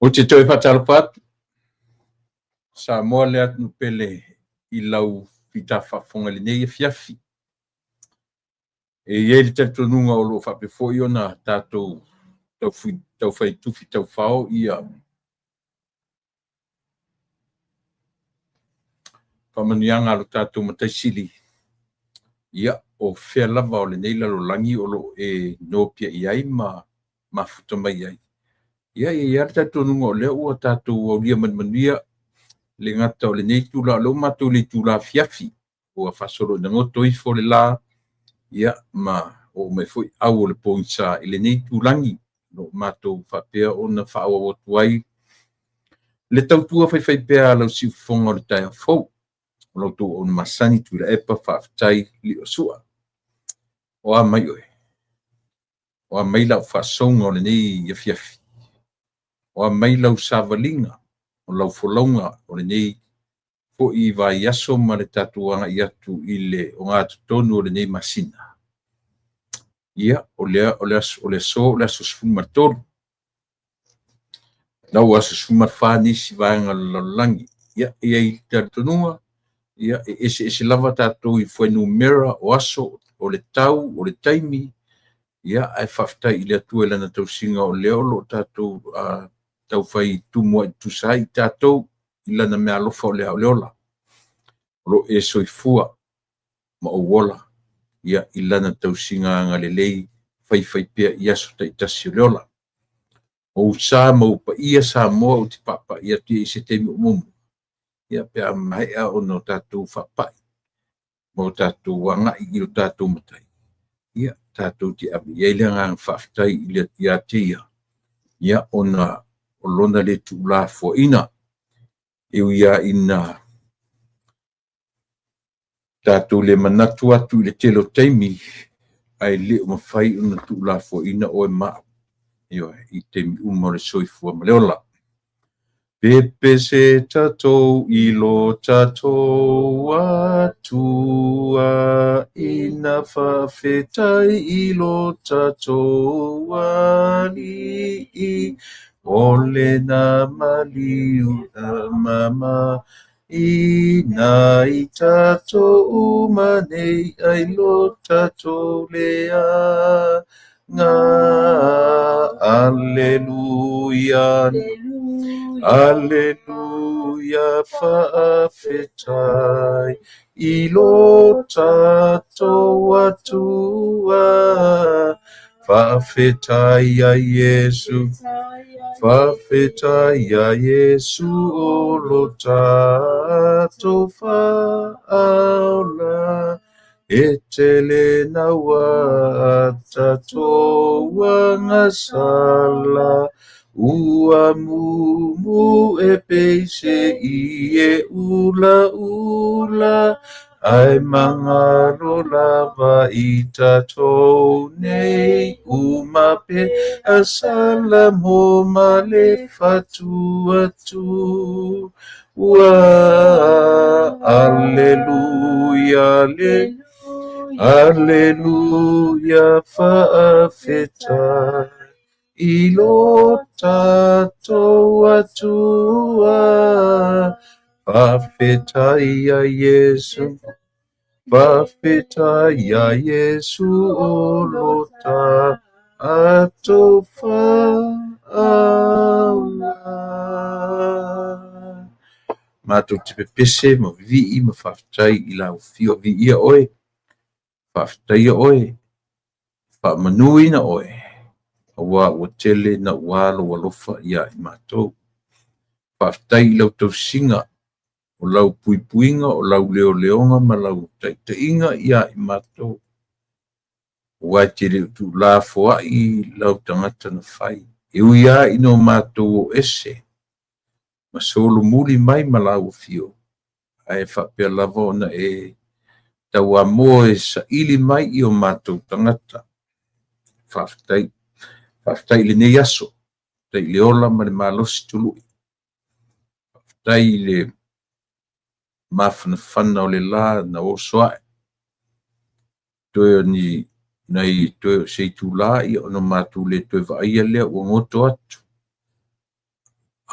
Ou te toe faatalofa atu, Samoa le atunuu pele i lau fita faafofoga i lenei afiafi. E i ai le talitonuga o lo o faapea foi ona tatou taufai tufi taufao ia faamanuiaga a lo tatou Matai Sili, ia, o fea lava o lenei lalolagi o lo o e nopiai ai ma mafuta mai ai. Ia, e i ai lava le talitonuga o lea ua tatou aulia ma le manuia le gata o lenei itula, o lea ua matou i le itula afiafi, ua faasolo ina goto ifo le la, ia, ma oo mai foi au o le pogisa i lenei itulagi o lo o matou faapea ona faaauau atu ai le tautua faifaipea a lau siufofoga o le taeao fou. O la outou auauna masani Tuilaepa Faafetai Liosua. O a mai oe? O a mai lau faasouga o lenei afiafi? O a mai lau savaliga, o lau folauga o lenei foi vaiaso ma le tatou agai atu i le ogatotonu o lenei masina? Ia, o lea o le aso o le aso 13. La ua aso 14 nisi vaega o le lalolagi. Ia, e i ai le talitonuga, ia, e eseese lava tatou i fuainumera o aso, o le tau, o le taimi, ia, ae faafetai i le Atua i Lana tausiga o lea o lo o tatou taufai tumuai tutusa ai tatou i Lana meaalofa o le ao le ola. O lo o e soifua ma ou ola, ia, i Lana tausiga agalelei faifaipea i aso taitasi o le ola. O ou sa ma ou paia Samoa ou te papai atu i ai i se taimi o muamua, ia pe a maea ona tatou faapai ma o tatou agai i o tatou Matai, ia tatou te ave i ai le agaga faafetai ia te Ia, ia ona o Lona le tuulafoaiina, e ui lava ina tatou le manatu atu i le tele o taimi, ae le o mafai ona tuulafoaiina oe ma au, ioe, i taimi uma o le soifua ma le ola. Pepese tatou i lo tatou Atua, ina faafetai i lo tatou Alii, o lena maliu mama ina i tatou uma nei ai lo tatou leaga. Aleluia, aleluia, faafetai i lo tatou Atua. Faafetai ia Iesu, faafetai ia Iesu o lo tatou Faaola. E tele naua tatou agasala, ua mumu e pei se ie ulaula, ae magalo lava i tatou nei uma pe a sala mo ma le fatu atu. Ua aleluia le aleluia faafetai i lo tatou Atua. Faafetai ia Iesu, faafetai ia Iesu o lo tatou Faaola. Matou te pepese ma vivii ma faafetai i lau afio. Viia oe, faafetaia oe, faamanuina oe, aua ua tele naua lou alofa ia i matou. Faafetai i lau tausiga, o lau puipuiga, o lau leoleoga ma lau taitaiga ia i matou. Aua e te le o tuulafoai lau tagata na fai. E ui lava ina o matou o ese ma solomuli mai ma lau afio, ae faapea lava ona e tauamoa e saili mai i o matou tagata. Faafetai. Faafetai i lenei aso. Faafetai i le ola ma le malosi tului. Faafetai i le mafanafana o le la na oso ae. Toe o ni nai toe o se itula ia ona matou le toe vaaia lea ua goto atu.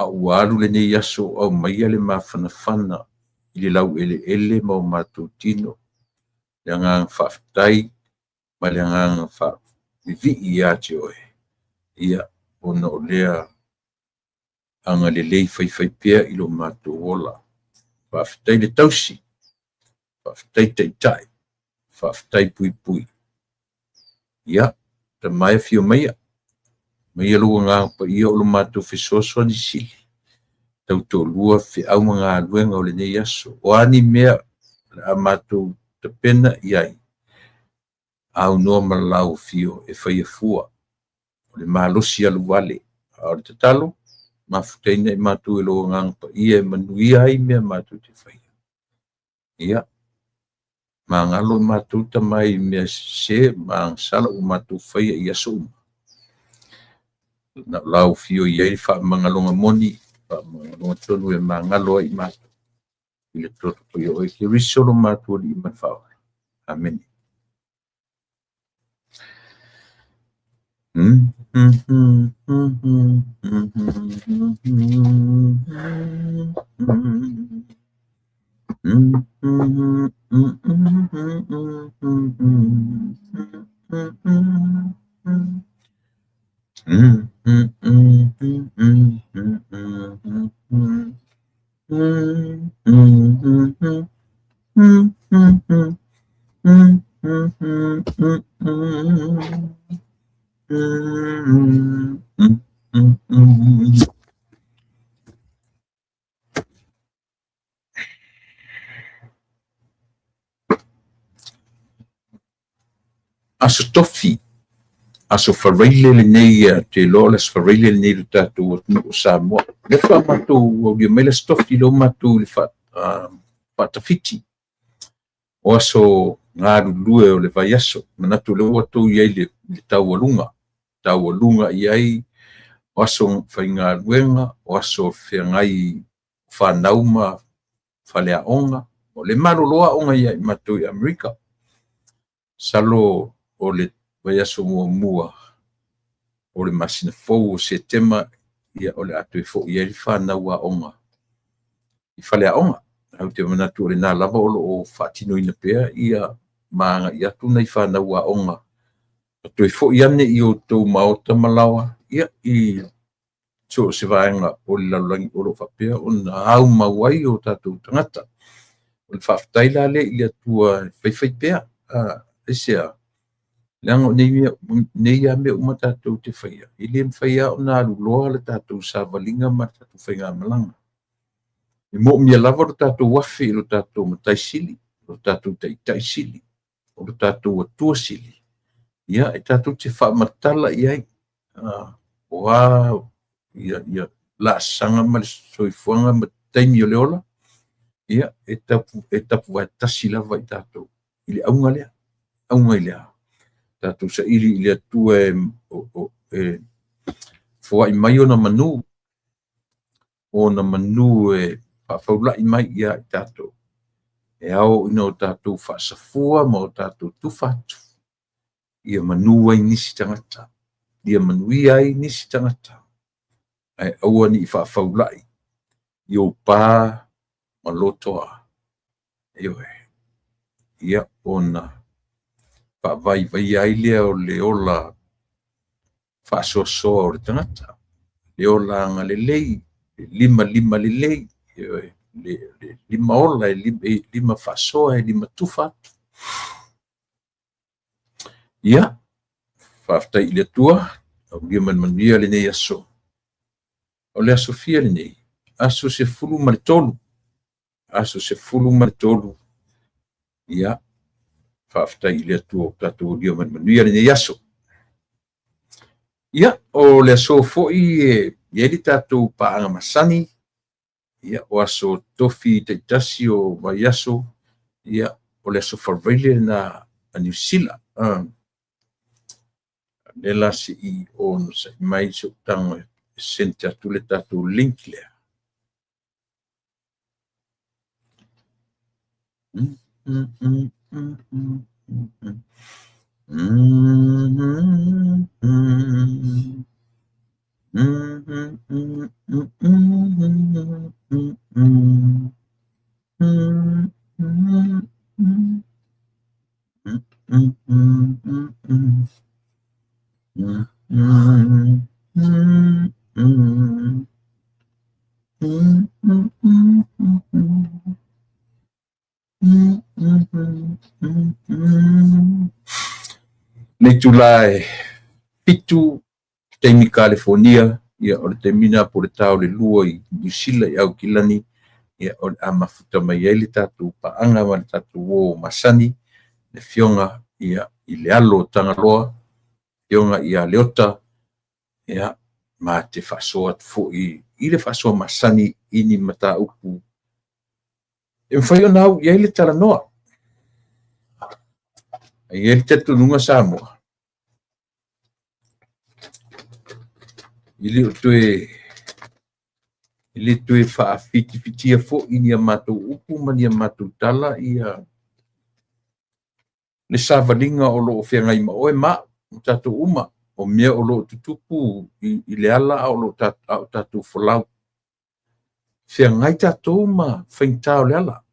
A ua alu lenei aso o aumaia le mafanafana i le laueleele ma o matou tino, le agaga faafetai ma le agaga faavivii ia te Oe, ia, ona o lea agalelei faifaipea i lo matou ola. Faafetai le tausi, faafetai taitai, faafetai puipui. Ia, Tama e afio maia, aumaia lou Agaga Paia o lo matou fesoasoani sili, tautoalua feau ma galuega o lenei aso. O a ni mea o le a matou tapena i ai, aunoa ma le lau Afio e faia fua, o le malosi alu ale. A o le tatalo, mafutaina i matou e lou Agaga Paia e manuia ai mea matou te faia. Ia, magalo i matou Tama i mea sese ma agasala ua matou faia i aso uma. Na o lau Afio e i ai le faamagaloga moni, faamagaloga tonu e magalo ai i matou i le toto paia o oe Keriso lo matou Alii ma le Faaola. Amene. Aso Tofi, Aso Faraile lenei, ou te iloa o le Aso Faraile lenei i le tatou atunuu o Samoa. O lea faatoa matou aulia mai le Aso Tofi lea ua matou i le faatafiti o aso galulue o le vaiaso. Manatu o lea ua outou i ai i le taualuga, taualuga i ai o aso faigaluega, o aso feagai fanau ma faleaoga. O lea e malolo aoga ia i matou i Amerika. Masalo o le vaiaso muamua o le masina fou o Setema, ia o le a toe foi ai le fanau aoga i faleaoga. Ae ou te manatu o lena lava o lo o faatinoina pea ia ma agai atu nai fanau aoga ma toe foi ane i outou maota ma laoa, ia, i so o se vaega o le lalolagi o lo o faapea ona aumau ai o tatou tagata. O le faafetai la lea i le Atua e faifaipea. Aisea? Leaga o nei lava mea uma tatou te faia, e le mafai lava ona aluloa le tatou savaliga ma le tatou faigamalaga. E moomia lava lo tatou afe i lo tatou Matai Sili, lo tatou Taitai Sili, o lo tatou Atua Sili, ia e tatou te faamatala i ai o a ia laasaga ma le soifuaga ma taimi o le ola, ia e tapuvae tasi lava i tatou i le auga lea, auga i le a? Tatou saili i le Atua e foai mai ona manu, ona manu e faafaulai mai ia i tatou, e ao ina o tatou faasafua ma o tatou tufa atu, ia manu ai nisi tagata, ia manuia ai nisi tagata, ae aua ne i faafaulai i ou pa ma lotoa. Ioe. Ia ona faavaivaia ai lea o le ola faasoasoa o le tagata, le ola agalelei, le limalima lelei, ioe, le lima ola, e lima faasoa, e lima tufa atu. Ia, faafetai i le Atua, aulia ma le manuia lenei aso. O le aso fia lenei? Aso 13. Aso 13. Ia, faafetai i le Atua ua tatou aulia ma le manuia lenei aso. Ia, o le aso foi e i ai le tatou paaga masani, ia, o aso tofi taitasi o vaiaso, ia, o le aso Faraile lena a Niu Sila. Lea la se i onosai mai se i ou tago e send atu le tatou link lea. le itulā e 7 taimi Kalifonia, ia o le taimi lena po o le ta o le 2 i Niu Sila i Aukilani, ia o le a mafuta mai ai le tatou paaga ma le tatou uo masani, le Afioga ia i le alo o Tagaloa, Afioga ia Leota, ia ma te faasoa atu foi i le faasoa masani i ni mataupu e mafai ona au i ai le talanoa. E i ai le talitonuga Samoa, e le toe faafitifitia foi ni a matou upu ma ni a matou tala ia le savaliga o lo o feagai ma oe ma au, ma tatou uma, o mea o lo o tutupu i le ala a o tatou folau. Feagai tatou ma faigata o le ala.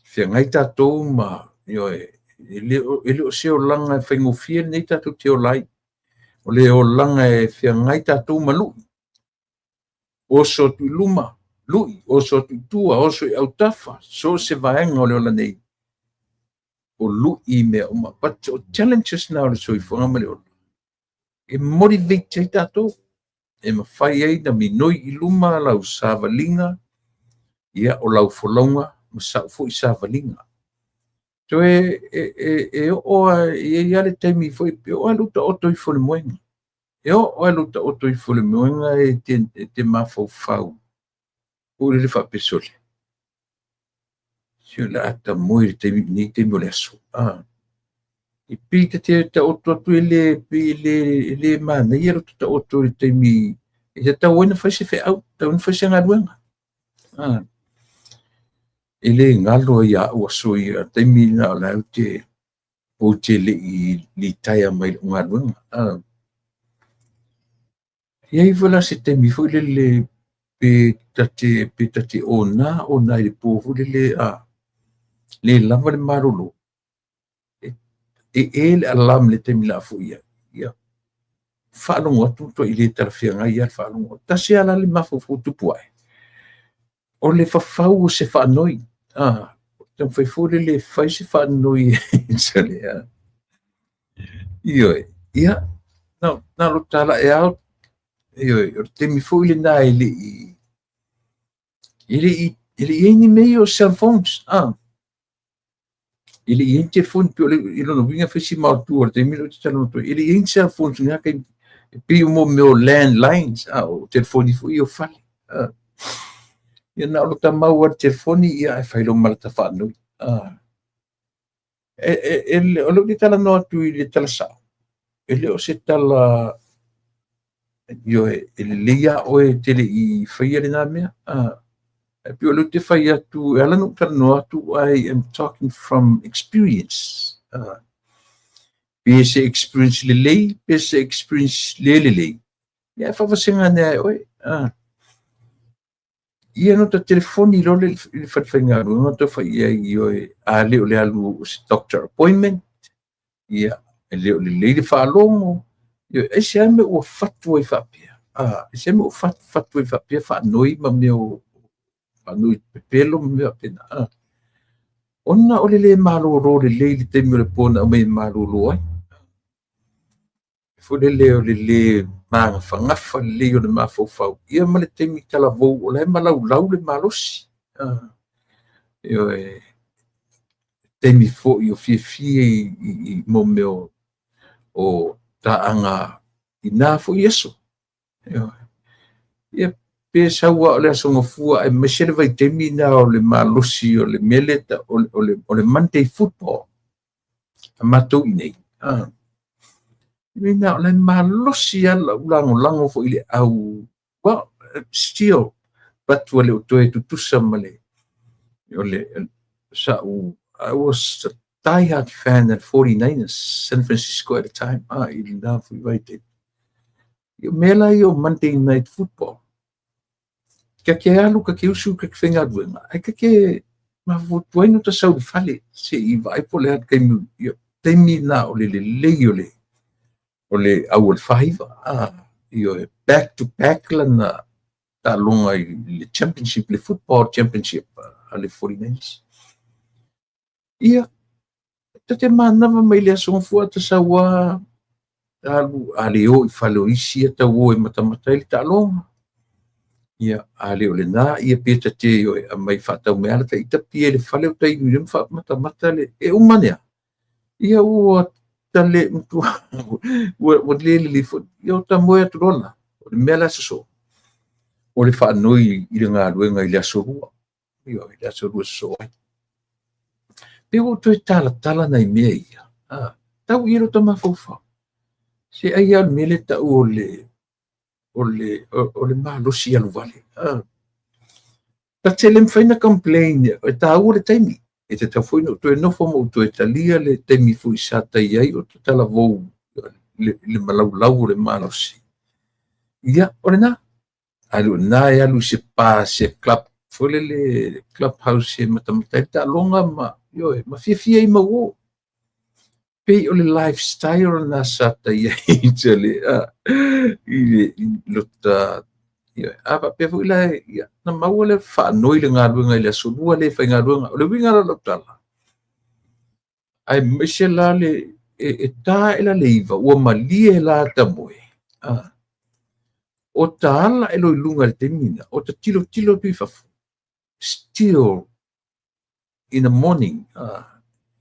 Feagai tatou ma, ioe, e le o se olaga e faigofie lenei tatou te ola ai. O le olaga e feagai tatou ma lui. Oso atu i luma, lui, oso atu i tua, oso i autafa, so o se vaega o le ola nei, o lui mea uma. But o challenges na o le soifuaga ma le ola, e motivate ai tatou, e mafai ai ona minoi i luma lau savaliga, ia o lau folauga ma sau foi savaliga. Toe e oo lava, e i ai lava le taimi foi, e oo lava i lou taoto ifo i le moega. E oo lava i lou taoto ifo i le moega e te mafaufau foi lele faapea, sole, se o le a ta moe i lenei taimi o le aso. E pei ta te taoto atu e le, pei e le manaia le taoto i le taimi e tatau ai ona fai se feau, tatau ai ona fai se galuega. E le galo ia au aso ia, taimi na o la ou te le i litaea mai lau galuega. E i ai foi la se taimi foi lele pe ta te ona i le po foi lele le lava le malolo, e e le alarm i le taimi o le a foi ai. Ia, faalogo atu matuai le talafeagai lava le faalogo. Tasi lava la le mafaufau tupu ae, o le fafau o se faanoi. Taumafai foi lele e fai se faanoi. Ioe, ia, na o lou tala e ao, ioe, o le taimi foi lena e le i i ai ni mea ia o cell phones. E le i i ai ni telefoni, pei o le lona uiga fai si maotua o le taimi lea ou te talanoa atu ai. E le i i ai ni cell phones i lena taimi, e pei o mea o landlines, o telefoni foi ia o fale. Ia na o lota mau lava i le telefoni, ia ae fai loa ma lata faanoi. O lea ou te talanoa atu i le tala sao, e le o se tala, ioe, e lelei lava oe e te le i faia lena mea. E pei o lea ou te fai atu, e ala ona ou talanoa atu, I am talking from experience. Pe se experience lelei, pe se experience le lelei, ia e faavasega ane ai oe. Ia no ta telefoni loa i le fale faigaluega tau fai i ai, ioe, a le o le alu o se doctor appointment, ia, e le o lelei le faalogo, ioe, aisea mea ua fatu ai faapea? Aisea mea ua fatu ai faapea faanoi ma mea o faanoi pepelo ma mea faapena? Ona o le le malolo lelei i le taimi o le po na aumai e malolo ai. Foi lele o le le magafagafa lelei o le mafaufau, ia ma le taimi talavou o la e malaulau le malosi. Ioe, taimi foi o fiafia i mo mea o taaga i na foi aso. Ia, pe sau lava o le aso Gafua, aemaise le vaitaimi na o le malosi o le mea lea o le Monday football a matou i nei. Na o le malosi lava lau lagolago foi i le au, well, still, but ua le o toe tutusa ma le, o le sa'u, I was a diehard fan at 49ers, San Francisco at the time, i lena foi vaitaimi. Ia mea la ia o Monday Night Football, ka te alu, ka te usu, ka te faigaluega, ae ka te mafaufau ai no ta sau i le fale, se i vaai po o le a le taimi, ia, taimi na o le lelei o le au o le 49, ioe, back to back lana taaloga i le championship, le football championship a le 49ers. Ia, Ta te manava mai le aso Gafua ta sau lava alu a le o i fale o isi ia tau o e matamata ai le taaloga. Ia, a le o lena, ia pe ta te o e aumai faatau mai lava la ta ita pia i le fale o ta inu i le ma matamata le e uma ane lava. Ia ua ta le matua ua le lelei foi. Ia o ta moe atu loa la. O le mea la sosoo, o le faanoi i le galuega i le aso Lua. Ioe, i le aso Lua e sosoo ai. Pe ua ou toe talatala nai mea ia, a, tau i ai lota mafaufau. Se ai lava o le mea lea e tau o le o le malosi alu vale. Ta te le mafai ona complain, e taua le taimi. E tatau foi ona ou toe nofo ma ou toe talia le taimi foi sa tai ai o talavou le malaulau o le malosi. Ia, o lena. A le o lena e alu i se pa, se club, foi lele club house e matamata ai le taaloga ma, ioe, ma fiafia ai mau o. Pei o le lifestyle lena sa tai ai i le, i le lota, ioe. A faapea foi la, ia, na maua le faanoi le galuega i le aso Lua le faigaluega. O le uiga la o lau tala, aemaise la le e ta ae la le 9, ua malie la ta moe. O ta ala ae loa i luga i le taimi lena, o ta tilotilo atu i fafo, still in the morning,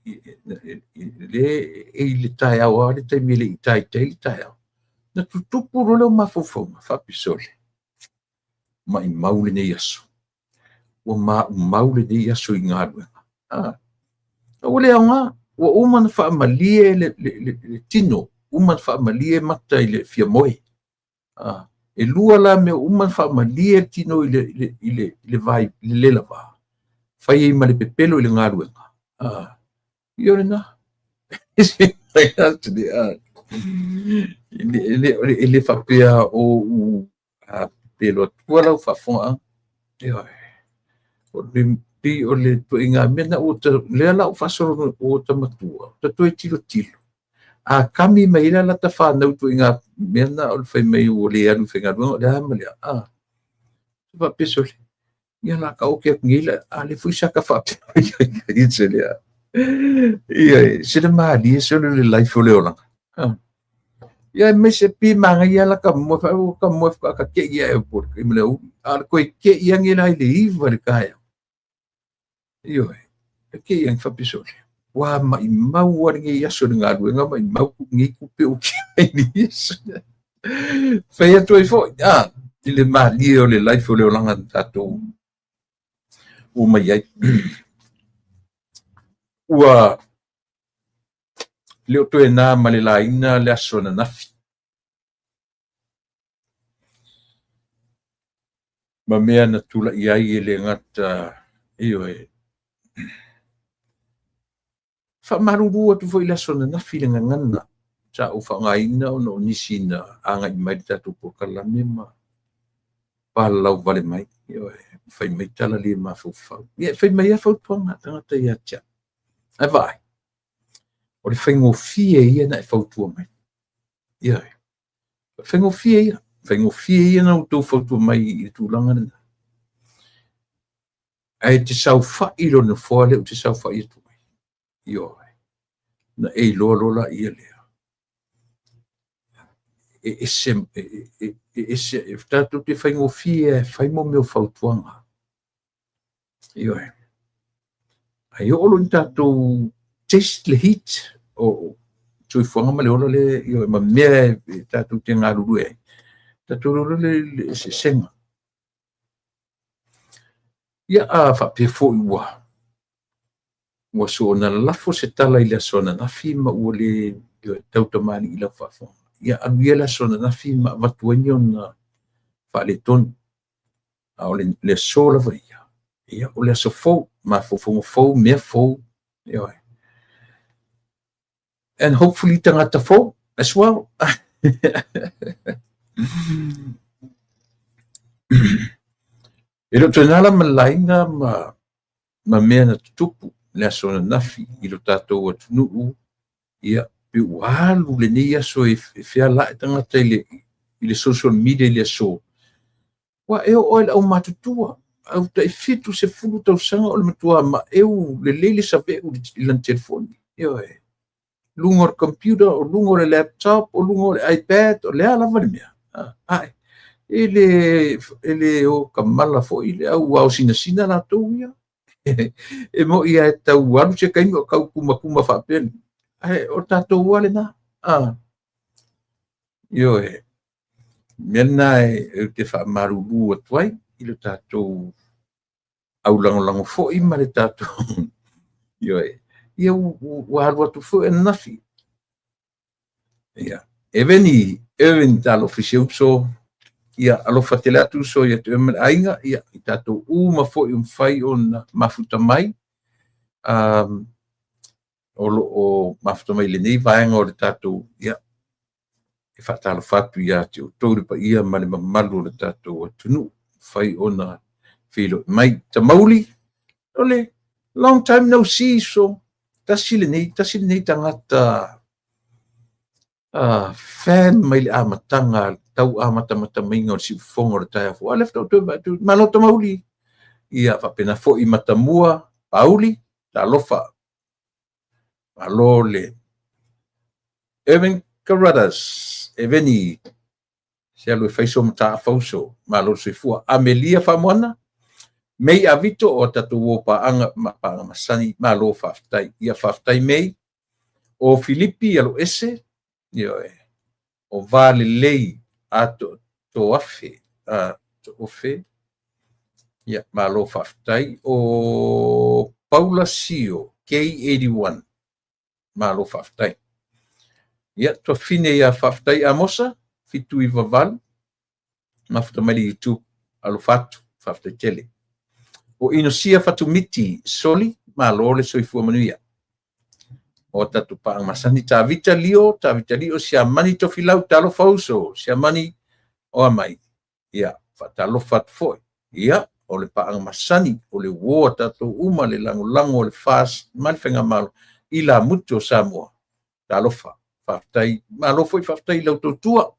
le e i le taeao lava le taimi e le i taitai le taeao, na tutupu loa lea o mafaufauga, faapea, sole, maimau lenei aso. Ua maumau lenei aso i galuega. Ua le aoga, ua uma ona faamalie le tino, uma ona faamalie mata i le fia moe. E lua la mea, uma ona faamalie le tino i le vai, i le lelava, fai ai ma le pepelo i le galuega. Ia o lena. E le faapea o ou pepelo atua lau faafofogaaga. Ioe. O le pei o le ituaiga mea na ua lea la ua faasolo ua ta matua, ta toe tilotilo. A kami mai ai la ta fanau ituaiga mea na o le fai mai ua le alu i faigaluega, o le a ma le a. Faapea sole, ia la ka oke atu nei la, a le foi sa ka faapea ai se lea. Ia, se le malie sole le life o le olaga. Ia aemaise pi manaia la ka moe, fa ka moe ka ke ia e po le mele u. A le koe ke ia nge la i le 9 le taeao. Ioe, e ke ia faapea sole. Ua maimau lava lenei aso i le galuega, maimau lenei tupe ua ke ai lenei aso. Fai atu ai foi, i le malie o le life o le olaga na tatou ua mai ai. Ua le o toe na ma le laina le aso ananafi. Ma mea na tulai ai e le gata, ioe, faamalulu atu foi i le aso ananafi le gagana sa ou faaaogaina ona o nisi na agai mai le tatou polokalame ma palalau vale mai, ioe, fai mai tala le mafaufau. Ia, fai mai lava fautuaga a tagata ia te au. Ae vaai, o le faigofie ia na e fautua mai. Ioe, o le faigofie ia. Faigofie ia na outou fautua mai i le tulaga lena. Ae te saofai i lou nofoa lea ou te saofai atu ai. Ioe, na e iloa loa laia lea. E ese, e ese, e tatou te faigofie e fai mo mea o fautuaga. Ioe. Ae oo loa ina tatou taste le heat o soifuaga ma le ola le, ioe, ma mea e tatou te galulue ai, tatou iloa loa le eseesega. Ia, a faapea foi ua soona lalafo se tala i le aso ananafi ma ua le tautamalii i lau faafofoga. Ia, alu ia le aso ananafi ma avatu ai ni ona faaletonu. A o le aso lava ia, ia, o le aso fou, mafaufauga fou, mea fou, ioe. And hopefully tagata fou as well. E le o toe na la ma le laina ma mea na tutupu le aso ananafi i lo tatou atunuu, ia, pe ua alu lenei aso e feala'i tagata i le social media i le aso. Ua e oo ai le aumatutua, au tai 70 tausaga o le matua maeu lelei le saveu i lana telefoni. Ioe. Luga o le computer, o luga o le laptop, o luga o le iPad, o le a lava le mea. Ae, e le, e le o kamala foi le au ao sinasina latou ia. E mo'i lava e tau alu se taimi o tau kumakuma faapea ni. Ae o tatou lava lena. Ioe. Mea lena e te faamalulu atu ai i le tatou aulagolago foi ma le tatou ioe. Ia ua alu atu foi ananafi. Ia, Eveni, Eveni talofa i si uso. Ia, alofa tele atu uso ia te oe ma le aiga. Ia, i tatou uma foi ua mafai ona mafuta mai. O lo o mafuta mai i lenei vaega o le tatou, ia, e faatalofa atu ia te outou le paia ma le mamalu o le tatou atunuu, mafai ona feiloai mai. Tamauli, o le long time no see, so tasi lenei, tasi lenei tagata fan mai le amataga, tau amatamata maiga o le siufofoga o le taeao fou. A o lea faatoa ou toe vaai atu, malo Tamauli. Ia faapena foi Matamua, Pauli, talofa. Malo le Irving Carruthers, Eveni, se alu e fai so mataafa uso, malo le soifua. Amelia Faamoana, Mei Avito o tatou uo paaga ma paaga masani, malo faafetai. Ia faafetai Mei. O Filipi Aloese, ioe, o va lelei ato toafe, toafe. Ia malo faafetai. O Paula Sio, K81, malo faafetai. Ia, tuafafine ia faafetai Amosa, 798, mafuta mai le YouTube, alofa atu, faafetai tele. O Inosia Fatumiti, Soli, malo le soifua manuia. O tatou paaga masani, Tavita Lio, Tavita Lio, Siamani Tofilau, talofa uso, Siamani, oa mai. Ia, faatalofa atu foi. Ia, o le paaga masani, o le uo a tatou uma, le lagolago a le FAST ma le Faigamalo i lamutu o Samoa. Talofa, faafetai, malo foi faafetai i lau tautua,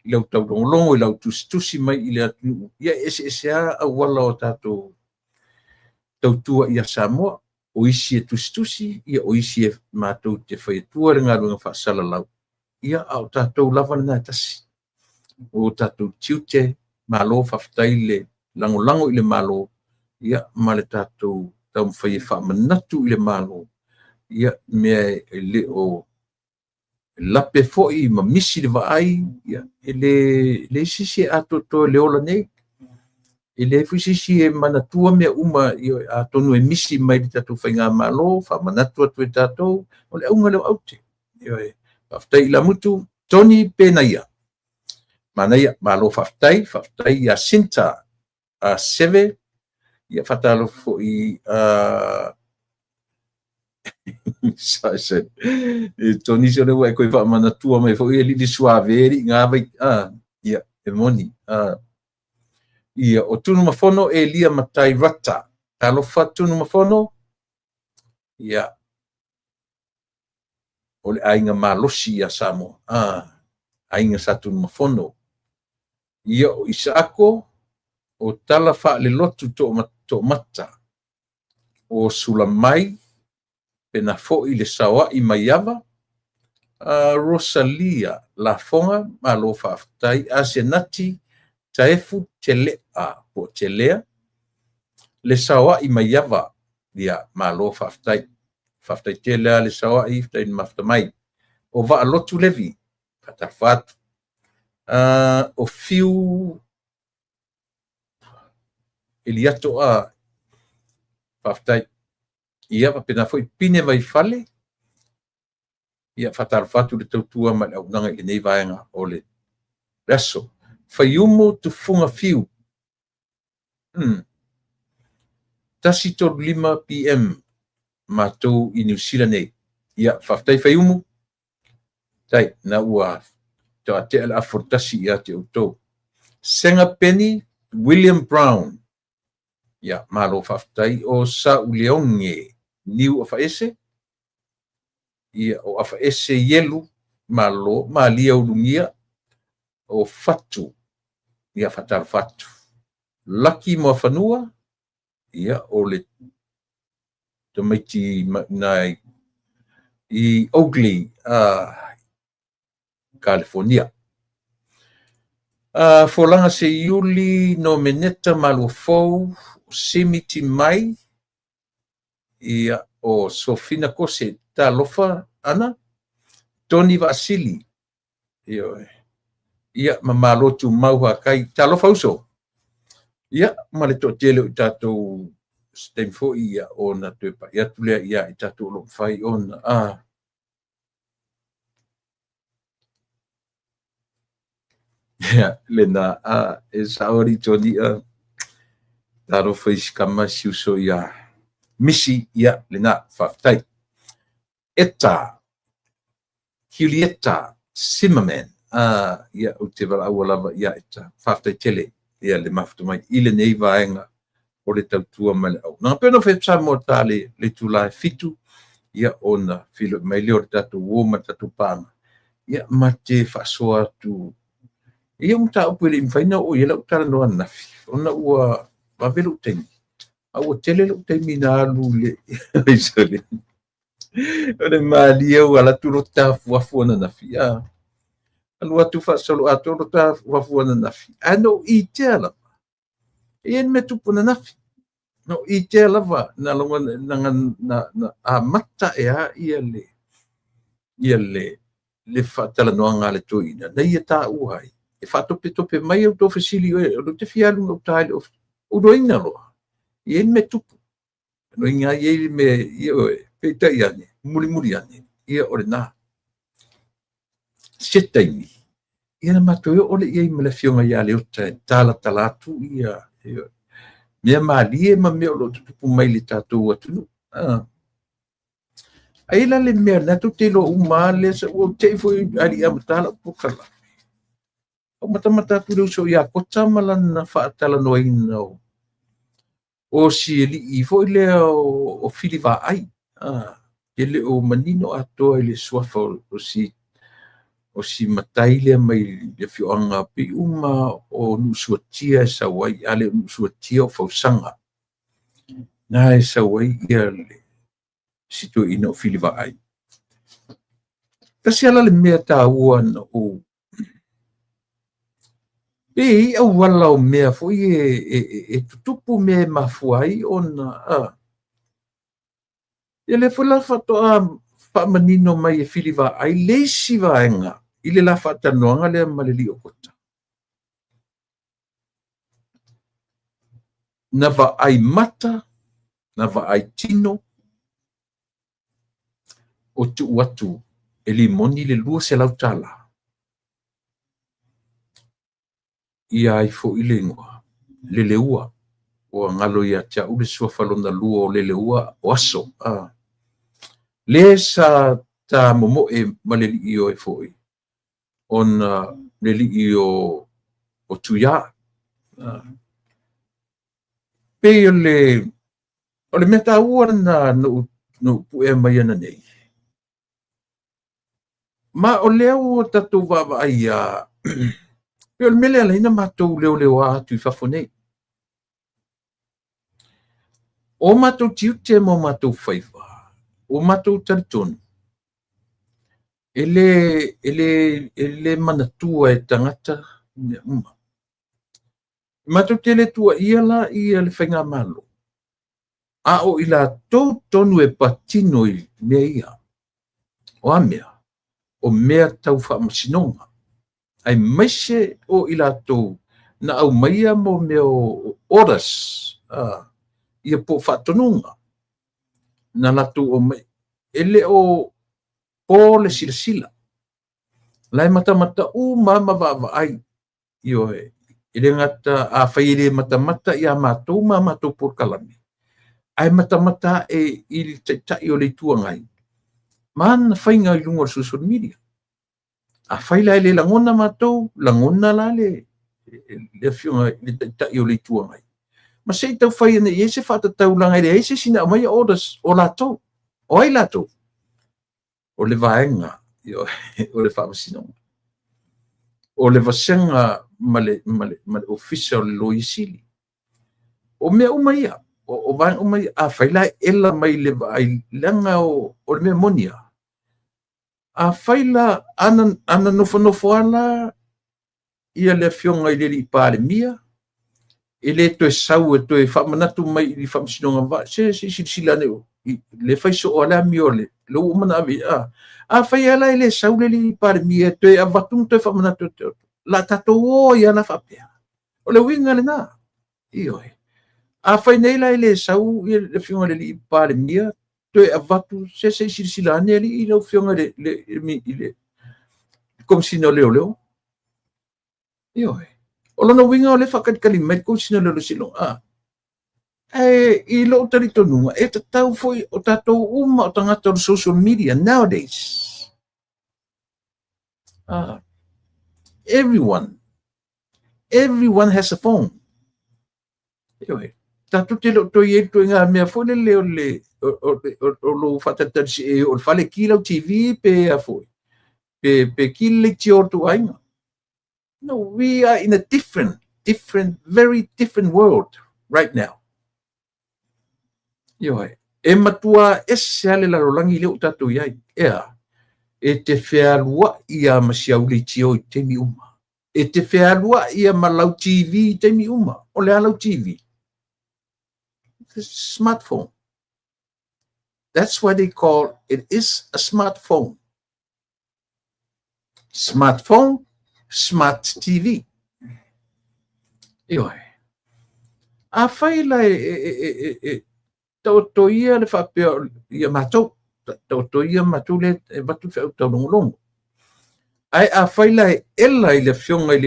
i lau taulogologo, i lau tusitusi mai i le atunuu. Ia, e eseese lava auala o tatou tautua ia Samoa. O isi e tusitusi, ia o isi e matou te fai atua le galuega faasalalau. Ia, a o tatou lava lena e tasi. O tatou tiute, malo faafetai le lagolago i le Malo, ia, ma le tatou taumafai e faamanatu i le Malo, ia, mea e le o lape foi ma misi le vaai, ia, e leai se isi e atoatoa i le ola nei. E leai foi se isi e manatua mea uma, atonu e misi mai le tatou faigamalo, faamanatu atu e tatou, o le auga lea o aute. Ioe. Faafetai i Lamutu, Tony Penaia. Manaia, malo faafetai, faafetai ia Sinta Seve, ia faatalofa foi e Tony se o lea ua e toe faamanatua mai foi e lili suave li ngā vai ia e moni ia o Tunumafono Elia Matai Rata talofa Tunumafono ia o le aiga malosi ia Samoa aiga sa Tunumafono ia o Isaako o Tala Faalelotu Toomata o Sulamai pena foi le saoai mai ava Rosalia Lafoga malo faafetai Asenati Taefu Telea po Telea le saoai mai ava ia malo faafetai faafetai tele lava le saoai faafetai le mafuta mai o Vaalotu Levi faatalofa atu o Fiu Eliato faafetai ia faapena foi Pine Vaifale ia faatalofa atu le tautua ma le auaunaga i lenei vaega o le aso. Faiumu Tufuga Fiu 1:35 PM matou i Niu Sila nei. Ia faafetai Faiumu tai na ua toatea le afu o le tasi ia te outou. Sega Penny William Brown ia malo faafetai o Sauleoge Niu Afaese ia o Afaese Ielu malo Malia Ulugia o Fatu ia faatalofa atu. Laki Moafanua ia o le tamaiti nai i Oakley, Kalifonia. Folaga Seiuli, Nomeneta Maluafou, Simi Timai, ia, o Sofina Kose, Talofa Ana, Tony Vaasili, ioe, ia, ma Malo Tumau Hakai, talofa uso. Ia, ma le toatele o i tatou se taimi foi, ia, ona toe pai atu lea ia i tatou o lo o mafai ona ia, lena, e sao alii Toni'a, talofa i si kama si uso ia Misi, ia, lena, faafetai. Eta, Julieta Zimmerman, ia, ou te valaauina lava ia Eta, faafetai tele, ia, le mafuta mai i lenei vaega o le tautua ma le auaunaga. Pei ona ou fai atu Samoa ta le itula e 7, ia, ona feiloai mai lea o le tatou uo ma le tatou paaga, ia, ma te faasoa atu ia mataupu e le i mafai ona oo i ai lau talanoa ananafi, ona ua vave lou taimi, a ua tele lou taimi na alu i le o le malie ua alu atu lota afuafu ananafi, alu atu faasolo atoa lota afuafu ananafi, ae na ou itea lava, e i ai le mea tupu ananafi, na ou itea lava, na lagona, na amata ae lava ia le faatalanoaga a le toeaina, na ia taua ai, e faatopetope mai au tau fesili oe, o lea ou te fia alu gauta i le ofisa, ou iloaina loa, e i ai le mea tupu. Iloaina e i ai le mea, ia oe, peitai ane, mulimuli ane, ia o lena. Se taimi, ia na matou oo lea i ai ma le afioga ia Leota e talatala atu ia mea malie ma mea o lo o tutupu mai i le tatou atunuu. Ai la le mea, lena tou te iloa uma lava lea, ua ou te i foi ae le i amata lau polokalame. Ou matamata atu i le uso ia Kota ma lana faatalanoaina o si alii foi lea o Fili Vaai. E le o manino atoa i le suafa o si matai lea mai le afioaga pei uma o Nuusuatia e sau ai, a le o Nuusuatia o Fausaga. Na e sau ai ia le si toeaina o Fili Vaai. Tasi ala le mea taua na ou pe i auala o mea foi e tutupu mea e mafua ai ona ia lea foi la faatoa faamanino mai e Fili Vaai le isi vaega i le la faatalanoaga lea ma le alii o Kota. Na vaai mata, na vaai tino, o tuu atu e limoni le $200. Ia ai foi le igoa, Leleua. Ua galo ia te au le suafa lona lua o Leleua o Aso. Le sa ta momoe ma le alii o e foi, ona le alii o Tuia. Pei o le mea taua lena na ou puea mai ana nei. Ma o lea ua tatou vaavaai ia, pei o le mea lea ala ai na matou leoleoa atu i fafo nei. O matou tiute ma o matou faiva, o matou talitonu, e le manatua e tagata mea uma. Matou te le tuuaia la ia le faigamalo, a o i latou tonu e patino i mea ia. O a mea? O mea tau faamasinoga. Aemaise o i latou na aumaia mo mea o orders, ia po o faatonuga na latou aumai. E le o po le silasila. La e matamata uma ma vaavaai. Ioe, e le gata afai e le matamata ia matou ma matou polokalame, ae matamata ae i le taitai o le Itu Agai ma ana faiga i luga o le social media. Afai la e le lagona matou, lagona la le afioga i le taitai o le Itu Agai. Ma se i taufai ane i ai se faatataulaga e leai se isi na aumaia orders o latou. O ai latou? O le vaega, o le faamasinoga. O le vasega ma le ofisa o le Loia Sili. O mea uma ia, o vaega uma ia, afai la e ela mai le vaai, leaga o le mea moni lava, Afai la ana nofonofo lava la ia le Afioga i le alii Palemia, e le toe sau e toe faamanatu mai i le Faamasinoga va, se se i silasila ane le fai soo a le amio le le ua uma ona ave a. Afai lava la e le sau le alii Palemia e toe avatu ma toe faamanatu atu, o le a tatou o ai lava la faapea. O le uiga lena. Ioe. Afai nei la e le sau le Afioga i le alii Palemia toe avatu, se se i silasila ane alii lau Afioga i le Komesina o Leoleo. Ioe. O lona uiga o lea e faatalitali mai le Komesina o Leoleo seiloga a. Ae i lou talitonuga, e tatau foi o tatou uma o tagata o le social media nowadays. Everyone has a phone. Ioe. Tatou te le o toe i ai le ituaiga mea foi lele o le o lou faatalitali see o le fale ki lau TV pe a foi. Pe ki le leitio o le tou aiga. No, we are in a different, different, very different world right now. Ioe. E matua ese lava le lalolagi lea ua tatou i ai. Ea, e te fealuai lava ma si au leitio i taimi uma. E te fealuai lava ma lau TV i taimi uma. O le a lau TV? Smartphone. That's why they call it is a smartphone. Smartphone, smart TV. Ioe. Afai la e taoto ia le faapea ia matou, taoto ia matou lea e avatu le feau taulogologo. Ae afai la e ela i le Afioga i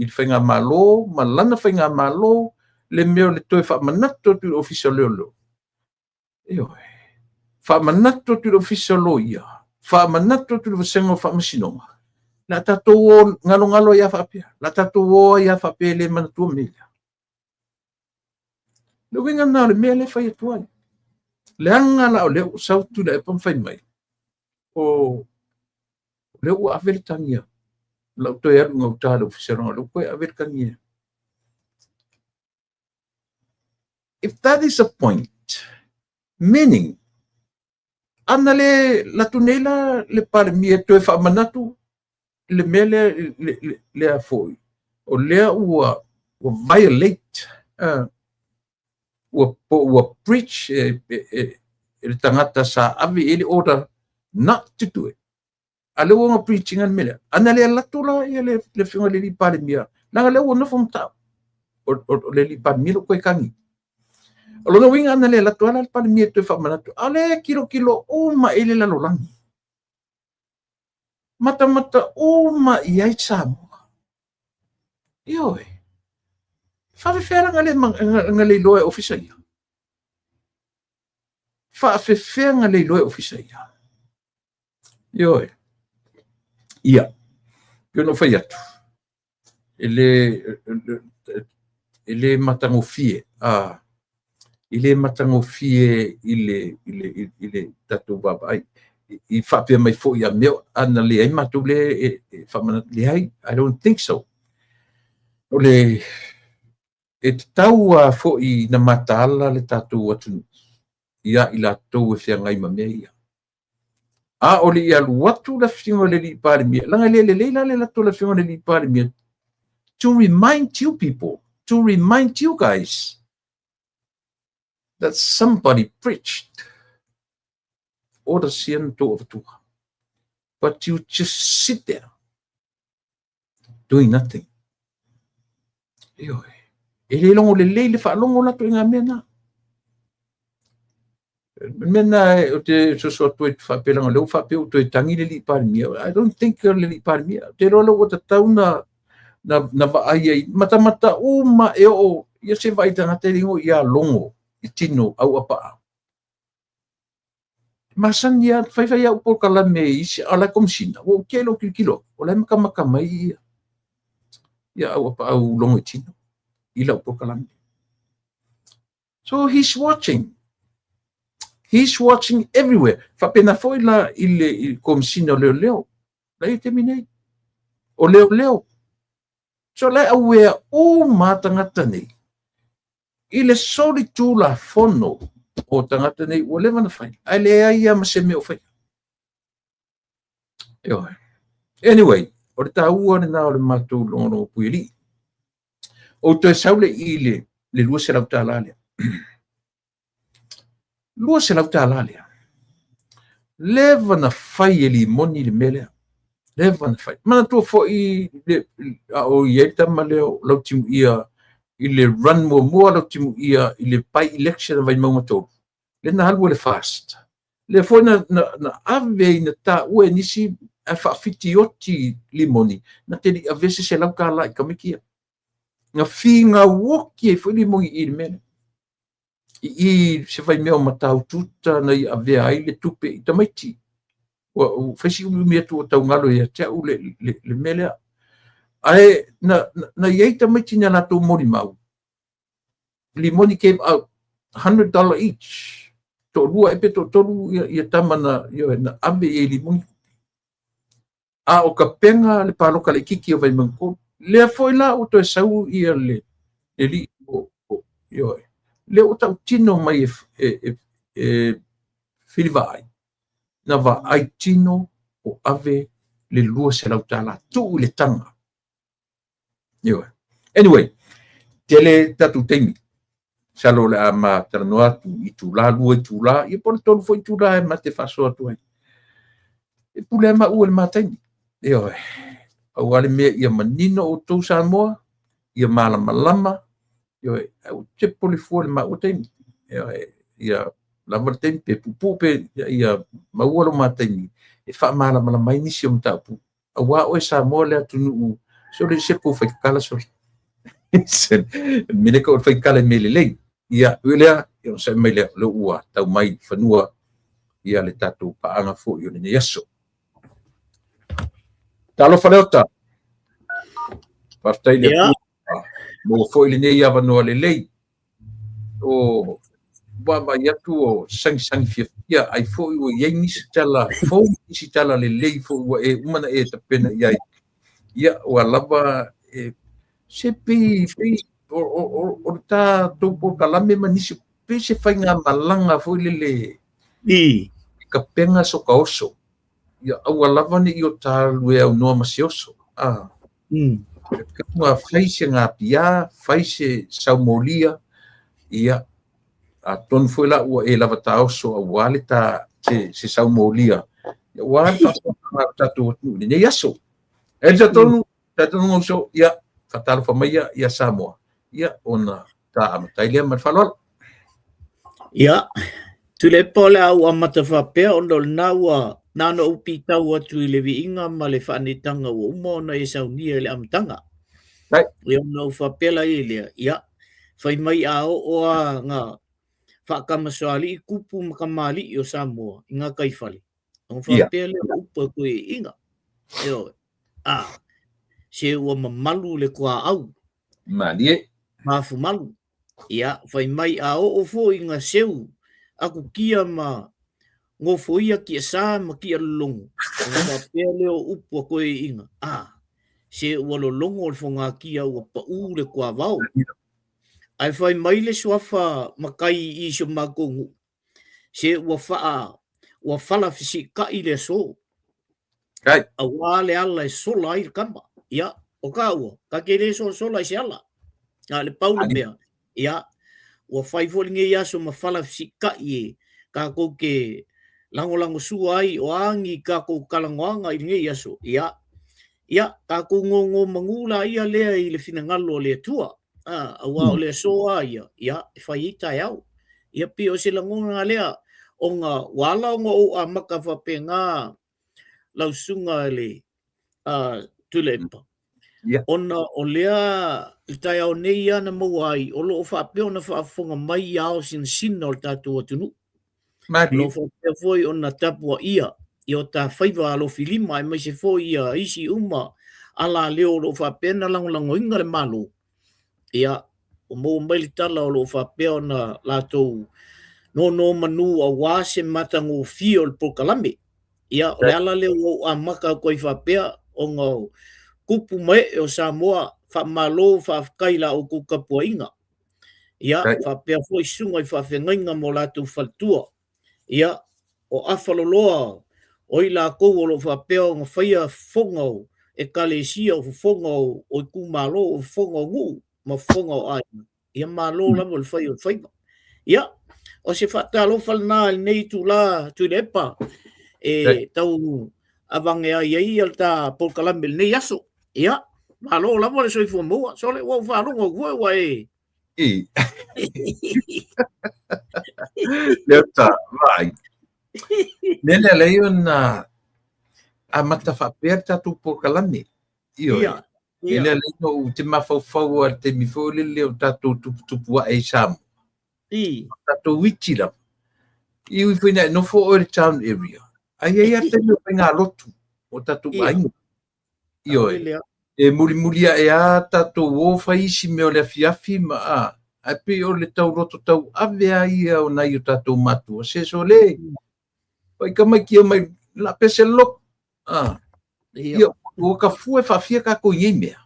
le Faigamalo ma lana Faigamalo le mea o le toe faamanatu atu i le Ofisa o Leoleo. Ioe. Faamanatu atu i le Ofisa o Loia, faamanatu atu i le Vasega o Faamasinoga, o le a tatou o galogalo ai lava faapea, o le a tatou o ai lava faapea e le manatua mea ia. Le uiga lena o le mea lea e fai atu ai. Leaga la o lea ua sau Tuilaepa ma fai mai, o lea ua ave le tagi a lau toe alu i gauta i le Ofisa leaga o lea ua toe ave le tagi a. If that is a point, meaning, ana le latu nei la le Palemia e toe faamanatu le mea lea lea foi, o lea ua violate, ua breach e le tagata sa ave i ai le order not to do it. A lea ua ona breach ina le mea lea. Ana le alu la ia le Afioga i le alii Palemia, leaga lea ua nofo ma tau. O le alii Palemia lea ua toe tagi. O lona uiga ana le alu atu lava le Palemia e toe faamanatu, a o lea e tilotilo uma i ai le lalolagi. Matamata uma i ai Samoa. Ioe. Faafefea la na le iloa e ofisa ia? Faafefea na le iloa e ofisa ia? Ioe. Ia, pei ona ou fai atu, e le matagofie, e le matagofie i le tatou vaavaai. I faapea mai foi a mea ana leai matou lea e faamanatu, leai, I don't think so. O le e tatau lava foi na mataala le tatou atunuu ia i latou e feagai ma mea ia. A o le i alu atu le Afioga i le alii Palemia, leaga e le lelei la le alu atu o le Afioga i le alii Palemia to remind you people, to remind you guys that somebody preached orders sia na tou avatua. But you just sit there doing nothing. Ioe. E le logo lelei le faalogo latou i ngā mea na. Mea na o te soso atu ai faapea leaga o lea ua faapea ua toe tagi le alii Palemia. I don't think o le alii Palemia. Ou te iloa lea ua tatau na vaai ai matamata uma e oo ia se vaai tagata e le igoa ia logo i tino auapaa. Masani lava, faifai au polokalame i isi, a o la e Komesina, ua ou kei lou tilotilo atu, o la e matamata mai ia auapaau logo i tino i lau polokalame. So he's watching. He's watching everywhere. Faapena foi la i le Komesina o Leoleo. La i taimi nei. O Leoleo. So la e aware uma tagata nei i le solitulafono o tagata nei ua leva na fai. Ae leai lava ma se mea o faia. Ioe. Anyway, o le taua lena o le matou logologo puialii. Ou toe sau le i le $200 lea. $200 lea. Leva na fai e Limoni le mea lea. Leva na fai. Manatua foi le, a o i ai le tama lea o Lautimuia i le run muamua Lautimuia i le by election a Vaimauga 3. Lea na alu ai le FAST. Lea foi na, na, na ave na taua e nisi ae faafitioti Limoni na te li ave se $100 i tamaiti ia. Na finauoti ai foi Limoni i le mea lea. I i se vaimea o Mataututa na ia avea ai le tupe i tamaiti. Ua fai si umiumi atu ua taugalo ia te au le, le, le mea lea. Ae na, na, na i ai tamaiti na latou molimau. Limoni gave out $100 each. Toalua ea pe toatolu ia, ia tama na, ia, na ave i ai Limoni. A o tapena le paloka laitiiti o Vaimauga 3. Lea foi la ua toe sau ia le, le alii o, o, ioe. Lea ua tautino mai e, e, e, e Fili Vaai, na vaai tino o ave le $200 tuu i le taga. Ioe. Anyway, tele tatou taimi. Masalo o le a ma talanoa atu itula, lua itula, ia po o le tolu foi itula e ma te faasoa atu ai. E pule lava maua i le ma taimi. Ioe. Pau lava le mea ia manino outou Samoa, ia malamalama, ioe, ae ou te popole fua i le maua taimi. Ioe, ia lava le taimi pe puupuu pe ia maua lo ma taimi e faamalamalama ai nisi o mataupu. Aua oe Samoa le atunuu, sole se kou faitala sole. Mele ka o faitala i mea lelei. Ia, ui lea, ia onosai mai lea, o lea ua tau mai fanua ia le tatou paaga foi o lenei aso. Talofa Leota. Faafetai le Atua. Maua foi lenei avanoa lelei. O vaavaai atu o sagisagi fiafia ai foi ua i ai nisi tala fou, nisi tala lelei foi ua e uma na e tapena i ai. Ia, ua lava e, se pei, pei o, o, o, o le tatou polokalame ma nisi, pei se faigamalaga foi lele I. Kapena so ka oso. Ia aua lava ne i o ta alu e aunoa ma se oso. Ah. Ka fai se ngapia, fai se saumolia, ia, atonu foi la ua e lava ta oso aua le ta se, se saumolia. Ia, aua le faafofoga a lo tatou atunuu i lenei aso. E le tonu, tonu uso, ia, faatalofa mai ia, ia Samoa, ia, ona ta amatai lea ma le faaaloalo. Ia, Tuilaepa o le a ou amata faapea ona o lena ua na ona ou pitau atu i le viiga ma le faaneetaga ua uma ona e saunia i le amataga. Right. Ia ona ou faapea laia lea, ia, fai mai a oo lava nga faakamasoalii kupu ma kamali'i o Samoa i gataifale, ona faapea lea o upu e toeaiina. Ioe. A, se ua mamalu le tuaau. Malie. Mafumalu. Ia, fai mai a oo foi nga seu akutia ma gofoia tiasa ma tialologo, ona faapea lea o upu a toeaiina, a, se ua lologo le fogatia ua pau le tuavao. Ae fai mai le suafa matai i si o matou nuu, se ua faa, ua fala fesiitai le aso. Kai. Aua le ala e sola ai le tama. Ia, o taua, ta te le solasola i se ala. Na le pau le mea, ia, ua fai foi lenei aso ma fala fesiitai e tatou te lagolagosua ai o a ni tatou talanoaga i lenei aso. Ia, ia, tatou nonomanu laia lea i le finagalo o le Atua. A, aua o le aso lava ia, ia, e fai ai taeao. Ia pei o se lagona lea, ona ua ala ona ou amata faapena lau susuga i le Tuilaepa, ona o lea i le taeao nei lava na maua ai, o lo o faapea ona faafofoga mai i ao sinasina o le tatou atunuu. O lo o faapea foi ona tapuaia i o ta faiva alofilima aemaise foi ia isi uma alaleo o lo o faapea ona lagolagoina le Malo. Ia, ua maua mai le tala o lo o faapea ona latou nonomanu aua se matagofie o le polokalame. Ia, o le ala lea ua ou amata atu ai faapea, ona o tupu ma ee o Samoa, faamalo faafetai i la outou tapuaiga. Ia, faapea foi susuga i faafeagaiga ma o latou faletua. Ia, o Afaloloa O i lakou o lo o faapea ona faia fofoga o Ekalesia, o fofoga o itumalo, o fofoga o nuu ma fofoga o aiga, ia malo lava le fai o le faiva. Ia, o se faatalofa lena i lenei itula Tuilaepa e tau avane ai ai le ta polokalame i lenei aso. Ia, malo lava le soifua maua. Sole, ua ou faalogo atu foi ua e I. Leota, vaai. Mea lea lei ona amata faapea le tatou polokalame. Ioe. Ia, Mea ia. lea lei na ou te mafaufau lava i le taimi foi lele o tatou tuputupu ae i Samoa. I. O tatou iti lava. I ui foi ina e nofo oe i le town area, ae i ai lava taimi o faigalotu o tatou Ia. aiga. Ioe. E mulimuli ae a tatou o fai isi mea o le afiafi ma a, ae pei o le tauloto tauave a ia o nai o tatou matua, se sole, pai tamaiti e omai la pese le lotu. A, ia, ua ka fua e faafia tatou i nei mea.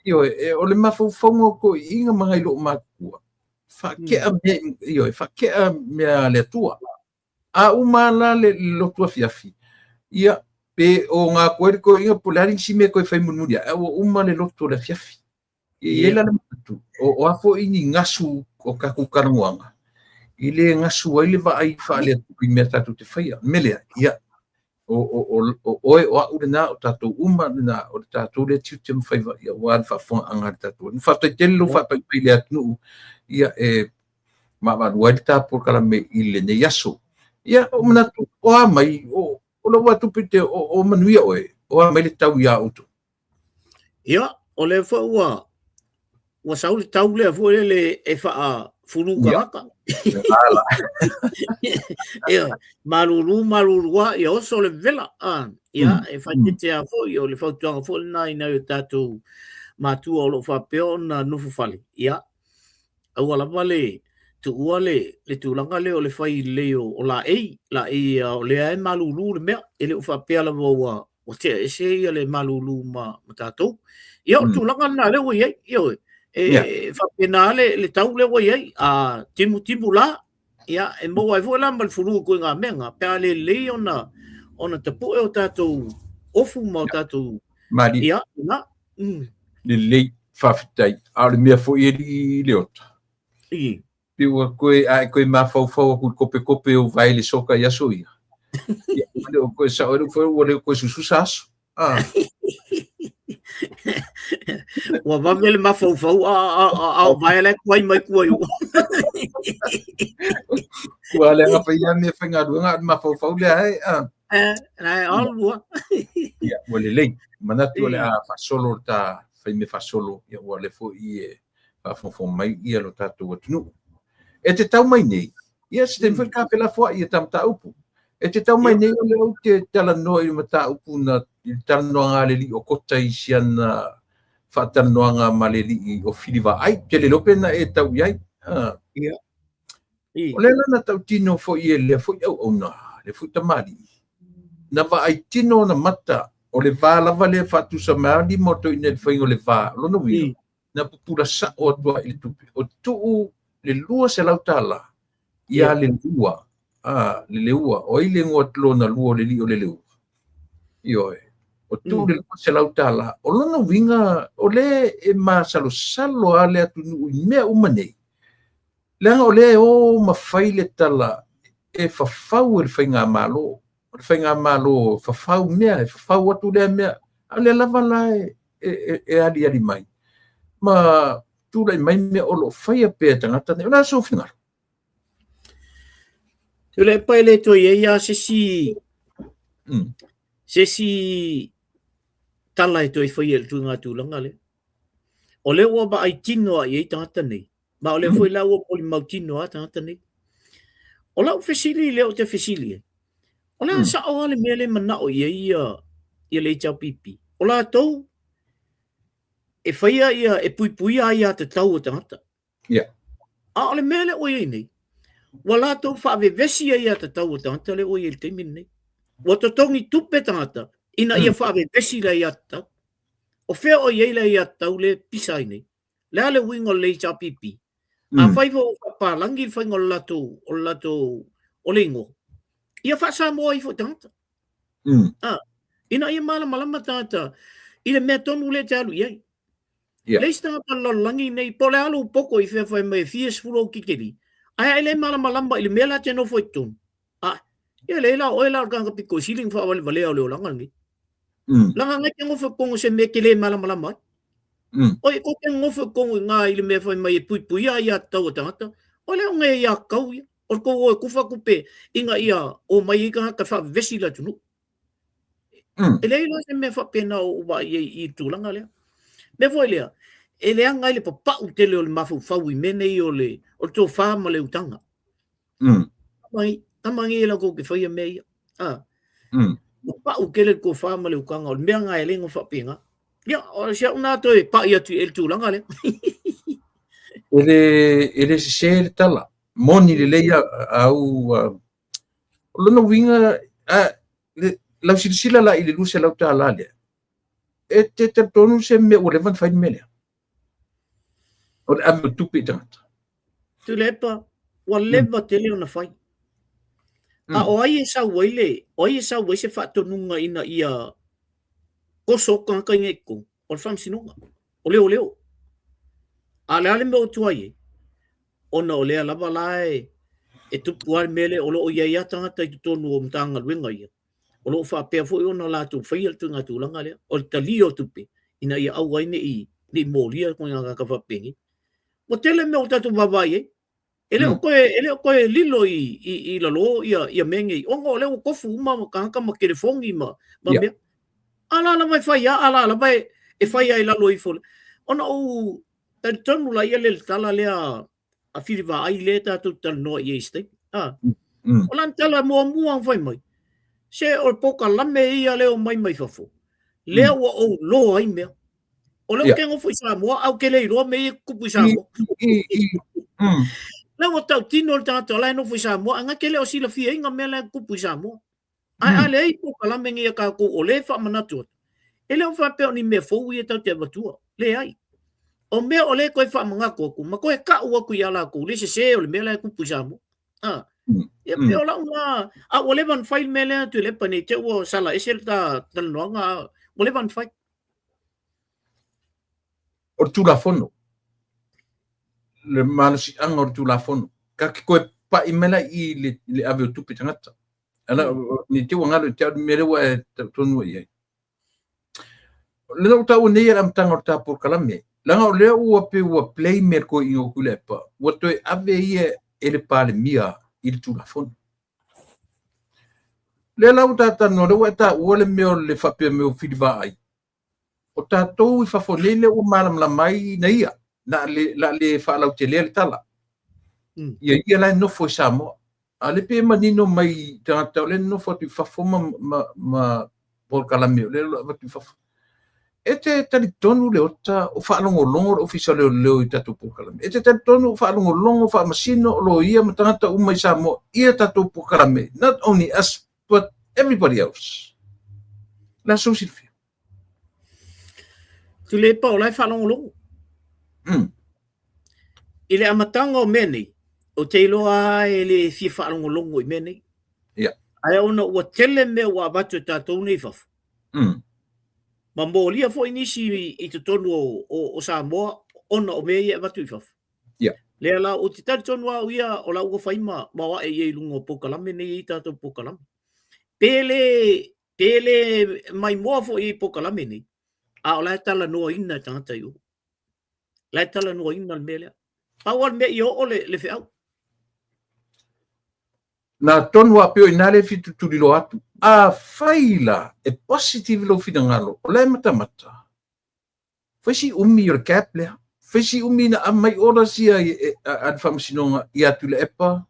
Ioe, e, o le mafaufauga o toeaiina ma nai loomatutua, faakea mea, ioe, faakea mea a le Atua. A uma la le lotu afiafi, ia, pe o ga atu ai le toeaina po o le a le isi mea e toe fai mulimuli ae, ae ua uma le lotu o le afiafi. E i ai la le manatu, o a foi ni gasu o tatou talanoaga, e le gasu ai le vaai faale-Atua i mea tatou te faia. O le mea lea, ia, o oe, o au lena, o tatou uma lena, o le tatou lea tiute ma faiva, ia, aua le faafofogaaga a le tatou atunuu. Faafetai tele lou faapai mai i le atunuu, ia, e vaavaalua ai le ta polokalame i lenei aso. Ia, ou manatu, o a mai, o lou atu pei o manuia oe, o a mai le tau iā outou? Ia, o lea foi ua ua sau le tau lea foi lele e faafulu tagata. Ia, malulu malulu lava, ia oso le vela. Ah, ia, e faaeteete lava foi, o le fautuaga foi lena i nai o tatou matua o lo o faapea ona nofo fale. Ia, aua lava le tuua le, le tulaga lea o le fai lelei o, o laei, laei o lea e malulu le mea, e le o faapea lava ua, ua tea ese ia le malulu ma, ma tatou. Ia, o le tulaga lena lea ua i ai, ioe, e, Yeah. faapena le, le tau lea ua i ai, a timutimu la, ia, e maua ai foi la ma le fulu i ituaiga mea na, pe a le lelei ona, ona tapue o tatou ofu ma o tatou, Malie. ia, na, Lelei, faafetai. A o le mea foi e alii Leota, I. pei ua toe, a e toe mafaufau atu i le kopekope o vae le soka i aso ia, ia, ua le o toe sao ai lou foi, ua le o toe sususa aso. Ah. Ua vave le mafaufau a a a a o vae la e tuai mai tua i o. Ua leaga fai lava mea faigaluega a o le mafaufau lea e, ah. Eh, na e alua. Ia, ua lelei. Manatu o le a faasolo le ta fai mea faasolo, ia ua lea foi e faafogafoga mai ia lo tatou atunuu. E te tau mai nei, ia se taimi foi ta felafoai i ta mataupu. E te tau mai nei o lea ou te talanoa i le mataupu na i le talanoaga a le alii o Kota i si ana faatalanoaga ma le alii o Filivaai. Ou te le iloa pe na e tau i ai. Ah. Ia. I. O lea la na tautino foi e lea foi auauna, lea foi tamalii, na vaai tino ona mata, o le va lava lea e faatusa mai lava lima o toeaina i le faiga o le va. O lona uiga, I. na pupula sao atu lava i le tupe, o tuu le $200 ia Ia. Leleua, a, Leleua, o ai le igoa lona lua o le alii o Leleua? Ioe, o tuu le $200. O lona uiga, o lea e masalosalo lava le atunuu i mea uma nei, leaga o lea e o ma fai le tala e fafau e le faigamalo. O le faigamalo e fafau mea, e fafau atu lea mea, a o lea lava la e, e, e, e aliali mai ma tulai mai mea o lo o faia pea e tagata nei. O le a sou finagalo? Tuilaepa e le toe i ai lava se isi se isi tala e toe faia i le ituaiga tulaga lea. O lea ua vaai tino lava i ai tagata nei, ma o lea foi la ua molimau tino lava tagata nei. O lau fesili lea ou te fesili ai, o le a sao lava le mea lea e manao i ai ia, ia le HRPP? O latou e faia ia, e puipuia aiatatau a tagata. Yeah. A o le mea lea ua i ai nei, ua latou faavevesi aiatatau a tagata lea ua i ai i le taimi lenei. Ua totogi tupe tagata ina ia faavevesi le aiatatau. O fea o i ai le aiatatau lea e pisa ai nei? O le a le uiga o le HRPP? Afai foi ua faapalagi le faiga o le latou, o le latou, o le igoa. Ia faa-Samoa ifo i tagata. Ah, ina ia malamalama tagata i le mea tonu lea e te alu i ai. Leai se tagata o le lalolagi nei, po o le a lou poto i fea fai mai e fia sefulu ou tikeri, ae a e le malamalama i le mea la e te nofo i totonu, ah, ia leai la o oe la o le tagata pito sili ona faavalevalea o le olaga lenei. Leaga ngai te nofo i totonu o se mea e te le malamalama ai. Oi, ko te nofo i totonu i ngā i le mea fai mai e puipuia aiatatau a tagata, o le o ngai aiatatau ia. O le tou o e kufa tupe ina ia omai ai tagata e faavevesi i le atunuu. E leai la se mea faapena o ou vaai ai i le tulaga lea. Mea foi lea, e leaga ai le papau tele o le mafaufau i mea nei o le, o le tofa ma le utaga. Tama, tama nei latou te faia mea ia. Ah. Papau tele le tofa ma le utaga o le mea na e le no faapena. Ia, o si au na toe pai atu i le tulaga lea. E le sese le tala. Moni lelei au o lona uiga lau silasila la i le $200 lea, e te talitonu se mea ua leva ona fai le mea lea? O le ave o tupe i tagata. Tuilaepa, ua leva tele ona fai. A o ai e sau ai le, o ai e sau ai se faatonuga ina ia toso tagata i totonu? O le faamasinoga, o leoleo. A o le a le mea ua tuai ai? Ona o lea lava la e tupu lava le mea lea, o lo o i ai lava tagata i totonu o Matagaluega ia, o lo o faapea foi ona latou faia le ituaiga tulaga lea, o le talia o tupe ina ia aua ai ne i molia ituaiga tagata faapenei. Ua tele mea ua tatou vaavaai i ai, e le o toe, e le o toe lilo i lalo ia mea nei, ona o lea ua tofu uma tagata ma telefoni ma mea. A la lava e fai lava, a la lava e fai lava i lalo ifo. Ona ou talitonu laia le tala lea a Fili Vaai lea tatou te talanoa i ai i se taimi. Ah. O lana tala muamua na fai mai, se o le polokalame ia lea omai mai fafo, lea ua ou loa ai mea. O lea ou te nofo i Samoa, ae ou te le iloa mea ia e tutupu i Samoa. Lea ua tautino le tagata o la e nofo i Samoa, ae na te le o silafiaina mea la e tutupu i Samoa. Ae a leai polokalame nei a tatou o lea e faamanatu atu, e le o faapea o ni mea fou ia tatou te avatua. Leai. O mea o lea e toe faamanatu atu ma toe tau atu ia latou le sese o le mea la e tupu i Samoa. A. Ia pei o lau na, a ua leva ona fai le mea lea Tuilaepa ne i te i ua sala ese le ta talanoaga, a ua leva ona fai. O le Tulafono, le malosiaga o le Tulafono, ta te toe pai mai la i i le ave o tupe i tagata. Ala, ne i te i ua galo ia te au le mea lea ua e tau tonu i ai. Lea ua taua nei e le amataga o le ta polokalame, leaga o lea ua pei ua blame e le toeaina o Tuilaepa, ua toe ave ia e le Palemia i le Tulafono. Lea la ua ta talanoa, lea ua e taua le mea o le faapea mai o Fili Vaai, o tatou i fafo nei lea ua malamalama ai na ia, na le, la le faalautelea le tala. Ia ia la e nofo i Samoa. A le pe manino mai tagata o lea e nofo atu i fafo ma polokalame o lea o lo o avatu i fafo. E te talitonu Leota o faalogologo le Ofisa o Leoleo i tatou polokalame. E te talitonu o faalogologo faamasino o loia ma tagata uma i Samoa ia tatou polokalame. Not only us but everybody else. La sou silafia. Tuilaepa o la e faalogologo. I le amataga o mea nei, ou te iloa lava e le fia faalogologo i mea nei. Ae ona ua tele mea ua avatu e tatou nei i fafo. Ma molia foi nisi i totonu o Samoa ona o mea ia e avatu i fafo. Lea la, ou te talitonu lava au ia o la ua fai ma o ae i ai i luga o polokalame nei e i ai tatou polokalame. Pe le, pe le maimoa foi i polokalame nei, a o la e talanoaina e tagata i o. La e talanoaina le mea lea. Pau lava le mea ia oo le feau. Na tonu a pei o i ina lea e fia tulituliloa atu. Afai la e positive lou finagalo, o la e matamata, fai si umi o le gap lea. Fai si umi na aumai orders ia a le Faamasinoga ia Tuilaepa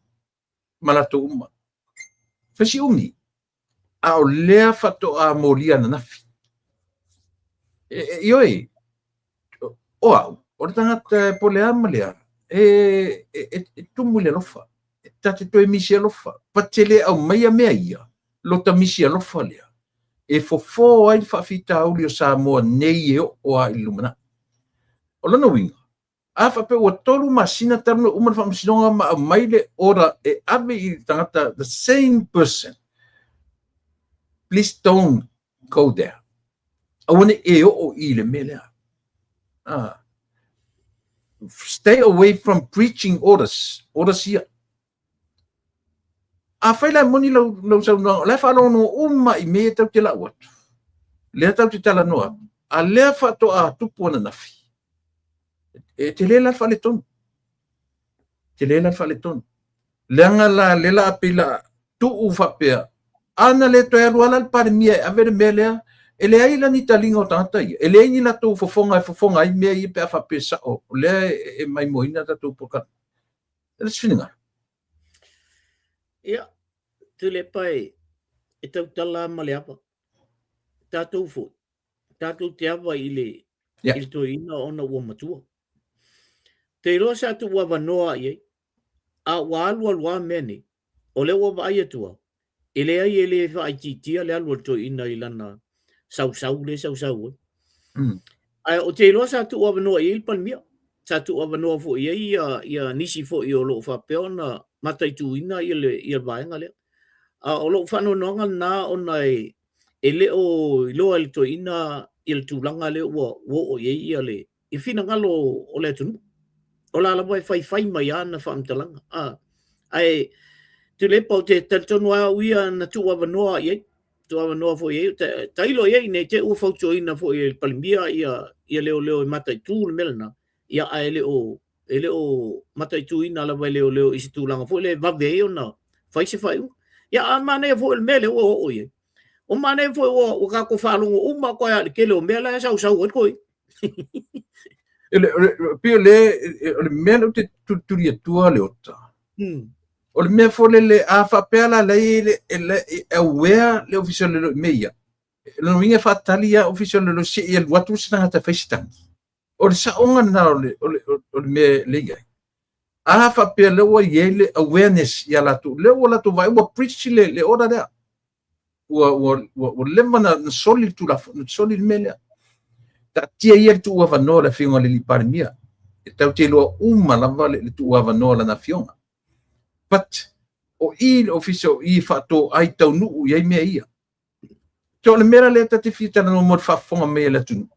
ma latou uma. Fai si umi, a o lea faatoa molia ananafi. E, ioe, o au, o le tagata e po le a ma le a, e tumu i le alofa. E ta te toe misi alofa. Pa te le aumaia mea ia, lo ta misi alofa lea, e fofo ai le faafitauli o Samoa nei e oo lava i le lumanai. O lona uiga, a faapea ua 3 masina talu ona uma le faamasinoga ma aumai le order e ave i le tagata, the same person. Please don't go there. Aua ne i e oo i le mea lea. Stay away from preaching orders, orders ia. Afai la e moni lau, lau saunoaga, o la e faalogologo uma i mea ia tatou te lau atu, lea tatou te talanoa atu, a lea faatoa tupu ananafi, e tele la le faaletonu. Tele la le faaletonu. Leaga la lea la pei la tuu faapea, ana le toe alu ala le Palemia e ave le mea lea, e leai la ni taliga o tagata ia, e leai ni latou fofoga e fofoga ai mea ia pe a faapea e sao, o lea e maimoaina tatou polokalame. E le se finagalo. Ia, Tuilaepa e, e tautala ma le ava. Tatou foi, tatou te ava i le, yeah. i le toeaina ona ua matua. Te iloa sa tuu avanoa i ai, a ua alualu a mea nei, o lea ua vaai atu au, e leai e le faaitiitia le alu a le toeaina i lana sausau lea e sausau ai. Ae ou te iloa sa tuu avanoa i ai le Palemia, sa tuu avanoa foi i ai ia, ia nisi foi o lo o faapea ona mataituina ia le, ia le vaega lea. A o lou faanoanoaga lena ona e, e le o iloa e le toeaina ia le tulaga lea ua, ua oo i ai ia le, i finagalo o le atunuu. O la lava e faifai mai lava ana faamatalaga. A, ae Tuilaepa, ou te talitonu lava au ia na tuu avanoa i ai, tuu avanoa foi i ai, tailo i ai ne i te i ua fautuaina foi e le Palemia ia, ia leoleo e mataitu le mea lena, ia ae le o, e le o mataituina lava e leoleo i se tulaga foi lea e vave ai ona fai se faaiuga. Ia a manaia foi o le mea lea ua oo i ai. O manaia foi ua, ua tatou faalogo uma atu ai i le tele o mea la e sausau ai le toeaina. Pei o le, o le mea lea ou te tulituli atua Leota. O le mea foi lele, a faapea la lea e, e aware le Ofisa o Leoleo i mea ia. Lona uiga e faatali lava Ofisa o Leoleo se i alu atu se tagata e fai se tagi. O le saoga lena o le, o le, o le mea lea i ai. A faapea lea ua i ai le awareness ia latou, lea ua latou vaai ua breach le, le order lea. Ua, ua, ua, ua leva na, na soli le Tulafono, na soli le mea lea. Taatia ia le tuuavanoa le Afioga i le Palemia. E tatou te iloa uma lava le, le tuuavanoa lana afioga. But, o i le ofisa o i e faatoai taunuu i ai mea ia. So o le mea la lea ta te fia talanoa mo le faafofoga mai a le atunuu.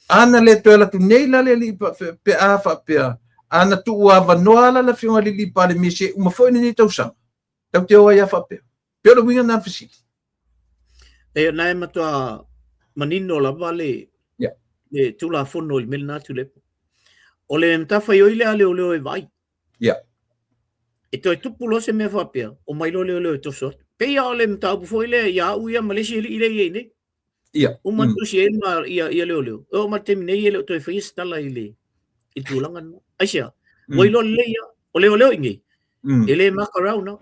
Ana le toe alu atu nei la le alii pe a faapea, ana tuu avanoa la le afioga i le alii Palemia se uma foi lenei tausaga, tatou te o ai a faapea. Pei o le uiga lena o le fesili. E, na e matua manino lava le, yeah. le Tulafono i le mea lena Tuilaepa. O le matafaioi lea a leoleo e vaai. Yeah. E toe tupu loa se mea faapea, omai loa leoleo e toso atu. Pei lava o le mataupu foi lea ia au ia ma le isi alii lea e i ai nei. Yeah. Uma tusi ai ma ia, ia leoleo. E oo mai le taimi nei e le o toe faia se tala i le, i le tulaga lena. Aisea? Ua iloa lelei ia, o leoleo i nei, e le muck around na.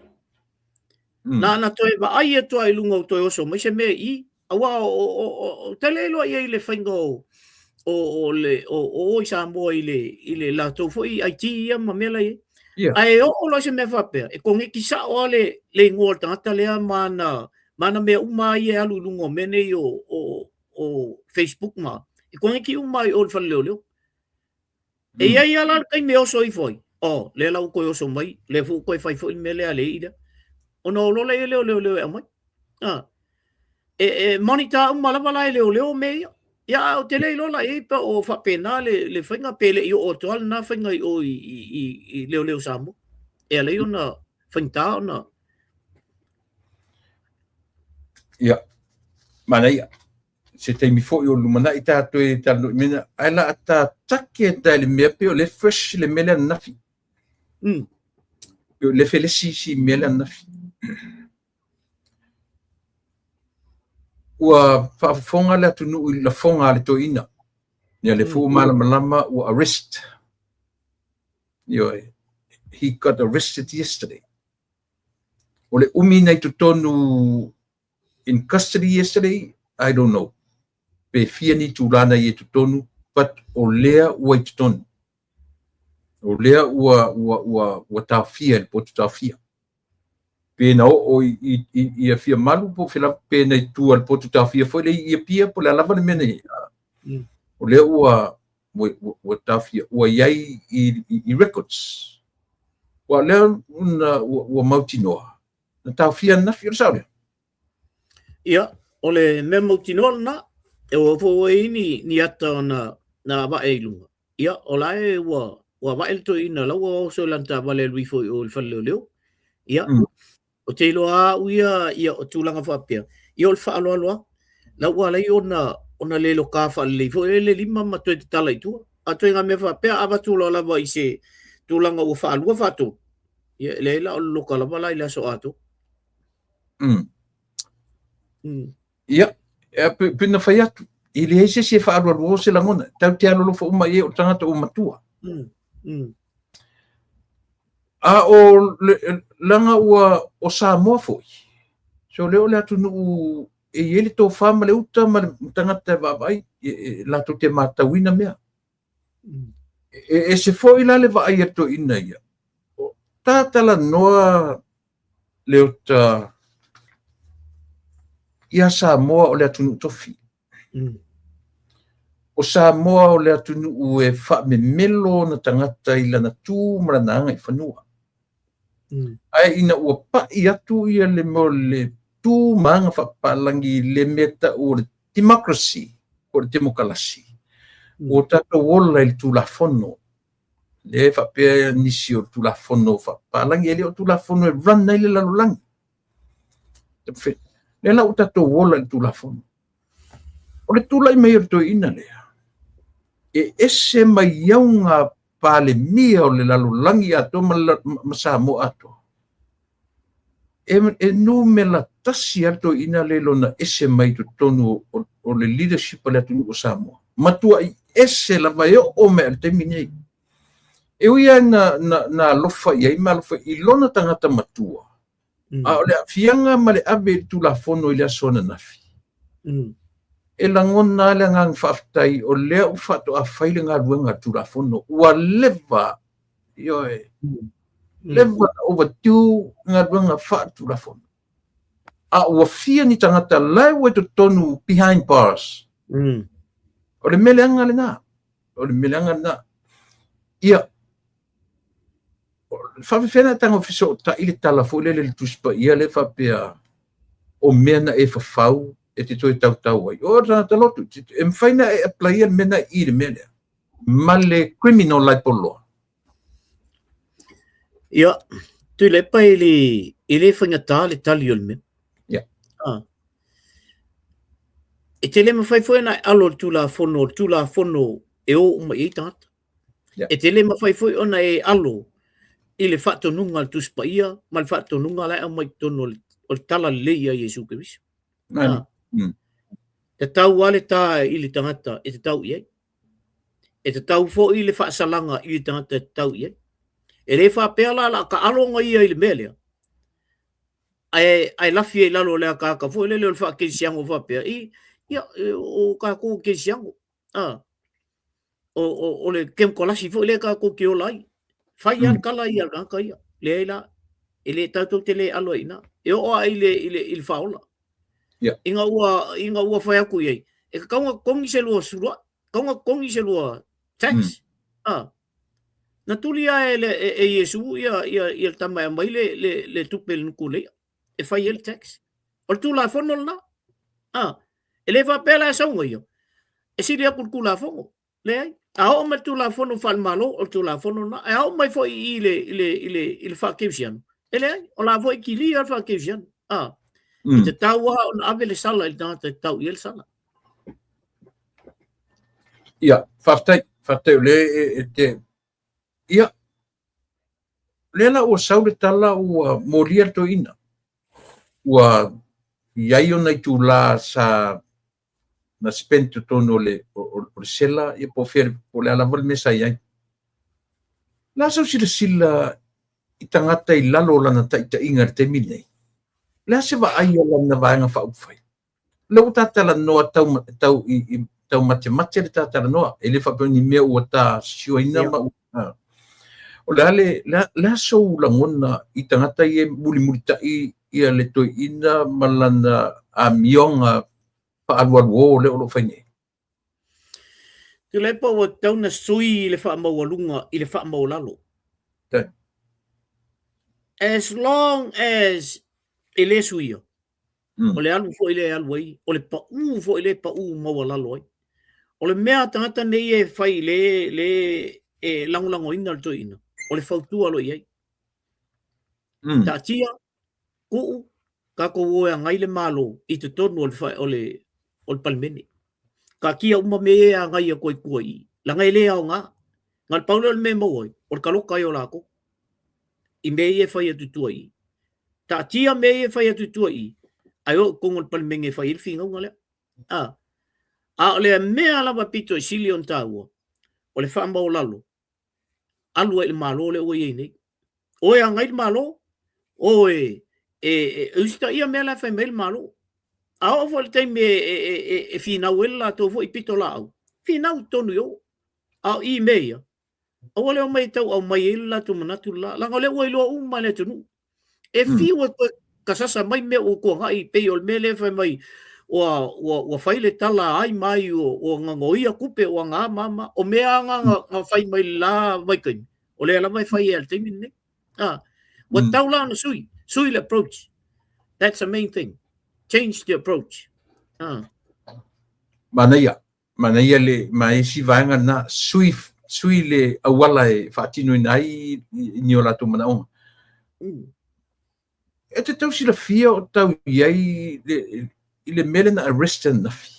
Na ona toe vaai atu lava i luga o toe oso mai se mea i i, Aua o te le iloa i ai le faiga o o le o o i Samoa i le i le latou foi IT ia ma mea la i ai. Yeah. Ae oo loa se mea faapea, e koneki sao lava le le igoa o le tagata lea ma ana ma ana mea uma ia e alu i luga o mea nei o o o Facebook ma e koneki uma i o le fale leoleo. E i ai lava la le taimi e oso ifo ai, oh, lea la ua toe oso mai, lea foi ua toe fai foi le mea lea a le alii lea. Ona o loa lea o leoleo e aumai. Ah. E, e monitor uma lava la e leoleo mea ia. Ia, a ou te le iloa la i ai pe o faapena le, le faiga pe le i oo atu lava lena faiga i o i, i, i, i leoleo Samoa. E ala ai ona faigata ona Ia, manaia. Se taimi foi o lumanai tatou e talanoa i mea, ae la ta take ta i le mea pei o le fresh le mea lea ananafi. Pei o le felesi si mea lea ananafi. Ua faafofoga le atunuu i le lafoga a le toeaina. Ia le foi ua malamalama ua arrest. Ioe. He got arrested yesterday. O le umi na i totonu in custody yesterday, I don't know. Pe fia ni itulā na i ai totonu, but o lea ua i totonu. O lea ua, ua, ua, ua taofia i le potu taofia. Pe na oo i, i, i, i Aliimalemanu po o fea lava, pe na i tua i le potu taofia foi lea i Apia po o le a lava le mea na i ai. O lea ua, ua, ua, ua taofia, ua i ai i, i, i records. Ua lea na, ua, ua mautinoa, na taofia ananafi, o le sao lea? Ia, O le mea mautinoa lena, e ua foi ua i ai ni, ni ata ona na avae i luga. Ia, o la e ua, ua avae le toeaina, la ua oso i lana taavale e alu ifo i o i le fale leoleo. Ia, ou te iloa lava au ia, ia o tulaga faapea, ia o le faaaloalo lava. La ua ala ai ona, ona le loka faalelei foi le lima ma toe tatala i tua. A o ituaiga mea faapea, a avatu loa lava i se tulaga ua faalua faatolu, ia e leai la o le loka lava la i le aso atoa. Ia, e pei ona fai atu, e leai se isi e faaalualuo se lagona, tatou te alolofa uma i ai o tagata ua matua. A o le, leaga ua o Samoa foi, so lea o le atunuu e i ai le tofa ma le uta ma le tagata e vaavaai, e, latou te matauina mea. E ese foi la le vaai a toeaiina ia. O tatalanoa Leota ia Samoa o le atunuu tofi. O Samoa o le atunuu e faamemelo ona tagata i lana tu ma lana agaifanua. Ae ina ua pai atu ia le mea o le tu ma aga faapapalagi i le mea tau o le democracy, po o le temokalasi, ua tatou ola i le Tulafono. Lea e faapea nisi o le Tulafono faapapalagi, e le o Tulafono e run ai le lalolagi. Lea la ua tatou ola i le Tulafono. O le tulai mai o le toeaina lea, e ese mai auga Palemia o le lalolagi atoa ma Samoa atoa. E numera tasi lava le toeaina lea i lona ese mai i totonu o le leadership a le atunuu o Samoa. Matuai ese lava e oo mai i le taimi nei. E ui lava na alofa i ai ma alofa i lona tagata matua, a o le aafiaga ma le ave i le Tulafono i le aso ananafi, e lagona lava le agaga faafetai o lea ua faatoa fai le galuega a le Tulafono. Ua leva, ioe, leva na overdue galuega faale-Tulafono. A ua fia ni tagata la ua i totonu behind bars. O le mea leaga lena. O le mea leaga lena. Ia, faapefea ona e tago fesootai le tala foi lele i le Tusi Paia lea faapea o mea na e fafau e te toe tautau ai. O le tagata lotu, e mafai ona e apply-ia le mea lena i i le mea lea ma le criminal libel law. Ia, Tuilaepa e le, e le faigata le tali o le mea. Ia. Ah. E te le mafai foi ona e alo i le Tulafono, o le Tulafono e o uma i ai tagata. Yeah. E te le mafai foi ona e alo i le faatonuga a le Tusi Paia ma le faatonuga la e aumai i totonu o le, o le Tala Lelei a Iesu Keriso. Ah. Tatau lava le tā i le tagata e tatau i ai. E tatau foi le faasalaga i le tagata e tatau i ai. E le faapea la la ka alo ia i le mea lea. Ae, ae lafi ai i lalo o le akaaka foi lele o le faakerisiano faapea, i, ia, o tatou kerisiano. Ah. O, o, o le kemokalasi foi lea tatou te ola ai. Fai lava le tala ia a le tagata ia. Leai la, e le tatou te le alo ai i ina. E oo lava i le, i le, i le faaola. Yeah. Ina ua, ina ua fai atu i ai, e tatau ona totogi se lua suluai, tatau ona totogi se lua tax. Ah. Na tuli lava e, le, e, e Iesu ia, ia, ia le tama e aumai le, le, le tupe i le nuku o le i'a, e fai ai le tax. O le Tulafono lena. Ah. E le faapea la e sauga ia, e sili atu le Tulafono. Leai. A oo mai le Tulafono faale-Malo, o le Tulafono lena. Ae a oo mai foi i le, i le, i le, i le faakerisiano, e leai, o la foi e kilia le faakerisiano. Ah. E tatau lava ona ave le sala i le tagata e tatau i ai le sala. Ia, faafetai, faafetai o lea e, e te... Ia, lea la ua sau le tala ua molia le toeaina. Ua i ai ona itulā sa na spend totonu o le, o, o le sela, ia po o fea, po o le a lava le mea sa i ai. O le a sau silasila i tagata i lalo o lana taitaiga i le taimi lenei? O le a se vaai a lana Vaega Faaupufai? Lea ua ta talanoa tau, tau, i, i, tau matemate le ta talanoa. E le faapea ni mea ua ta sioina ma ua... O le a le, le a sou lagona i tagata ia e mulimulitai ia le toeaina ma lana amioga faaalualuo lea o lo o fai nei? Tuilaepa ua tatau ona sui le faamaualuga i le faamaualalo. Okay. As long as e le suia. O le alu foi lea e alu ai, o le paʻū foi lea e paʻū maualalo ai. O le mea a tagata nei e fai le, le e lagolagoina le toeaina, o le fautua loa i ai. Taatia, tuu, tatou o e agai le Malo i totonu o le, o le, o le Palemene. Taatia uma mea ia e agai atu ai tua i i, leaga e le aoga. Na o le pau lea o le mea e maua ai, o le taloka ai o latou i mea ia e fai atu i tua i i. Taatia mea ia e fai atu i tua i i, ae o i totonu o le Palemene e fai ai le finauga lea. A, a o le mea lava pito i sili ona taua, o le faamaualalo, alu ai i le Malo lea ua i ai nei. O e agai le Malo, o e, e, e usitaia mea la e fai mai le Malo. A oo foi i le taimi e, e, e, e, e finau ai le latou foi pitolaau, finau i totonu i o. A o i mea ia, aua le omai e tau aumai ai le latou manatu le la, leaga o lea ua iloa uma e le atunuu. E fiu e toe kasasa mai mea ua tuanai, pei o le mea lea e fai mai, ua, ua, ua fai le tala a ai ma ai, ua, ua gagoia tupe, ua ga ma ma. O mea lava na, na fai mai le la vaitaimi, o lea lava e fai ai i le taimi lenei. Ah, ua tatau la ona sui, sui le approach. That's the main thing. Change the approach. Ah. Manaia, manaia le ma isi vaega na sui sui le auala e faatinoina ai ni o latou manaoga. E te tau silafia o tau i ai i le mea lea na arrest ananafi.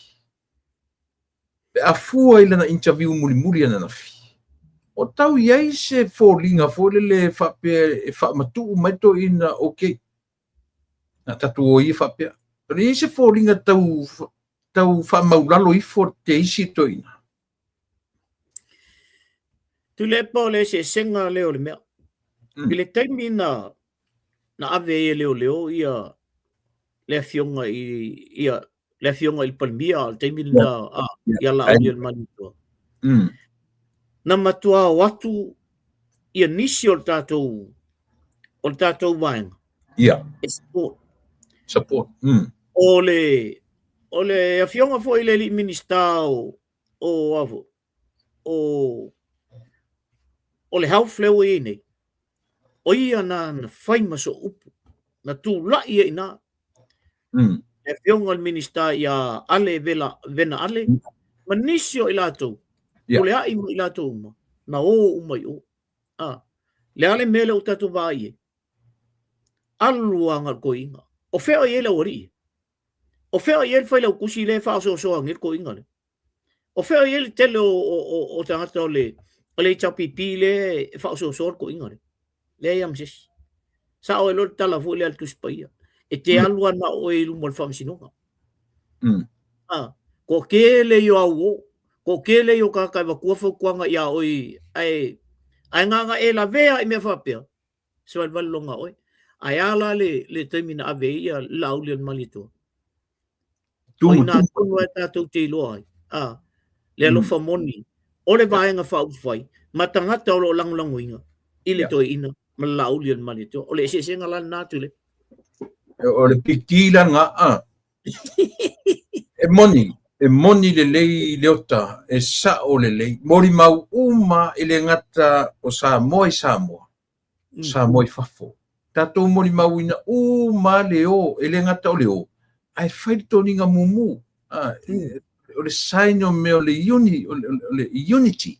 Pe a fua i lana interview mulimuli ananafi, o tau i ai se foliga foi lele faapea e faamatuu mai toeaina, okay, na tatou o ia faapea. O le i ai se foliga tau, tau faamaulalo ifo te isi toeaina? Tuilaepa o le eseesega lea o le mea. I le taimi na, na ave ai e leoleo ia le afioga i ia le afioga i le Palemia o le taimi lena a ia Laaulialemalietoa. Na matua o atu ia nisi o le tatou o le tatou vaega. E support. Support. O le o le afioga foi i le alii Minisita o o a foi o o le Health lea ua i ai nei, o ia na na fai ma sooupu, na tulai ai i ina. Le afioga i le Minisita ia Ale Vela, Vena Ale, ma nisi o i latou, Puleai ma i latou uma, na o uma i o. A, le a le mea lea ua tatou vaai i ai? Alu lava le toeaina. O fea o i ai le aualii? O fea o i ai le failautusi lea e faaosoosoa nei le toeaina lea? O fea o i ai le tele o, o, o, o tagata o le, o le HRPP lea e faaosoosoa le toeaina lea? Leai lava ma se isi. Sao ai loa le tala foi lea a le Tusi Paia, e te alu lava na o oe i luma o le faamasinoga. A, toatele ia o auo, toatele ia o tagata e avatua fautuaga ia oe, ae, ae na ona e lavea i mea faapea, savalivali loa na oe. Ae a la le, le taimi na ave ai ia le Laaulialemalietoa? O i ina tonu lava tatou te iloa ai, a, le alofa moni o le Vaega Faaupufai ma tagata o lo o lagolagoina i le toeaina ma le Laaulialemalietoa. O le eseesega la lena Tuilaepa. O le piki la lena, a. E moni, e moni lelei Leota, e sao lelei. Molimau uma e le gata o Samoa i Samoa, o Samoa i fafo. Tatou molimauina uma le o, e le gata o le o, ae fai le toniga mumu. O le sign o mea o le, uni, o le unity.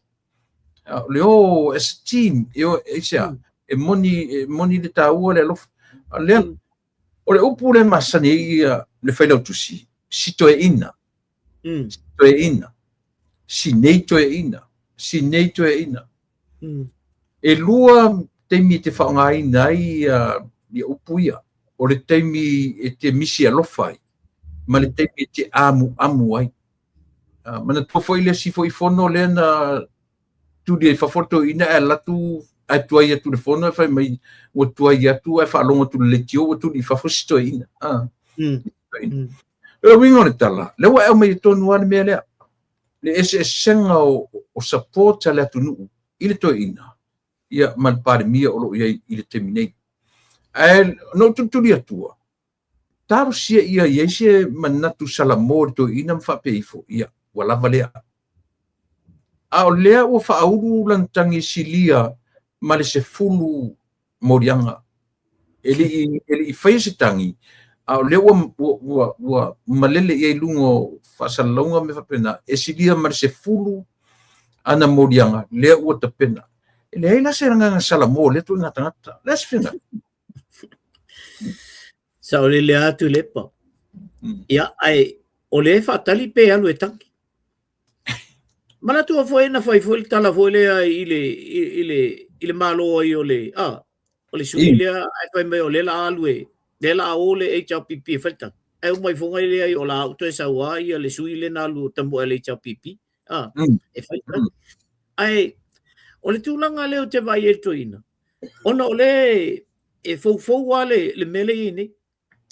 O le o as a team, e o, e se a, e moni, e moni le taua le alofa. O lea, o le upu lea e masani ai ia le failautusi, si toeaina. Si toeaina. Si nei toeaina. Si nei toeaina. E lua taimi e te faaaogaina ai ia, ia upu ia. O le taimi e te misi alofa ai, ma le taimi e te amuamu ai. Manatua foi le isi foi fono lea na tuli ai fafo le toeaina ae alu atu ae tuai atu i le fono ae fai mai ua tuai atu ae faalogo atu i le leitio ua tuli i fafo si toeaina. O le uiga o le tala, lea ua e aumaia tonu lava le mea lea, le eseesega o, o support a le atunuu i le toeaina ia ma le Palemia o lo o i ai i le taimi nei. Ae na ou tulituli atua, talosia ia i ai se manatu salamo i le toeaina ma faapea ifo, ia, ua lava lea. A o lea ua faaulu lana tagi silia ma le 10 moliaga. E le i faia se tagi, A o lea ua, ua, ua, ua malele i ai i luga o faasalalauga ma mea faapena, e silia ma le 10 ana moliaga lea ua tapena. E leai la se agaga salamo o lea ituaiga tagata. O le a se finagalo? Saolele lava Tuilaepa. Ia, ae o lea e faatali pe alu e tagi. Manatua foi na fai foi le tala foi lea i le, i, i le, i le malo ai o le, a, o le sui lea ae fai mai o lea la alu e, lea la o le HRPP e fai le tagi. Ae uma ifoga e leai o la au toe sau a ia le sui lea na alu tamoe a le HRPP. A, e fai le tagi. Ae, o le tulaga lea ou te vaai ai i le toeaina, ona o lea e foufou lava le, le mea lea e i ai nei.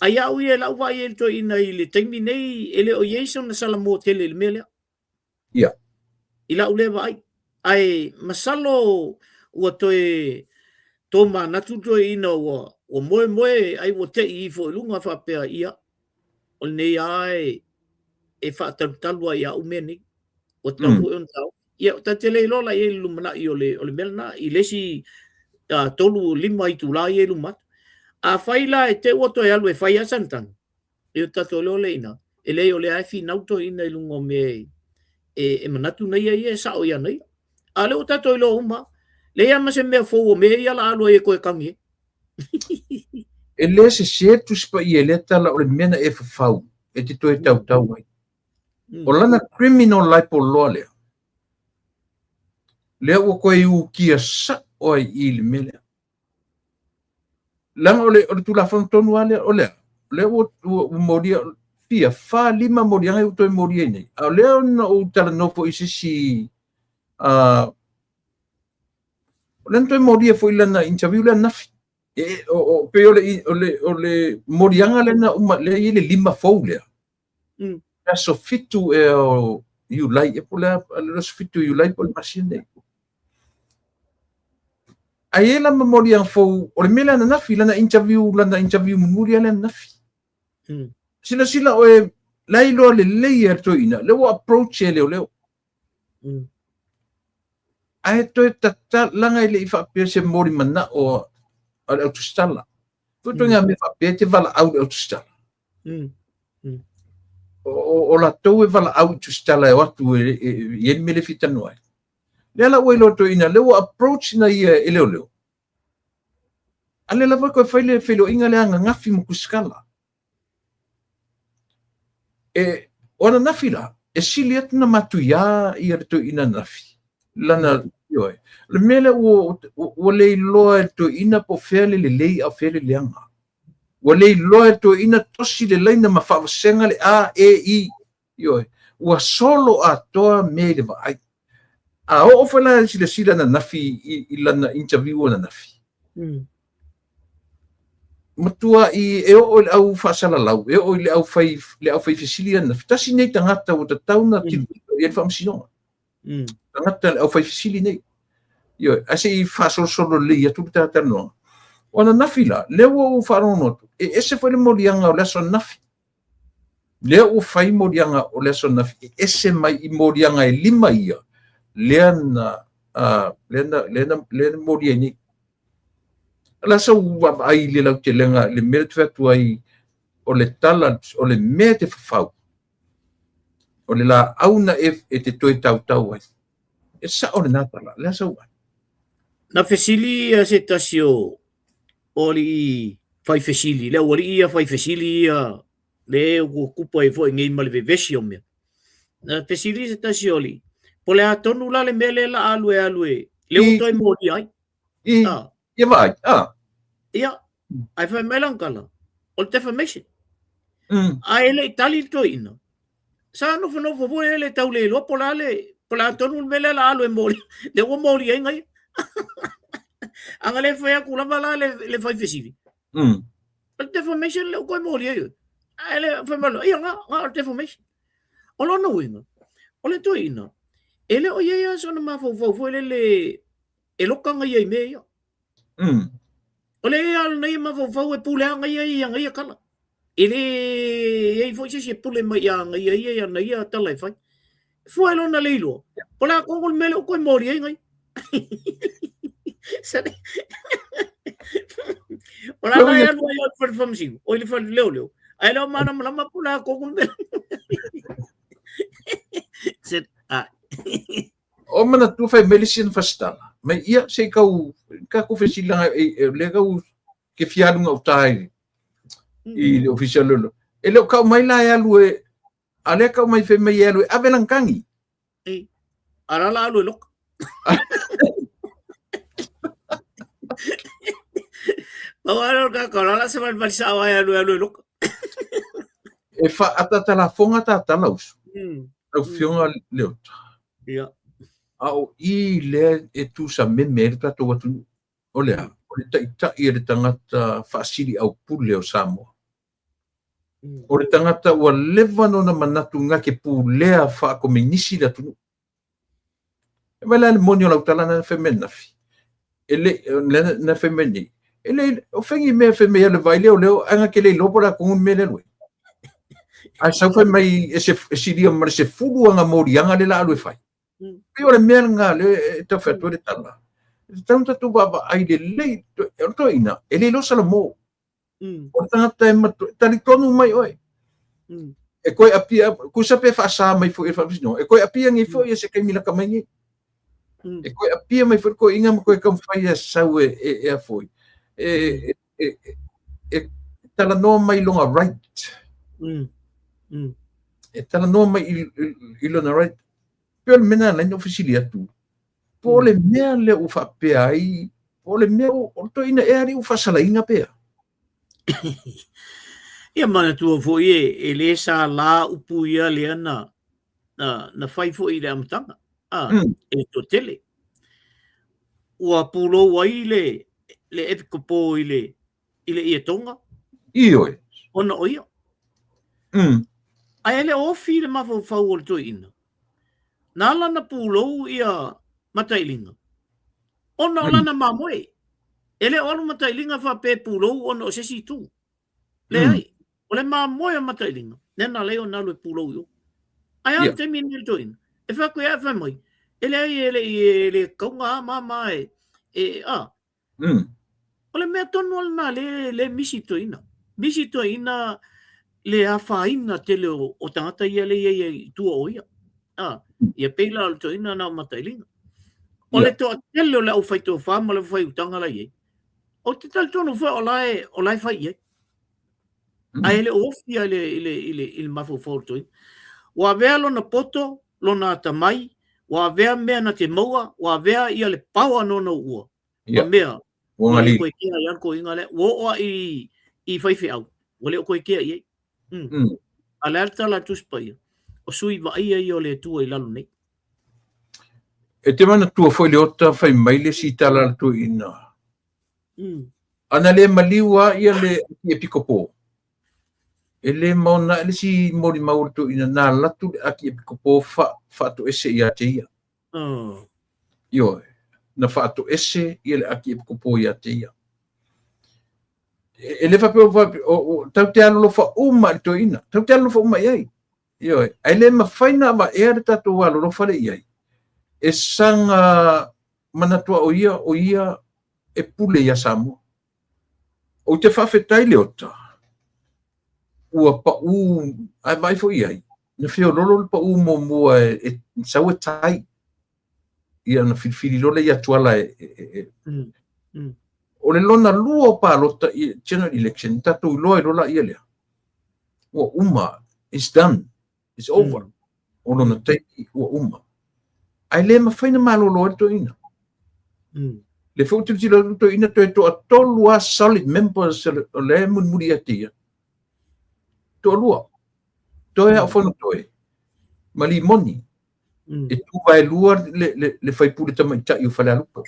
Ai au ia i lau vaai i le toeaina i le taimi nei, e le o i ai sona salamo tele i le mea lea. Ia. I lau lea vaai. Ae masalo ua toe tomanatu le toeaina ua, ua moemoe ai ua tei ifo i luga faapea, ia, o lenei lava e, e faatalutalu ai i au mea nei. Ua tatau foi ona taofi. Ia, ta te le iloa la i ai i le lumanai o le, o le mea lena, i le isi 3, 5 itula ia i luma atu. Afai la e te i ua toe alu e fai lava sana tagi, ia o tatou iloa lea i ina, e leai o lea lava e finau toeaina i luga o mea e, e, e manatu nei ia e sao ia nei. A o lea ua tatou iloa uma, leai lava ma se mea fou o mea ia la alu ai e toe tagi ai. E le sese le Tusi Paia i lea tala o le mea na e fafau e te toe tautau ai. O lana criminal libel loa lea, lea ua toe ukia sao ai i le mea lea. Leaga o le, o le Tulafono tonu lava lea, o lea, o lea ua, ua, ua molia, fia, fa, lima moliaga ua toe molia ai nei. A o lea na ou talanoa foi i se isi, o lea na toe molia foi lana interview lea ananafi. E, o, o, pei o le, o le, o le moliaga lea na uma, lea e i ai le lima fou lea. Le aso 7 ea o Iulai, e po o le a, le aso 7 o Iulai po o le masina nei. Ae i ai la ma moliaga fou, o le mea lea ananafi, lana interview, lana interview mulimuli lea ananafi. Silasila oe, la e iloa lelei e le toeaina, lea ua approach e leoleo. Ae toe tatala, leaga e le i faapea se moli manao a le autusitala. Foi ituaiga mea faapea e te valaau i le autusitala. O, o, o latou e valaau i tusitala e o atu e, e, e i ai le mea lea e fia talanoa ai. Lea la ua iloa toeaina, lea ua approach na ia e leoleo. A lea lava e toe fai le feiloaiga lea ananafi ma tusitala. E, o ananafi la, e sili atu na matuiā ia le toeaina ananafi. Lana, ioe. O le mea lea ua, ua, ua le iloa e le toeaina po o fea le lelei a o fea le leaga. Ua le iloa e le toeaina tosi le laina ma faavasega le A, E, I. Ioe. Ua solo atoa mea i le vaai. A oo foi la i silasila ananafi i, i lana interview ananafi. Matua i e oo i le au faasalalau, e oo i le au fai, le au fai fesili ananafi. Tasi nei tagata ua tatau ona tilotilo i ai le faamasinoga. Tagata le au fai fesili nei. Ioe, ae se i faasolosolo lelei atu le talatalanoaga. O ananafi la, lea ua ou faalogologo atu, e ese foi le moliaga o le aso ananafi. Lea ua fai moliaga o le aso ananafi e ese mai i moliaga e lima ia, lea na, lea na, lea na, lea na molia ai nei. O le a sau vaavaai i le lautelega i le mea lea ou te fai atu ai, o le tala, o le mea e te fafau, o le laau na e, e te toe tautau ai. E sao lena tala, o le a sau vaai? Na fesili ia se tasi o o alii fai fesili, le aualii ia fai fesili ia, le ua kupu ai foi nei ma le vevesi o mea. Na fesili se tasi o alii, po o le a tonu la le mea lea la alu e alu e, le ua toe molia ai. I, ia vaai, a. Ia, ae fai mai lana tala, o le defamation. Ae le i tali le toeaina. Sa nofonofo foi e le tau le iloa po o le a le, po o le a tonu le mea lea la alu e moli, lea ua moli ai gaia. A na le fai atu lava la le, le fai fesili. O le defamation lea ua toe moli ai oe. Ae le fai mai loa, ia na, na o le defamation. O lona uiga, o le toeaina, e le o i ai lava sona mafaufau foi lele e loka gaia i mea ia. O le ia lona ia mafaufau e pule lava gaia ia ia tala. E le i ai foi se isi e pule mai ia gaia ia ia na ia tala e fai. Fua e lona le iloa. Po o le a tonu le mea lea ua toe moli ai gaia. Sale. O la la e alu ai o le fale faamasino, o i le fale leoleo. Ae le o malamalama po o le a tonu le mea. Se, a. O manatua fai mai le isi na fasitala. Mai ia se i kau tatou fesilaga e lea kau ke fia alu gauta i le ofisa o leoleo. E le o kau mai la e alu e a lea kau mai fai mai e alu e ave lana tagi. E, a la la alu e loka. Pau lava lea o le tagata o la la savalivali sao lava e alu e alu e loka. E faaataata lafoga tatala uso. Lau Afioga Leota. Ia. A o i lea e tusameme ai le tatou atunuu. O le a? O le taitai e le tagata faasili aupule o Samoa. O le tagata ua leva nona manatu na ke pulea faakomenisi le atunuu. E mai la le moni o lau tala na fai mai ananafi. E le, lea na fai mai nei. E le, o fengi mea fai mai le vai leo leo, ae na ke le iloa po o le a tonu le mea lea alu ai. Ae sau fai mai e, se, e silia ma le sefulu ana moliaga le la alu e fai. Pei o le mea lena lea e tau fai atu ai le tala. E tatau ona tatou vaavaai lelei, o le toeaina, e le iloa salamo. O le tagata e matua, talitonu mai oe. E koe apia, tusa pe faasa mai foi e le faamasinoga, e koe apia nei foi e se taimi lata mai nei. E koe apia mai foi le toeaina ma toe taumafai e sau e, e, e a foi. E, e, e, e talanoa mai lona right. E talanoa mai i, i, i lona right. Pei o le mea lena na ala ai ona ou fesili atu, po o le mea lea ua faapea ai, po o le mea o le toeaina ea alii ua faasalaina pea? Ia manatua foi e, e le sa la upu ia lea na, na, na fai foi i le amataga, a, e le toatele. Ua pulou ai le, le epikopo i le, i le ietoga. Ioe. Ona o ia. Ae le o ofi le mafaufau o le toeaina. Na ala ona pulou ia Matailiga, ona o lana mamoe. E le o alu Matailiga faapea e pulou ona o se isi itu. Leai, o le mamoe o Matailiga, lea na ala ai ona alu e pulou i o. Ae a le taimi lenei le toeaina, e fai atu ia ae fai mai, e leai e le i e le tauga a mama e, e a. O le mea tonu lava lena lea lea misi toeaina. Misi toeaina le afaina tele o, o tagata ia lea i ai i tua o ia. A, ia pei la o le toeaina na o Matailiga. O le toatele o le aufaitofa ma le aufaiutaga la i ai, ou te talitonu foi o la e, o la e fai i ai. Ae le o ofi i le, i le, i le, i le mafaufau o le toeaina. Ua avea lona poto, lona atamai, ua avea mea na te maua, ua avea ia le paoa nona ua, ma mea, ua le koe kea i a le toeaina lea. Ua oo lava i, i faifeau, ua le o toe kea i ai. A o le a le tala a le Tusi Paia? O sui vaaia ia o le Atua i lalo nei. E te manatua foi Leota fai mai le isi tala a le toeaina. Ana le maliu lava ia le Epikopo, e le maona ae le isi molimau o le toeaina na alu atu le Akiepikopo faatoese ia te ia. Ioe, na faatoese ia le Akiepikopo ia te ia. E le faapea tatou te alolofa uma i le toeaina, tatou te alolofa uma i ai. Ioe, ae le mafai ona avaea le tatou alolofa lea i ai, e saga manatua o ia, o ia e pule iā Samoa. Ou te faafetai Leota, ua paʻū, ae vaai foi i ai, na feololo le paʻū muamua e sau e tai, ia ona filifili loa lea ia Tuala e, e, e, O le lona lua o palota i general election, tatou iloa ai loa laia lea, ua uma, it's done, it's over. O lona taimi ua uma. Ae le mafai ona malolo ai le toeaina. Le foi ua tilotilo atu le toeaina toe toatolu lava solid members o lea e mulimuli ia te ia. Toalua. Toe a o Fonotoe ma Limoni. E tu vaelua le, le, le faipule tamaitai o Falealupo.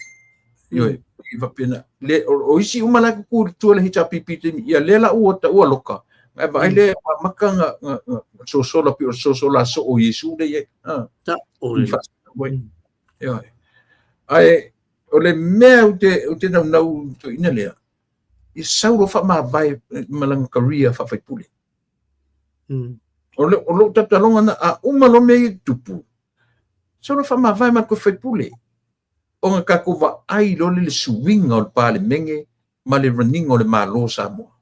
Ioe, e faapena. Le, o, o isi uma la e tutu i tua le HRPP taimi, ia lea la ua taua loka. Ae vaai lea ua amata na, na, na sosola pei o le sosola soo o Iesu lea i ai. Ah. Ta, o le. Ioe. Ae o le mea ou te, ou te naunau toeaina lea, ia sau loa faamavae ma lana career faafaipule. O, le, o lou tataloga na, a uma loa mea ia tutupu, sau loa faamavae ma le toe faipule. Ona tatou vaai loa lea i le suiga o le Palemene ma le running o le Malo o Samoa.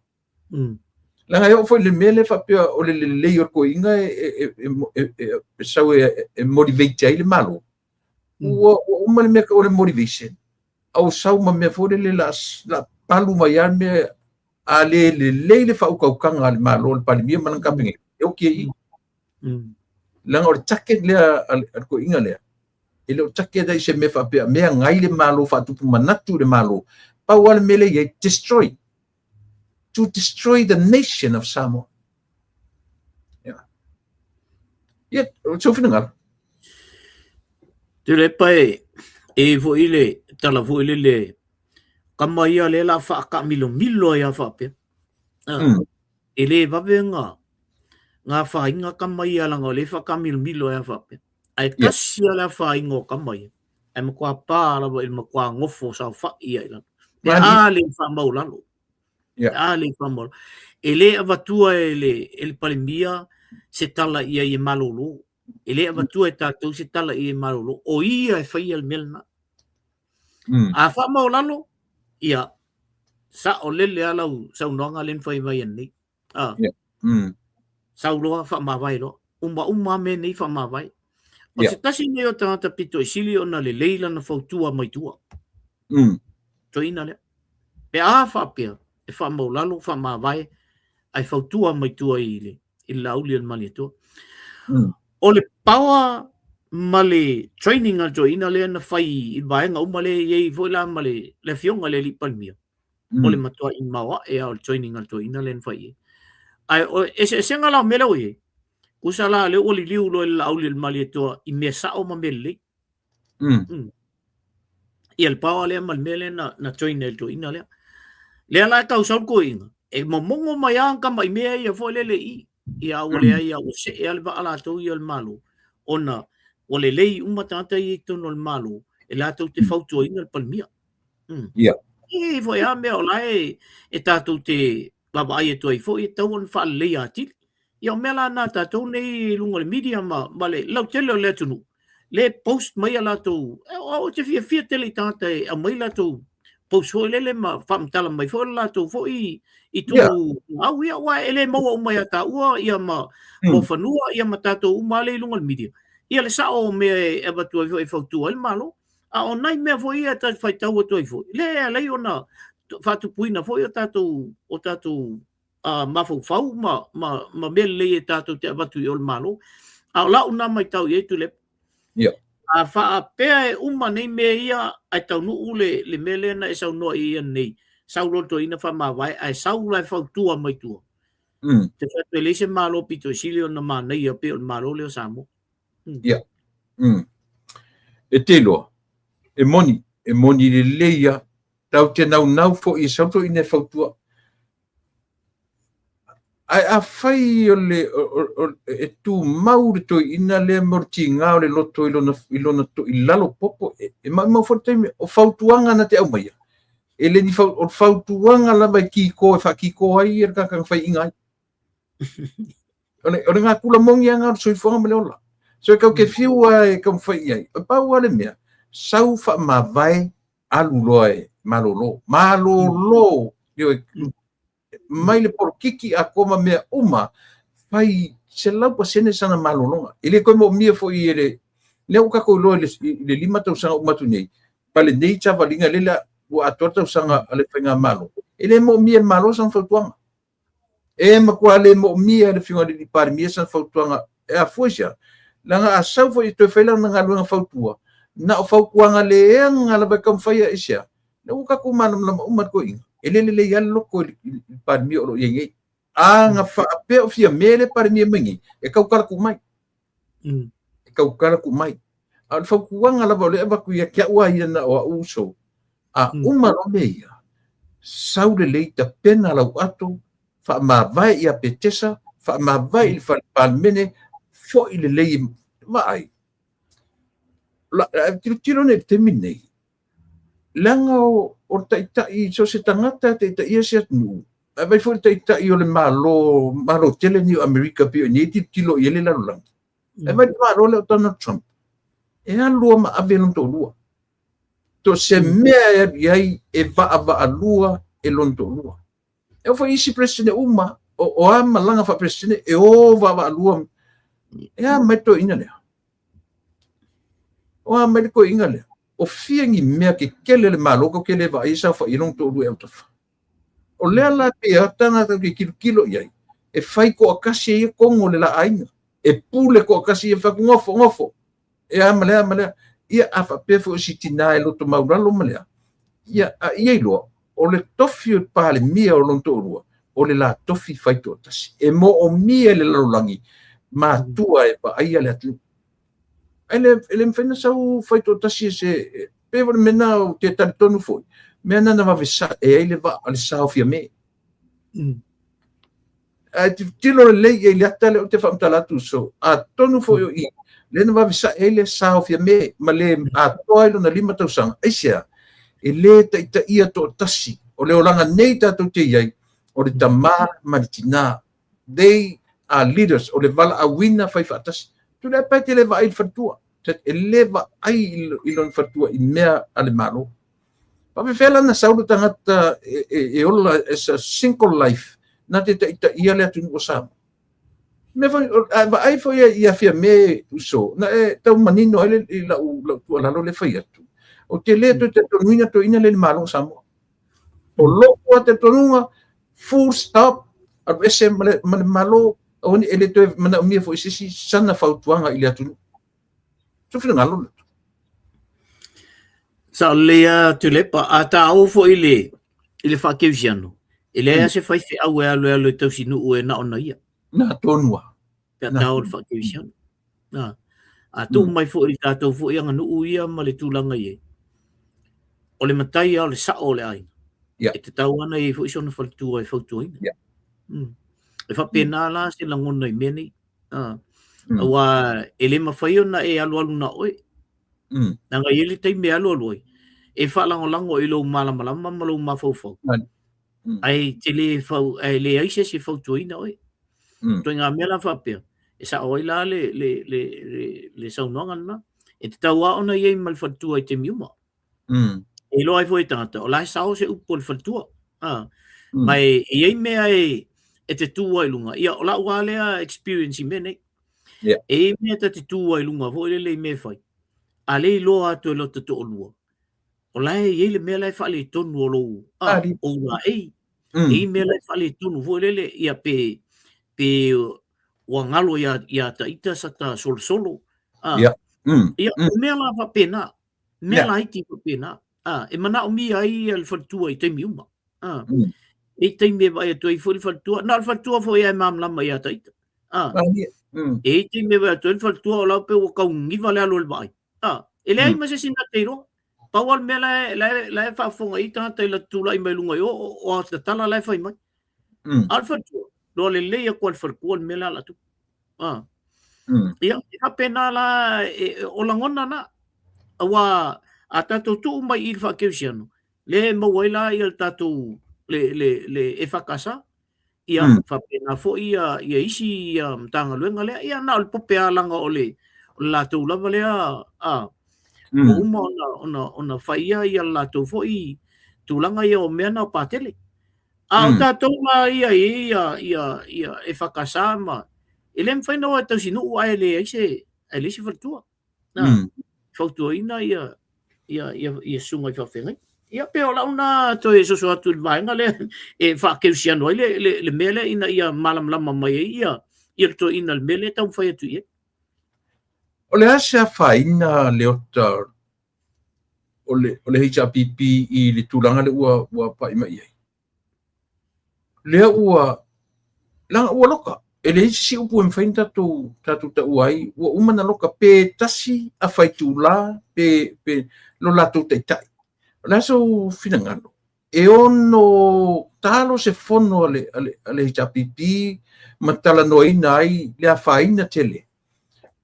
Leaga e oo foi i le mea lea faapea o le lelei o le toeaina e sau e motivate ai le Malo, ua uma le mea o le motivation, a ua sau ma mea foi lele la palu mai lava le mea, a le lelei le faautautaga a le Malo, le Palemia ma lana Kapeneta, e oti ai i i. Leaga o le target lea a le toeaina lea, e le o target ai se mea faapea mea agai le Malo, faatupu manatu i le Malo. Pau lava le mea lea e i ai, destroy. To destroy the nation of Samoa. Yeah. Ia, o sou finagalo. Tuilaepa e e foi le tala foi lele kama ia le la whaakaamilomilo ai a faapea. E le vave nga whainga kama ia langa o le whaakaamilomilo ai a faapea. Ae tasi a le afaina o kama ia, ae matua pa lava i le matua gofo saofai ia i lalo. Pe a le faamaualalo. Pe a le faamaualalo. E le avatua e le, e le Palemia se tala i ai e malolo. E le avatua e tatou se tala i ai e malolo. O ia e faia le mea lena. A faamaualalo, ia, saolele lava lau saunoaga lea na fai mai ananei. Ah. Yeah. Sau loa faamavae loa. Uma uma lava mea nei faamavae. O se tasi nei o tagata pito i sili ona lelei lana fautua mai tua. Toeaina lea. Pe a faapea e faamaulalo, faamavae, ae fautua mai tua i le, i le Laauli o le Malietoa. O le power ma le training a le toeaina lea na fai i le vaega uma lea e i ai foi la ma le, le afioga i le Alii Palemia. O le matuai maoae lava o le training a le toeaina lea na fai i ai. Ae o eseesega la o mea lea ua i ai, tusa la lea ua liliu loa i le Laauli o le Malietoa i mea sao ma mea lelei. Ia le power lea ma le mea lea na train ai le toeaina lea. Lea la e tau sau le toeaina, e momono mai lava tama i mea ia foi lele i i. Ia ua leai lava, ua see lava le vaa latou ia o le Malo, ona ua lelei uma tagata ia i totonu o le Malo, e latou te fautuaina le Palemia. Ia. E foi a mea o la e tatou te vaavaai atu ai foi e tatau ona faaleleia atili. Ia o mea la na tatou nei i luga o le media ma le lautele o le atunuu, le post mai a latou, ou te fiafia tele i tagata e aumai latou post foi lele ma faamatala mai foi le latou foi i tu au ia, aua e le maua uma ia taua ia ma Muafanua ia ma tatou uma lea i luga o le media. Ia le sao o mea e avatu ai foi e fautua ai le Malo. A o nai mea foi ia e faitau atu ai foi, lea e ala ai ona faatupuina foi o tatou mafaufau ma mea lelei e tatou te avatu i o le Malo. A o lau na matau i ai Tuilaepa, a faapea e uma nei mea ia ae taunuu le mea lea na e saunoa i ai nei, sau loa le toeaina faamavae ae sau la e fautua mai tua. Te fai atu e leai se Malo pito i sili ona manaia pei o le Malo lea o Samoa. Ia. E te iloa, e moni, e moni lelei lava. Tatou te naunau foi e sau toeaina e fautua. Ae afai o le, e tumau le toeaina lea ma o le tiga o le loto i lona, i lona, i lalo popo, e maumau foi le taimi. O fautuaga na te aumaia, e le ni fau, o le fautuaga lava e kiko, e faakiko ai ia le tagata na faiaina ai. O le, o le gakula moni lava o le soifuaga ma le ola. So e kau te fiu lava e taumafai i ai. E pau lava le mea, sau faamavae, alu loa e malolo. Malolo! Ioe, mai le polokiki atoa ma mea uma, fai 100% sana malologa. E le toe moomia foi e le... Lea ua tatou iloa i le 5 tausaga uma atu nei, ma lenei savaliga lea ua atoa le tausaga a le faigamalo, e le moomia e le Malo sana fautuaga. E matua le moomia e le Afioga i le Palemia sana fautuaga e afua i se a? Leaga a sau foi e toe fai lana galuega fautua, na o fautuaga leaga lava e taumafai i se a? Lea ua tatou malamalama uma i le toeaina, e le lelei lava le loto i le Palemia o lo o i ai nei. A na faapea o Fiame le Palemia mai nei, e tautala tuu mai. E tautala tuu mai. A o le fautuaga lava o lea e avatu ia te au lava ia na o au uso, a uma loa mea ia, sau lelei tapena lau ato, faamavae ia Petesa, faamavae i le fale Palemene, foi lelei e vaai. La, tilotilo nei i le taimi lenei, leaga o le taitai, so o se tagata e taitaia se atunuu, ae vaai foi le taitai o le Malo, Malo tele nei o Amerika pei o i inei e tilotilo i ai le lalolagi. Ae vaai le Malo lea o Donald Trump, e alu lava ma ave lona toalua. So o se mea e alu i ai e vaavaalua e lona toalua. E oo foi i isi Peresetene uma, O a malaga faa-Peresetene e o vaavaalua. E a mai le toeaina lea? O a mai le toeaina lea? O fia ni mea tetele a le Malo tatou te le vaai e saofai ai lona toalua i autafa. O lea la e pei e taga tatou te tilotilo i ai, e fai toatasi e ia tonu o le la aiga. E pule toatasi ia fai atu, nofo, nofo. E a ma lea ma lea. Ia a faapea foi o si tinā e loto maulalo ma lea, ia a ia iloa, o le tofi o le Palemia o lona toalua, o le la tofi fai toatasi. E moomia e le lalolagi matua e vaaia le atunuu. Ae le, e le mafai ona sau fai toatasi e se, pei foi o le mea lena ou te talitonu foi, mea lena na vave sae ai le vaa a le Sa o Fiame. Ae tilotilo lelei i ai i le ata lea ou te faamatala atu uso, atonu foi o i lea na vave sae ai le Sa o Fiame ma le atoa ai lona 5 tausaga. Aisea? E le taitaia toatasi. O le olaga nei tatou te i ai, o le tama ma le tinā. They are leaders. O le valaauina fai faatasi. Tuilaepa e te le vaai i le faletua. E le vaai i lona faletua i mea a le Malo. Faapefea la na sau le tagata e ola as a single life na te taitaia le atunuu o Samoa? Mea foi, a vaai foi ia Fiame uso, na e tau manino ai i lau tuualalo le fai atu. Ou te le toe talitonuina toeaina lea i le Malo o Samoa. O lou lava talitonuga, full stop, alu ese ma le Malo, aua ne i e le toe manaomia foi se isi sana fautuaga i le atunuu. Sou finagalo lea. Sao lelei lava Tuilaepa, a taua foi i le, i le faakerisiano, e leai lava se faifeau e alu e alu e tausinuu e na ona ia. Na tonu lava. Pe a taua le faakerisiano. A, a tuu mai foi i le tatou foi aganuu ia ma le tulaga i ai, o le matai lava o le sao o le aiga, e tatau lava ona i ai foi sona faletua e fautuaina. E faapena la se lagona i mea nei. Aua e le mafai ona e alualu na o oe. Leaga e i ai le taimi e alualu ai, e faalagolago i lou malamalama ma lou mafaufau. Ae te le fau, ae leai se isi e fautuaina oe. Ituaiga mea la faapea, e sao ai la le, le, le, le, le saunoaga lena. E tatau lava ona i ai ma le faletua i taimi uma. E iloa ai foi e tagata, o la e sao se upu a le faletua. Ma e i ai mea e te tu ai i luga. Ia, o lau lava lea experience i mea nei. E i ai mea ta te tu ai i luga foi lele i mea e fai, a le iloa atu e lota toalua, o la e i ai le mea la e faaletonu o lou, o ou laei. E i ai mea la e faaletonu foi lele, ia pe, pe ua galo ia, ia ta ita sa ta solosolo. Ia, o mea la faapena. Mea laiti faapena. E manaomia ai le faletua i taimi uma. E i ai taimi e vaai atu ai foi le faletua. Na o le faletua foi e malamalama ia ta ita. E i ai taimi e vaai atu ai le faletua o la e pei ua tau niniva le alu o le vaai. E leai ma se isi na te iloa. Pau lava le mea la e faafofoga i ai tagata i le tulai mai luga i o, o a tatala la e fai mai. A o le faletua, iloa lelei atu lava e le faletua le mea la o le a tupu. Ia, e faapena la, o lagona na. Aua a tatou tuu mai i le faakerisiano, lea e maua ai la ia le tatou le, le, le EFKS, ia faapena foi ia, ia isi ia Matagaluega lea, ia na o le pope lava leaga o le, o le latou lava lea, a, ua uma ona, ona, ona fai ia ia le latou foi tulaga ia o mea na o patele. A o tatou la ia i ia, ia, ia EFKS ma, e le mafai ona o e tausinuu ae leai se, ae leai se faletua. Na, fautuaina ia, ia, ia, ia susuga i faafeagaiga. Ia pei o lau na toe soso atu i le vaega lea e faakerisiano ai le, le, le mea lea ina ia malamalama mai ai ia, ia le toeaina i le mea lea e taumafai atu i ai. O le a se afaina Leota o le, o le HRPP i le tulaga lea ua, ua pai mai i ai? Lea ua, leaga ua loka. E leai se isi upu e mafai ona tatou, tatou taua ai, ua uma ona loka pe tasi a faitula pe, pe lo latou taitai. O le a sou finagalo? E ono talo se fono a le, a le, a le HRPP ma talanoaina ai le afaina tele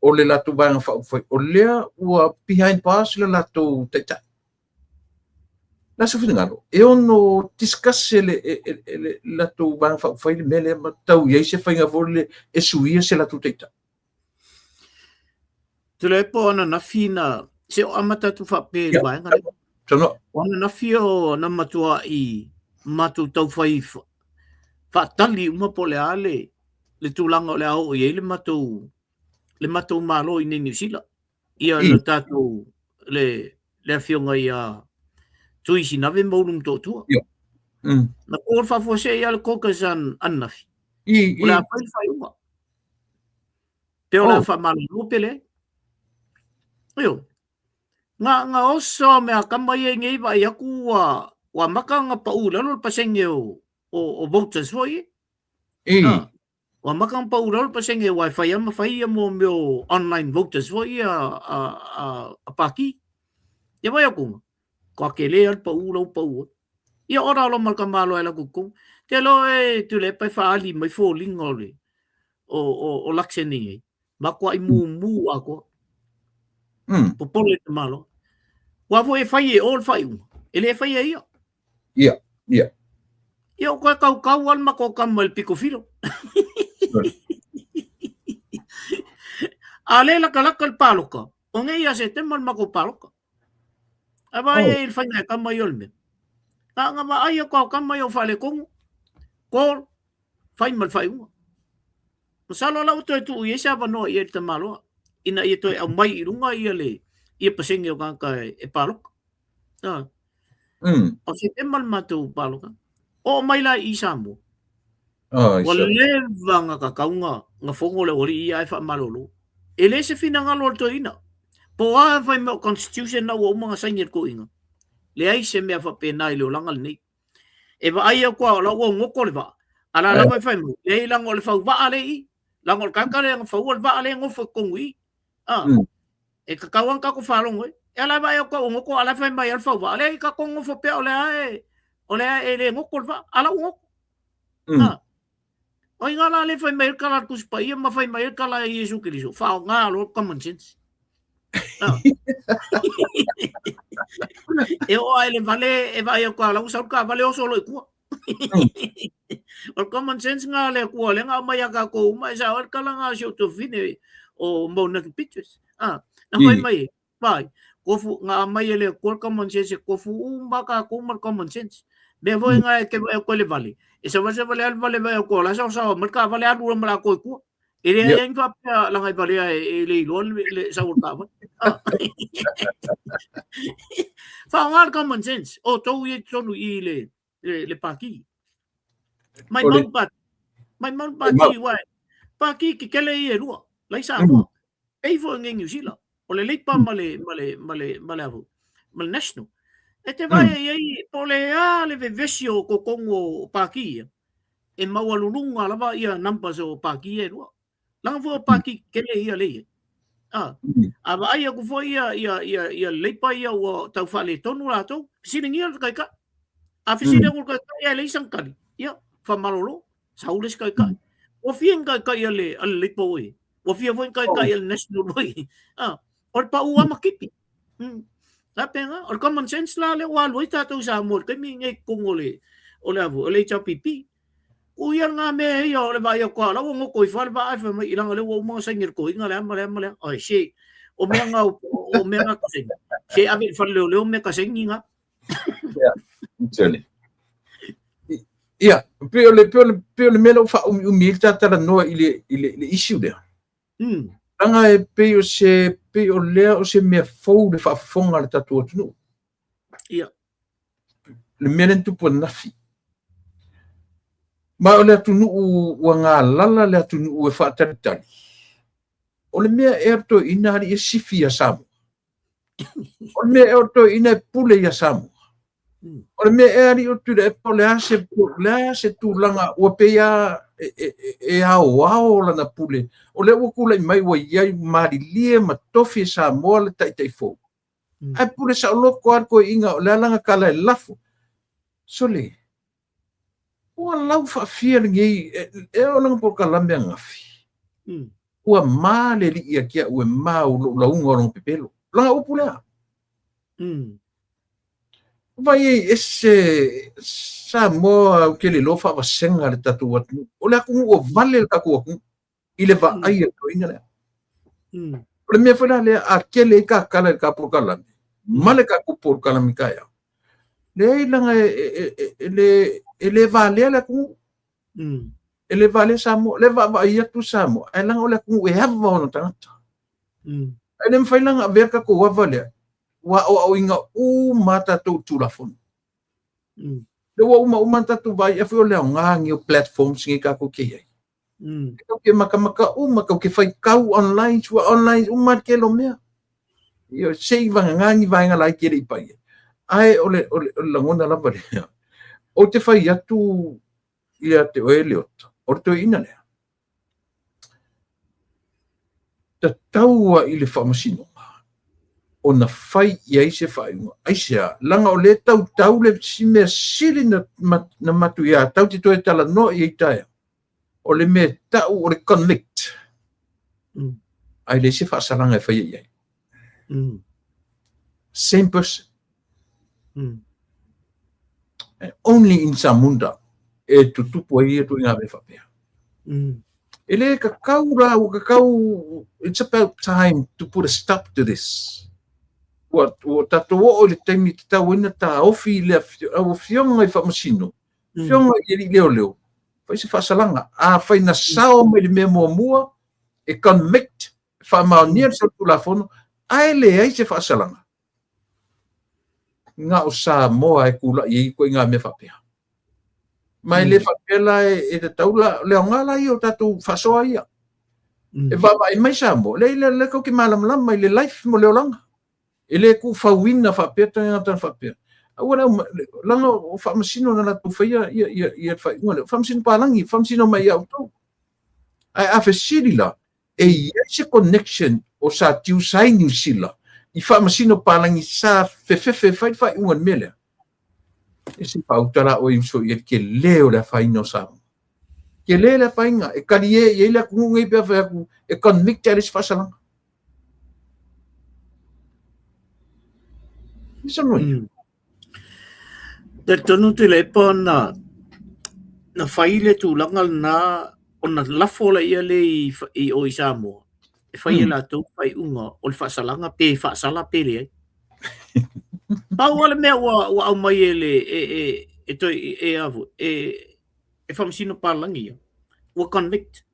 o le latou Vaega Faaupufai, o lea ua behind bars le latou taitai. O le a sou finagalo? E ono discuss e le, e, e, e le latou Vaega Faaupufai le mea lea ma tau i ai se faiga foi lele e suia se latou taitai. Tuilaepa o ananafi na, se o amata atu faapea i le vaega lea. Saunoa. O ananafi o na matuai matou taufai faatali uma po o le a le le tulaga o le a oo i ai le matou le matou Malo i inei i Niu Sila. Ia le tatou le le afioga ia Tui Sinave ma Ulu Motootua. Ia. Na po le faafuasei lava le caucus ananafi. I, O le a fai le faaiuga. Pe o le a faamalolo pe leai. Ioe. Na, na oso mea kama ia i nei vaai atu ua, ua amata ona pau i lalo le pasene o, o, o voters foi e. I. Ah, ua amata ona pau i lalo le pasene aua e fai lava ma fai ia mo mea o online voters foi ia a, a, a pākī. Ia vaai atu, kua tele lava le pau la ua pau ai. Ia ora loa ma le tamaloa e alu atu i totonu. Te iloa e Tuilaepa e faaali mai foliga o le o, o, o Luxon i nei. Matuai mumu atoa. Popole le tamaloa. Aua foi e fai e o le faaiuga, e le faia e ia. Ia, ia. Ia o koe kaukau lava le matou tama i le pito filo. A le latalata le palota, o nei ia Setema le matou palota. A vaai ai i le faiga e tama ia o le mea. Na ona vaai atu lava o tama ia o faaletonu, call, fai ma le faaiuga. Masalo la ua toe tuu i ai se avanoa i ai le tamaloa ina ia toe aumai i luga ia le ia pasene o tagata e palota. Ah. O Setema le matou palota. Oo mai la i Samoa. Oh, Ua leva na tatau na, na fono le aualii ia ae faamalolo. E le se finagalo o le toeaina. Po o a fai mai o constitution na ua uma na saini e le toeaina. Leai se mea faapena i le olaga lenei. E vaai atu lava o la ua goto le vaa, a la lava e fai mai, leai leaga o le fau vaa lea i i. Leaga o le tagata lea na faua le vaa lea e nofo i totonu i i. Ah, e tatau lava ona tatou faalogo ai. E ala e vaai atu au goto, a la e fai mai lava le fau vaa. Leai, tatou nofo pea o lea e, o lea e le goto le vaa. A la ua goto. Ah. O ai ngā la le fai mai le tala a le Tusi Paia ma fai mai le tala a Iesu Keriso, faaaoga loa le common sense. Ah. E oo lava i le vale e vaai atu lava o la ua sau le taavale oso loa i tua. O le common sense na a le Atua lea na aumai ia tatou uma, e sao ai le tala na a si ou tuafafine o Monatu Pictures. Ah, na fai mai e, vai, kofu, na aumai e le Atua le common sense, e kofu uma tatou ma le common sense. Mea foi na e te vaai atu ai le vale, e savalisavali lava le vale vaai atu o la e saosaoa mai le taavale alu loa ma le atoa i tua. E leai ai ni faapea leaga e valea e le iloa le sau o le taavale. Ah. Faaaoga le common sense, o tou ia i totonu i i le, le, le pākī. Mai mau pākī. Mai mau pākī, uae. Pākī kekele ia e lua. Lai Samoa. Pei foi ngai New Zealand. O le Leipa ma le, ma le, ma le, ma le avu, ma le National. E te vaai ai ai, po o le a le vevesi o totonu o pākī ia, e maualuluga lava ia numbers o pākī ia e lua. Leaga foi o pākī kekele ia lea i ai. A, a vaai atu foi ia, ia, ia, ia le Leipa ia ua tau faaletonu latou, fesiligia le taitai. A fesili atu le taitai ae leai sana tali, ia, faamalolo, sau le isi taitai. Ua fia ni taitai a le, a le Leipa ua i ai? Ua fia foi ni taitai a le National ua i ai? A, o le pau lava ma tipi. A pena, o le common sense la lea ua alu ai tatou i Samoa i le taimi lenei i totonu o le, o le a foi, o le HRPP. Ku ia ngā mea ia o le vaai atu a la ua goto ifo lava le vaa ae fai mai i leaga lea ua uma ona saini e le toeaina le a ma le a ma le a. Ai se, o mea ngā, o mea ngā ka saini. Se ave i le fale leoleo mea ka saini ngā. Ia, tele. Ia, pei o le, pei o le, pei o le mea lea ua faaumiumi ai le ta talanoa i le, i le, le issue lea. Leaga e pei o se, pei o lea o se mea fou le faafofoga a le tatou atunuu. Ia. Le mea lea na tupu ananafi. Ma o le atunuu ua galala le atunuu e faatalitali. O le mea ea o le toeaina alii e sifi ia Samoa? O le mea ea o le toeaina e pule ia Samoa? O le mea ea alii o Tuilaepa o le a se, o le a se tulaga ua pei a e, e, e aoao lana pule. O lea ua tulai mai ua i ai malilie ma tofi e Samoa le taitai fou. Ae pule saoloto lava le toeaina o le a lana tala e lafo. Sole, ua lau faafia lenei, e o lana polokalame ananafi. Ua ma le alii ia te au e ma o lou lauga o lona pepelo. Lana upu lea. Vaai ai ese Samoa ou te le iloa faavasega le tatou atunuu. O le atunuu ua vale le tatou atunuu. i le vaai a le toeaina lea. O le mea foi la lea, a tele ai ta tala i le ta polokalame, ma le tatou polokalame taeao, leai leaga e le valea le atunuu. E le valea Samoa, le vaavaai atu Samoa, ae leaga o le atunuu e ava ona tagata. Ae le mafai la ona avea le tatou ava lea, ua aoaoina uma lava tatou i Tulafono. Lea ua uma uma ona tatou vaai, afai o le aoga lenei o platforms nei tatou te i ai. Tatou te matamata uma, tatou te faitau online, ua online uma lava le tele o mea. Ia, se i vagana ni vaega laiti e le i paia. Ae o le, o le, o le lagona lava lea, ou te fai atu ia te oe Leota, o le toeaina lea, tatau lava i le faamasinoga ona fai i ai se faaiuga. Aisea? Leaga o lea e tautau le si mea sili na, na matuia tau te toe talanoa i ai taeao. O le mea e tau o le convict. Ae leai se faasalaga e faia i ai. Same person. Only in Samunda e tutupu ai ia ituaiga mea faapea. E le tatau la, ua tatau, it's about time to put a stop to this. Ua, ua tatou oo i le taimi e tatau ai ona taofi le au afioga i faamasino, afioga i alii leoleo, fai se faasalaga. Afai na sao mai le mea muamua, e convict, e faamaonia le solitulafono, ae leai se faasalaga, na o Samoa e tulai ai ituaiga mea faapea. Ma e le faapea la e tatau la, o le aoga la ia o tatou faasoa ia. E vaavaai mai Samoa, leai lea, lea tou te malamalama i le life mo le olaga. E le tuufauina faapea tagata faapea. Aua le au, leaga o faamasino na latou faia ia, ia, ia le faaiuga lea. O faamasino palagi, faamasino mai ia outou. Ae a fesili la, e i ai se connection o Satiu sa i Niu Sila i faamasino palagi sa fefefe e fai le faaiuga i le mea lea? E se faauta la oe uso i ai le tele o le afaina o Samoa. Tele le afaina, e talie i ai le atunuu nei pe a fai atu e convict ae leai se faasalaga. Mm. Talitonu Tuilaepa na na fai le tulaga lena ona lafo laia le i, i o i Samoa e fai e latou faaiuga o le faasalaga pe faasala pe leai. Pau lava le mea ua, ua aumai e le e, e, e toe e a foi, e, e faamasino palagi ia, ua convict.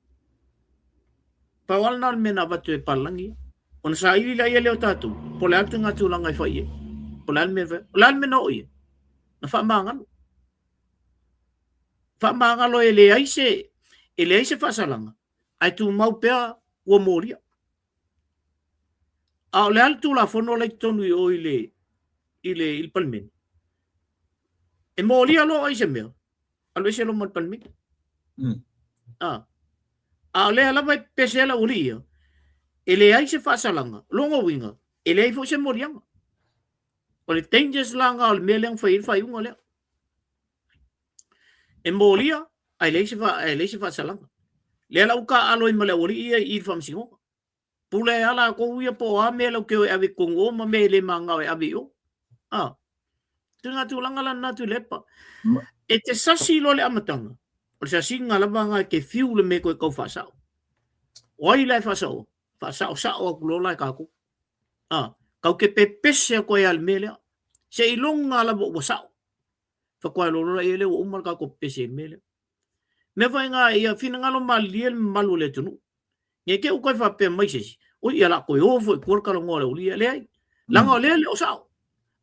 Pau lava lena o le mea na avatu e palagi ia. Ona saili laia lea o tatou, po o le a le ituaiga tulaga e fai i ai. Po o le a le mea e fai ai. O le a le mea na oo i ai? Na faamagalo. Faamagalo e leai se, e leai se faasalaga, ae tumau pea ua molia. A o le a le Tulafono la i totonu i o i le, i le, i le Palemene? E molia loa oe i se mea, alu ese loa ma le Palemene. Ah. A o lea lava e pese ai le aualii ia, e leai se faasalaga, lona uiga, e leai foi se moliaga. O le dangers la na o le mea lea na fai ai le faaiuga lea. E molia, ae leai se, ae leai se faasalaga. Lea la ua taaalo ai ma le aualii ia i le faamasinoga. Pule ai lava latou ia po o a mea latou te o e ave i totonu o ma mea e le manao e ave i o. Ah. Ituaiga tulaga la lena Tuilaepa. E te sasi loa le amataga, o le sasiga lava lena e te fiu le mea e toe tau faasao. O ai la e faasaoa? Faasaosao atu loa la e tatou. Ah, tatou te pepese atu ai lava i le mea lea. Seiloga lava ua sao. Faatoa iloa loa lea ua uma le tatou pepese i le mea lea. Mea foi na ia finagalo malilie le mamalu o le atunuu. Ne i te i ua toe faapea mai se isi, oi ia o le a toe o foi i tua le talanoa a le aualii ia. Leai, leaga o lea e le o sao.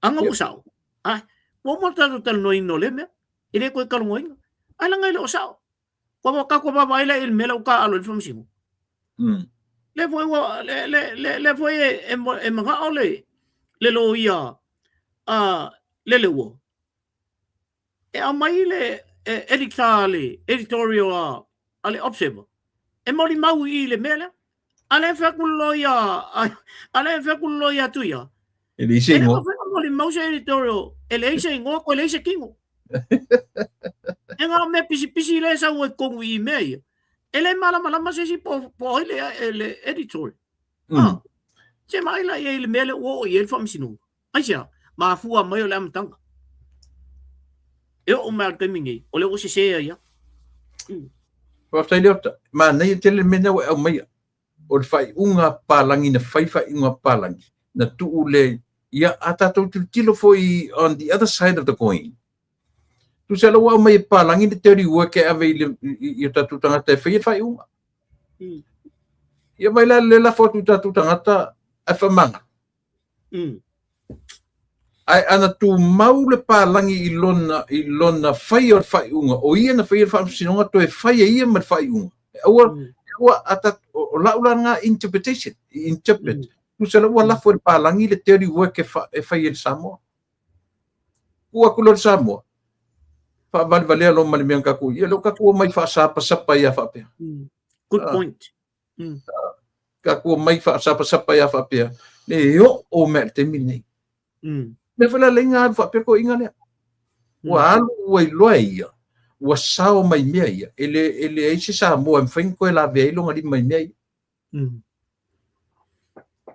Ana ua sao, ai, ua uma le tatou talanoaina o lea mea, e le toe talanoaina. Ae leaga e le o sao. Ua tatou vaavaai la i le mea lea ua taaalo ai le faamasinoga. Lea foi ua, le, le, le, lea foi e, e, e manao le, le loia a Leleiua e aumai le editor a le editorial a, a le Observer e molimau i i le mea lea. A lea e fai atu le loia, a lea e fai atu le loia atu ia. E leai se igoa. E le mafai ona molimau se editorial, e leai se igoa, toe leai se tino. E na o mea pisipisi lea e sau ai i totonu i i mea ia. E le malamalama se isi po, po o ai le, le editorial. Ah, se vaai la i ai i le mea lea ua oo i ai le faamasinoga. Aisea? Mafua mai o le amataga. E oo mai lava i le taimi nei, o lea ua sese ai lava. Faafetai Leota. Manaia tele le mea lena ua e aumaia. O le faaiuga palagi na fai faaiuga palagi, na tuu le, ia, a tatou tilotilo foi on the other side of the coin. Tusa la ua aumai e papalagi le dirty work e ave i le i o tatou tagata e faia le faaiuga. Ia vai la le lafo atu i tatou tagata ae faamagalo. Ae ana tumau le palagi i lona faia o le faaiuga, o ia na faia le faamasinoga toe fai e ia ma le faaiuga. E aua, aua ata, o lau la lena interpretation, interpret. Tusa la ua lafo e le palagi le dirty work e fai e le Samoa. Tuu atu loa le Samoa, faavalevalea loa ma le mea na tatou, ia lea ua tatou omai faasapasapa ia faapea. Good point. Tatou omai faasapasapa ia faapea, le oo mea i le taimi lenei. Mea foi la lea alu faapea toeaiina lea. Ua alu ua iloa e ia, ua sao mai mea ia, e leai se Samoa e mafai ona toe lavea ai lona lima i mea ia.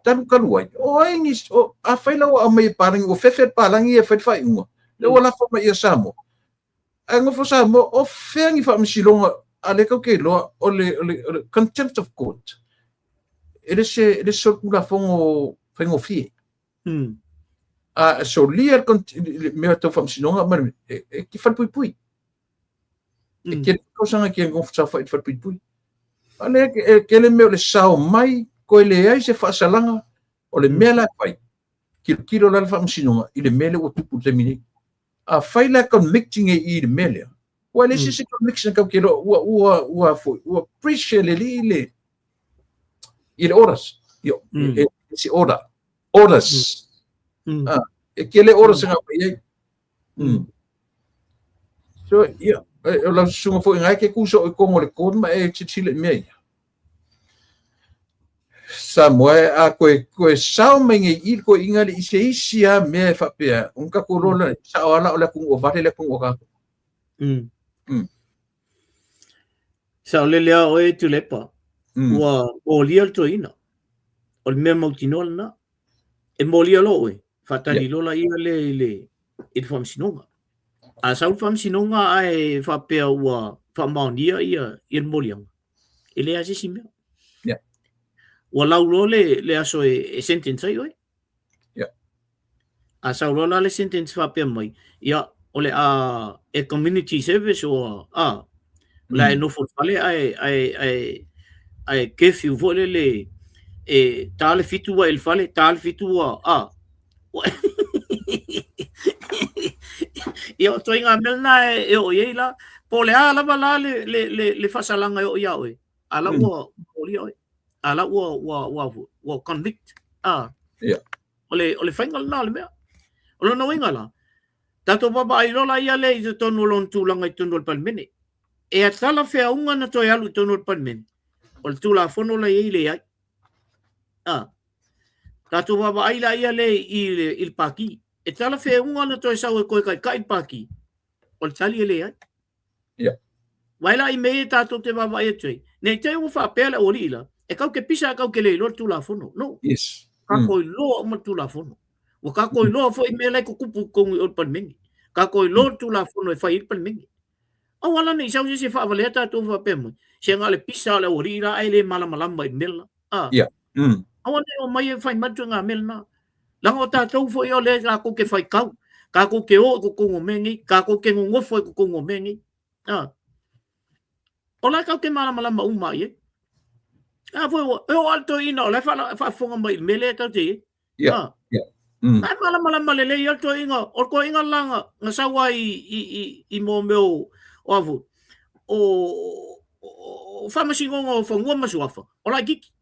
Talu talu ai, o ai ni, o, afai la ua aumai e palagi, ua fefe le palagi e fai le faaiuga, lea ua lafo mai ia Samoa. Ae nofo Samoa, o fea ni faamasinoga a lea tatou te iloa o le contempt of court. E le se solitulafono faigofie. A solia le mea tau faamasinoga ma le e te falepuipui. E tele tausaga ke nofo saofai i le falepuipui. A lea e tele mea o le sao mai, koe leai se faasalaga, o le mea la e fai, tilotilo la le faamasinoga i le mea lea ua tupu i le taimi nei. A fai la convicting e i le mea lea, ua le se conviction tatou te iloa, ua foi, ua breach e le alii i le orders. Io, e se order. Orders. Ah, e tele orders nga mai ai. So, ia, o lau susuga foi ngai ke kuso i kongo le court ma e silasila i mea ia. Samoa e a koe sao mai nei i le toeaiina le i se isi lava mea e faapea, ona tatou iloa lea, sao lava la o le atunuu o vale le atunuu a tatou. Saolele lava oe Tuilaepa, ua molia le toeaina. O le mea mautinoa lena. E molia loa oe, faatali loa laia lea i le faamasinoga. A sau le faamasinoga ae faapea ua faamaonia ia le moliaga, e leai lava se isi mea. Ua lau loa le aso e sentence ai oe. A sau loa la le sentence faapea mai, ia, o le a e community service o a, o le a e nofo i le fale ae curfew foi lele e ta le 7 ua e i le fale, ta le 7 ua a. Ia o ituaiga mea lena e oo i ai la. Po o le a lava la le faasalaga e oo iā oe, a la ua molia oe. A la ua convict. A. O le faiga lena o le mea. O lona uiga la, tatou vaavaai loa la ia lea i totonu o lona tulaga i totonu o le Palemene. E talafeauga na toe alu i totonu o le Palemene, o le Tulafono la e i ai leai. A. Tatou vaavaai la ia lea i le Pati. E talafeauga na toe sau e toe taitai le Pati, o le tali e leai. Vai la i mea ia tatou te vaavaai atu ai. Ne i te i ua faapea le aualii la, e kau ke pisa e kau ke le iloa le Tulafono. No. Tatou iloa uma le Tulafono. Ua tatou iloa foi mea la e tutupu i totonu o le Palemene. Tatou iloa le Tulafono e fai ai le Palemene. Aua la ne i sau se isi e faavalea tatou faapea mai, se na o le pisa o le aualii la ae le malamalama i le mea la. Aua ne i omai e fai mai le ituaiga mea lena. Leaga o tatou foi o lea tatou te faitau, tatou te o i totonu o mea nei, tatou te nonofo i totonu o mea nei. O la e tatou te malamalama uma i ai. A foi ua, e oo lava le toeaina o la e faafofoga mai i le mea lea tatou te i ai. La e malamalama lelei lava le toeaina, o le toeaina la na sau ai i mea o a foi, o faamasinoga o fanua ma suafa, o laitiiti.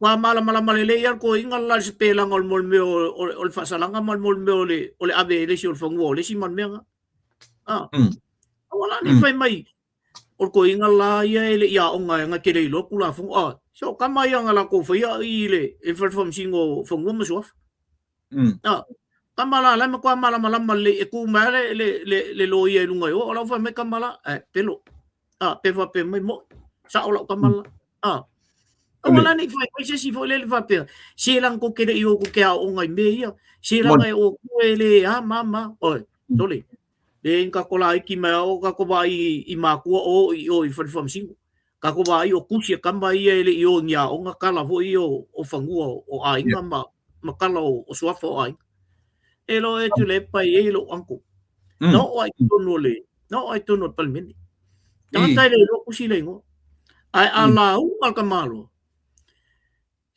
Ua malamalama lelei lava le toeaina le la i le sepelaga o le mea o le faasalaga ma le mea o le ave e le isi o le fanua o le isi ma le mea lena. Aua la ne i fai mai, o le toeaina la ia e le i aoga e na te le iloa Tulafono. Se o tama ia na latou faia i le fale faamasino o fanua ma suafa. Tama la, la e matua malamalama lelei, e tu mai lava le loia i luga i o, o la ua fai mai tama la, eh, pelo. Pe faapea mai, mo'i, sao lau tama la. Aua la ne i fai mai se isi foi lele faapea, se leaga tou te le i o tou te aooga i mea ia, se leaga e o atu e le a ma ma. Oi, sole, le ni tatou laiti mai a o tatou vaai i matua o i o i fale faamasino. Tatou vaai o tusi a tama ia e le i o i ni aoga, tala foi ia o fanua o aiga ma tala o suafa o aiga. E loa e Tuilaepa e i ai lou uncle. Na oo lava i totonu o le, na oo lava i totonu o le Palemene. Tagata e le iloa tusi le igoa. Ae a lauga le tamaloa,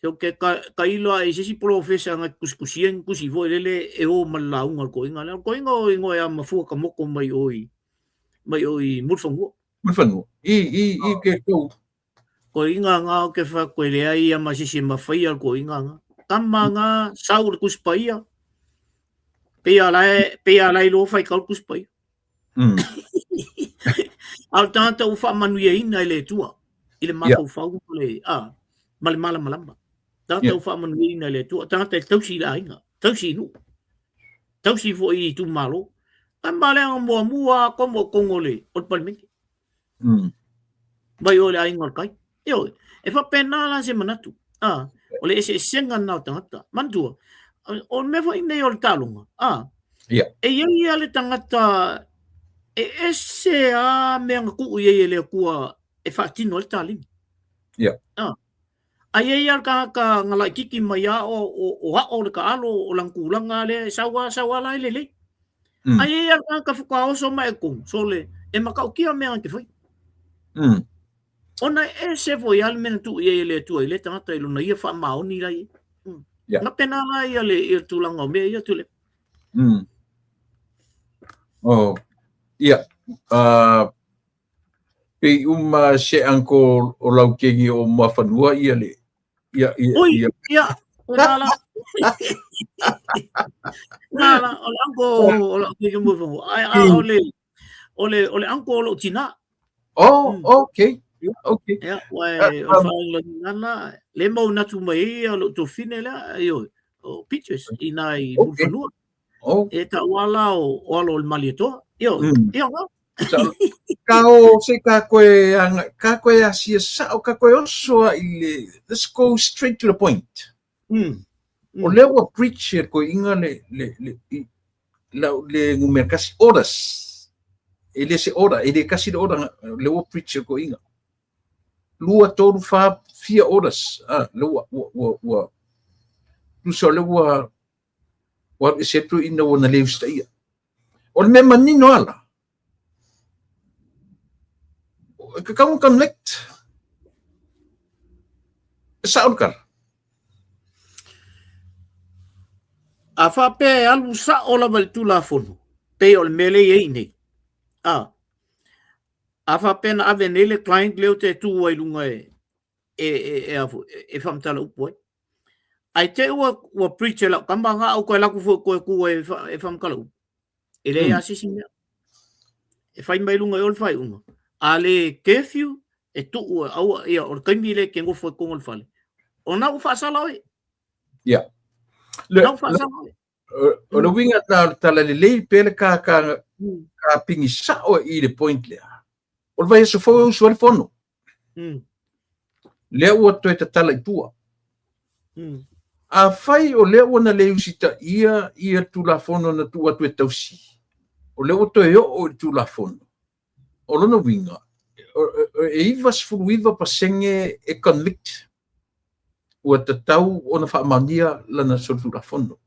se ou te tailo lava i se isi polofesa na te tusitusia ni tusi foi lele e o ma le lauga a le toeaina lea. O le toeaina o igoa ia Mafua Tamoto mai o i mai o i Mulifanua. Mulifanua. I i i ke tou. Toeaina na ou te fai atu e leai lava ma se isi e mafaia le toeaina na. Tama na sau le Tusi Paia. Pei a la e pei a la e iloa faitau le Tusi Paia. A o le tagata ua faamanuiaina e le Atua i le mafaufau ma le, a, ma le malamalama. Tagata ua faamanuiaina e le Atua, tagata e tausi i le aiga, tausi i nuu, tausi foi i itumalo. Tama lea na muamua lava komo i totonu o le, o le Palemene. Mai o le aiga o le tai. Ioe, e faapena la se manatu. A, o le eseesega lena o tagata. Manatua, o le mea foi nei o le taaloga, a, e i ai lava le tagata e ese lava mea na tuu i ai e le Atua e faatino ai le taleni. A, a i ai lava le tagata na laitiiti mai lava o ao le taalo, o lana tulaga lea e sau lava sau lava la e lelei. A i ai lava le tagata faatoa oso mai i totonu, sole, e matautia mea na te faia. Ona e ese foi lava le mea na tuu i ai e le Atua i lea tagata i lona ia faamaoni la i ai. Na pena la ia le, ia le tulaga o mea ia Tuilaepa. Oh, ia, pei uma se uncle o Laukengi o Muafanua ia le, ia, ia, Ui, ia. ia, o la la. La la, o le uncle o Laukengi o Muafanua. Ai, a, o le, o le, o le uncle o lou tinā. Oh, okay. Okay. Ia, ua e, o le faalagilana, le mau natu mai ai ia lou tuafafine lea, ioe, o Peaches, i nā i Mulifanua. E taua la o, o alo o le Malietoa. Ioe, ia ngā. Ka o se ka koe anga, ka koe asia sao, ka koe oso a i le, let's go straight to the point. O lea ua preach e koe inga le, le, le, i, la, le numera kasi orders. E le se order, e le kasi le order, le ua preach e koe inga. Lua, tolu, fa, fia orders. Ah, le ua, ua, ua, ua, tusa o le ua, ua alu ese atu ina ua na le usitaia. O le mea manino ala, e ka kau connect. E sao le tala. A faapea e alu sao lava i le Tulafono, pei o le mea lea e i ai nei. A, a faapea na ave nei le client lea ou te tu ai i luga e, e, e, e, a foi, e, e faamatala upu ai. Ae te i ua, ua preach e lau tama, na au toe alu atu foi toe tu ai e, fa, e faamatala upu. E leai lava se isi mea. E fai mai luga i o le faaiuga. A le curfew, e tuu e aua, ia, o le taimi lea e te nofo ai i totonu o le fale. O lena ua faasala oe. Ia. Le, Na ua faasala oe. O le uiga lena o le tala lelei pe le ka, ka, ka pigi sao i le point lea. O le vaiaso fou e usu ai le fono. Lea ua toe tatala i tua. Afai o lea ua na le usitaia ia Tulafono na tuu atu e tausi, o lea ua toe oo i le Tulafono, o lona uiga, e 99% e convict ua tatau ona faamaonia lana solitulafono.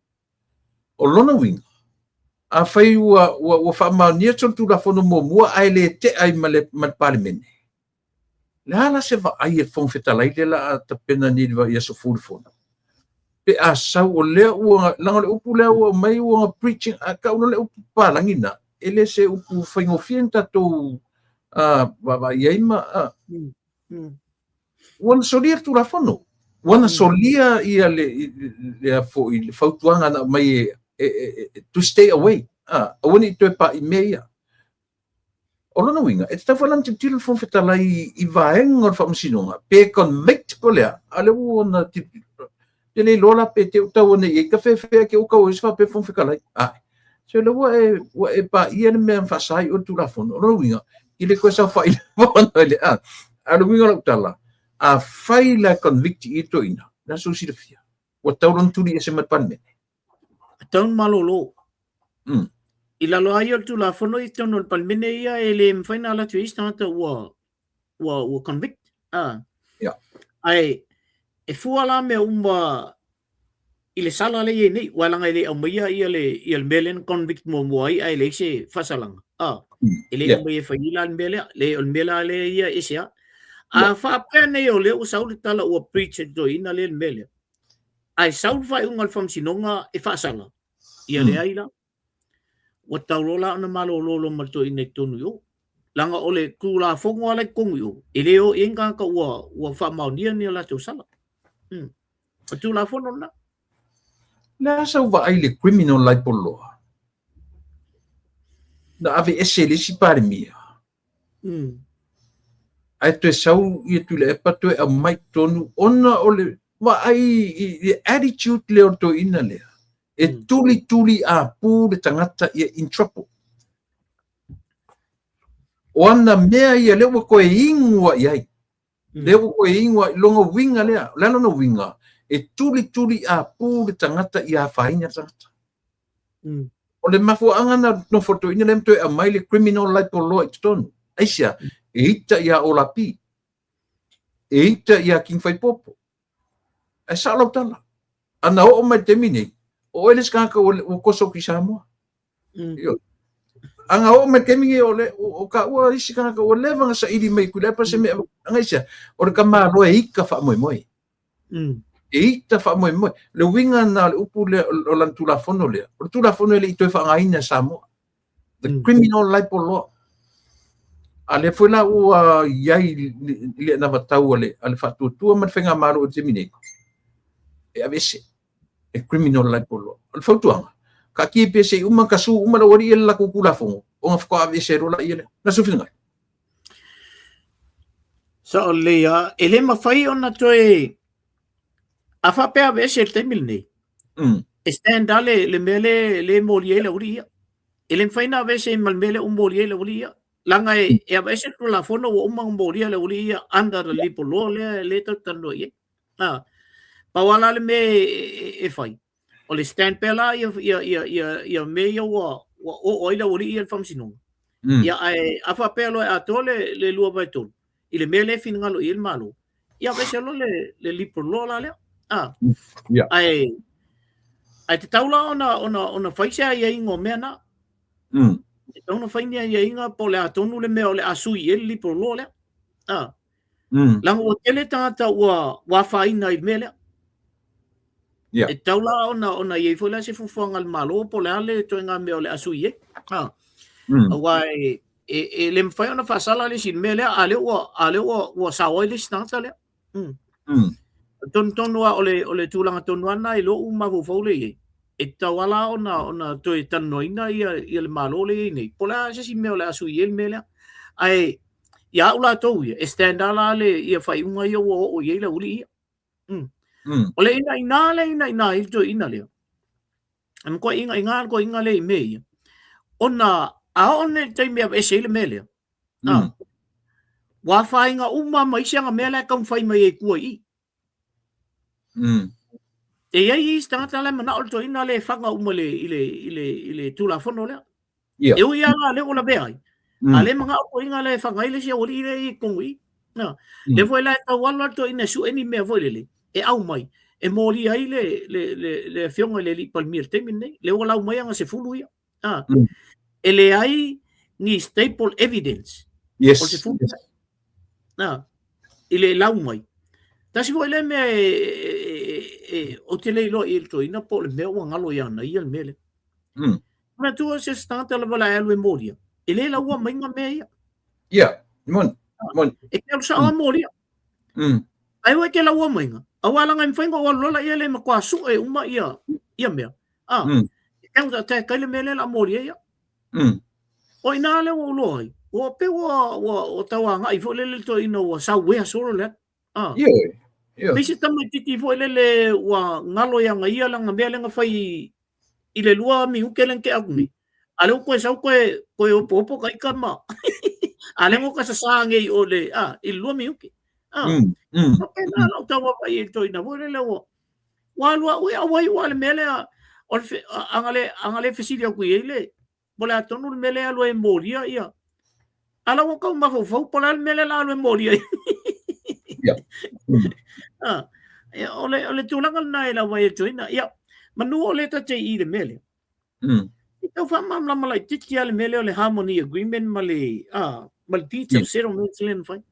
O lona uiga, afai ua, ua, ua faamaonia solitulafono muamua ae le tea ai ma le, ma le Palemene, Le a la se vaai a le Fofoga Fetalai lea la a tapena nei i aso fou le fono? Pe a sau o lea ua, leaga o le upu lea ua aumai ua preaching, a tau loa le upu papalagi lena, e le se upu faigofie ona tatou vaavaai i ai ma ua na solia le Tulafono, ua na solia ia le, le, foi, le fautuaga na aumai e, e, e, to stay away, aua ne i toe pa'i mea ia. O lona uiga, e tatau foi la ona tilotilo le Fofoga Fetalai i vaega o le Faamasinoga, pe convict po o le a, a o lea ua ona tilotilo. Ou te le iloa la pe te i ua tau ane i ai tafeafea te i ua tau ai se faapea Fofoga Fetalai. Ae, se o lea ua e, ua e paia le mea na faasa ai oe le Tulafono. O lona uiga, i le toe saofai lava i le a. A o le uiga o lau tala, afai la e convict i le toeaina, o le a sou silafia? Ua tatau loa ona tuli ese mai le Palemene. E tatau ona malolo. I lalo lava ia o le Tulafono i totonu o le Palemene ia e le mafai ona alu atu ai se tagata ua ua ua convict. Ah. Yeah. Ae e fua la mea uma i le sala lea e i ai nei, aua leaga e le aumaia ia le, ia le mea lea na convict muamua ai ae leai se faasalaga. A, e le aumaia e fai ai la le mea lea. Le, o le mea la lea ia e ese lava. A faapea nei o lea ua sau le tala ua breach e le toeaina lea le mea lea, ae sau le faaiuga a le faamasinoga e faasala, ia leai la. Ua tatau loa la ona malolo loa ma le toeaina i totonu i o. Leaga o le Tulafono lava la i totonu i o, e le o i ai ni tagata ua faamaonia ni a latou sala. O le Tulafono lena. O le a sau vaai i le criminal libel law? Na aveese e le isi Palemia. Ae toe sau ia Tuilaepa toe aumai totonu ona o le vaai i le attitude lea o le toeaina lea. E tulituli apu le tagata ia in trouble. O ana mea ia lea ua toe inu i ai. Lea ua toe inu i lona uiga lea. O le a lona uiga? E tulituli apu le tagata ia afaina le tagata. O le mafuaaga na nofo le toeaina lea ma toe aumai le criminal libel law i totonu. Aisea? E ita ia Olapi. E ita ia King Faipopo. Ae sao lau tala. Ana oo mai le taimi nei, o oe le isi tagata ua toso atu i Samoa. Ana oo mai le taimi nei, o le, o taua isi tagata ua leva ona saili mai Tuilaepa se mea, ana aisea? O le tamaloa e ita faamoemoe. E ita faamoemoe. Le uiga lena o le upu lea, o lana Tulafono lea, o le Tulafono e le i toe faaaogaina e Samoa. The criminal libel law. A lea foi la ua i ai i le anavatau a le faatuatua ma le faigamalo o le taimi nei, e aveese le criminal libel law. O le fautuaga, taatia pea se i uma tasu uma le aualii ia le latou Tulafono, ona faatoa aveese ai loa laia lea. Na sou finagalo. Sao lelei lava. E le mafai ona toe a faapea aveese i le taimi lenei, e stand lava le mea lea e moli ai le aualii ia. E le mafai ona aveese ma le mea lea ua moli ai le aualii ia. Leaga e aveese le Tulafono ua uma ona molia le aualii ia under the libel law lea e tatou te talanoa i ai. Pau lava la le mea e fai, o le stand pea la ia mea ia ua oo ai le aualii ia i le faamasinoga. Ia ae a faapea loa e atoa le 2/3 i le mea lea e finagalo i ai le Malo, ia aveese loa le libel law la lea. Ae tatau la ona fai se aiaiga o mea na. E tatau ona fai ni aiaiga po o le a tonu le mea o le a sui i ai le libel law lea. Leaga ua tele tagata ua afaina i le mea lea. E tatau la ona i ai foi la se fuafuaga a le Malo po o le a le ituaiga mea o le a sui ai. Aua e le mafai ona faasala le isi i le mea lea, a lea ua sao ai le isi tagata lea. Tonu tonu lava o le tulaga tonu lava lena i lou mafaufau lea i ai. E tatau lava la ona toe talanoaina ia le Malo lea e i ai nei, po o le a se isi mea o le a sui ai le mea lea. Ae ia au latou ia, e stand lava la le ia faaiuga ia ua oo i ai le aualii ia. O le inaina lea e inaina ai le toeaina lea, e matua inaina le toeaina lea i mea ia, ona a oo nei i le taimi e aveese ai le mea lea, ua afaina uma ma isi ana mea la e taumafai mai ai i tua i i. E i ai isi tagata la e manao le toeaina lea e faga uma i le Tulafono lea. E ui lava la lea ua lavea ai, a lea e manao le toeaina lea e faga ai le isi aualii lea i totonu i i. Lea foi la e tau alu lava le toeaina e sue ni mea foi lele e aumai e molia ai le afioga i le alii Palemia i le taimi lenei. Lea ua lau mai ana 10 ia. E leai ni staple evidence o le 10 ia. I le lau mai. Tasi foi lea mea ou te le iloa i le toeaina po o le mea ua galo ia ia le mea lea. Manatua se isi tagata lava la e alu e molia, e le laua mai ngā mea ia. Ia, moni, moni. E te alu sao a molia. Ai ua e te laua mai ngā. Aua langa e mawhai ngā alu lola ia le matua sue uma ia mea. E te alu te kai le mea le la molia ia. O ina le ua uloa ai. Ua pe ua tau angai foi lele le toeaina ua sauea solo le atu. Ioe, ioe. Pei se tamaititi foi lele ua galo ia ia lana mea lea na fai i le 2 minute lea na tea atu nei. A lea ua toe sau toe opoopo ta ita ma a lea na ota sasā nei o le i le 2 minute. Faapena lau tau vaavaai i le toeaina foi lele ua alu au e auai aua le mea lea o le a na le fesili atu i ai le po o le a tonu le mea lea e alu ai e molia ia. A la ua tau mafaufau po o le a le mea lea o le a alu e molia ai. Ia. Ia, o le tulaga lena e lau vaai atu ai na. Ia, Manu o le ta te i le mea lea. E tau faamalamalama laitiiti lava le mea lea o le Harmony Agreement ma le, ma le Deeds of Settlements lea na fai.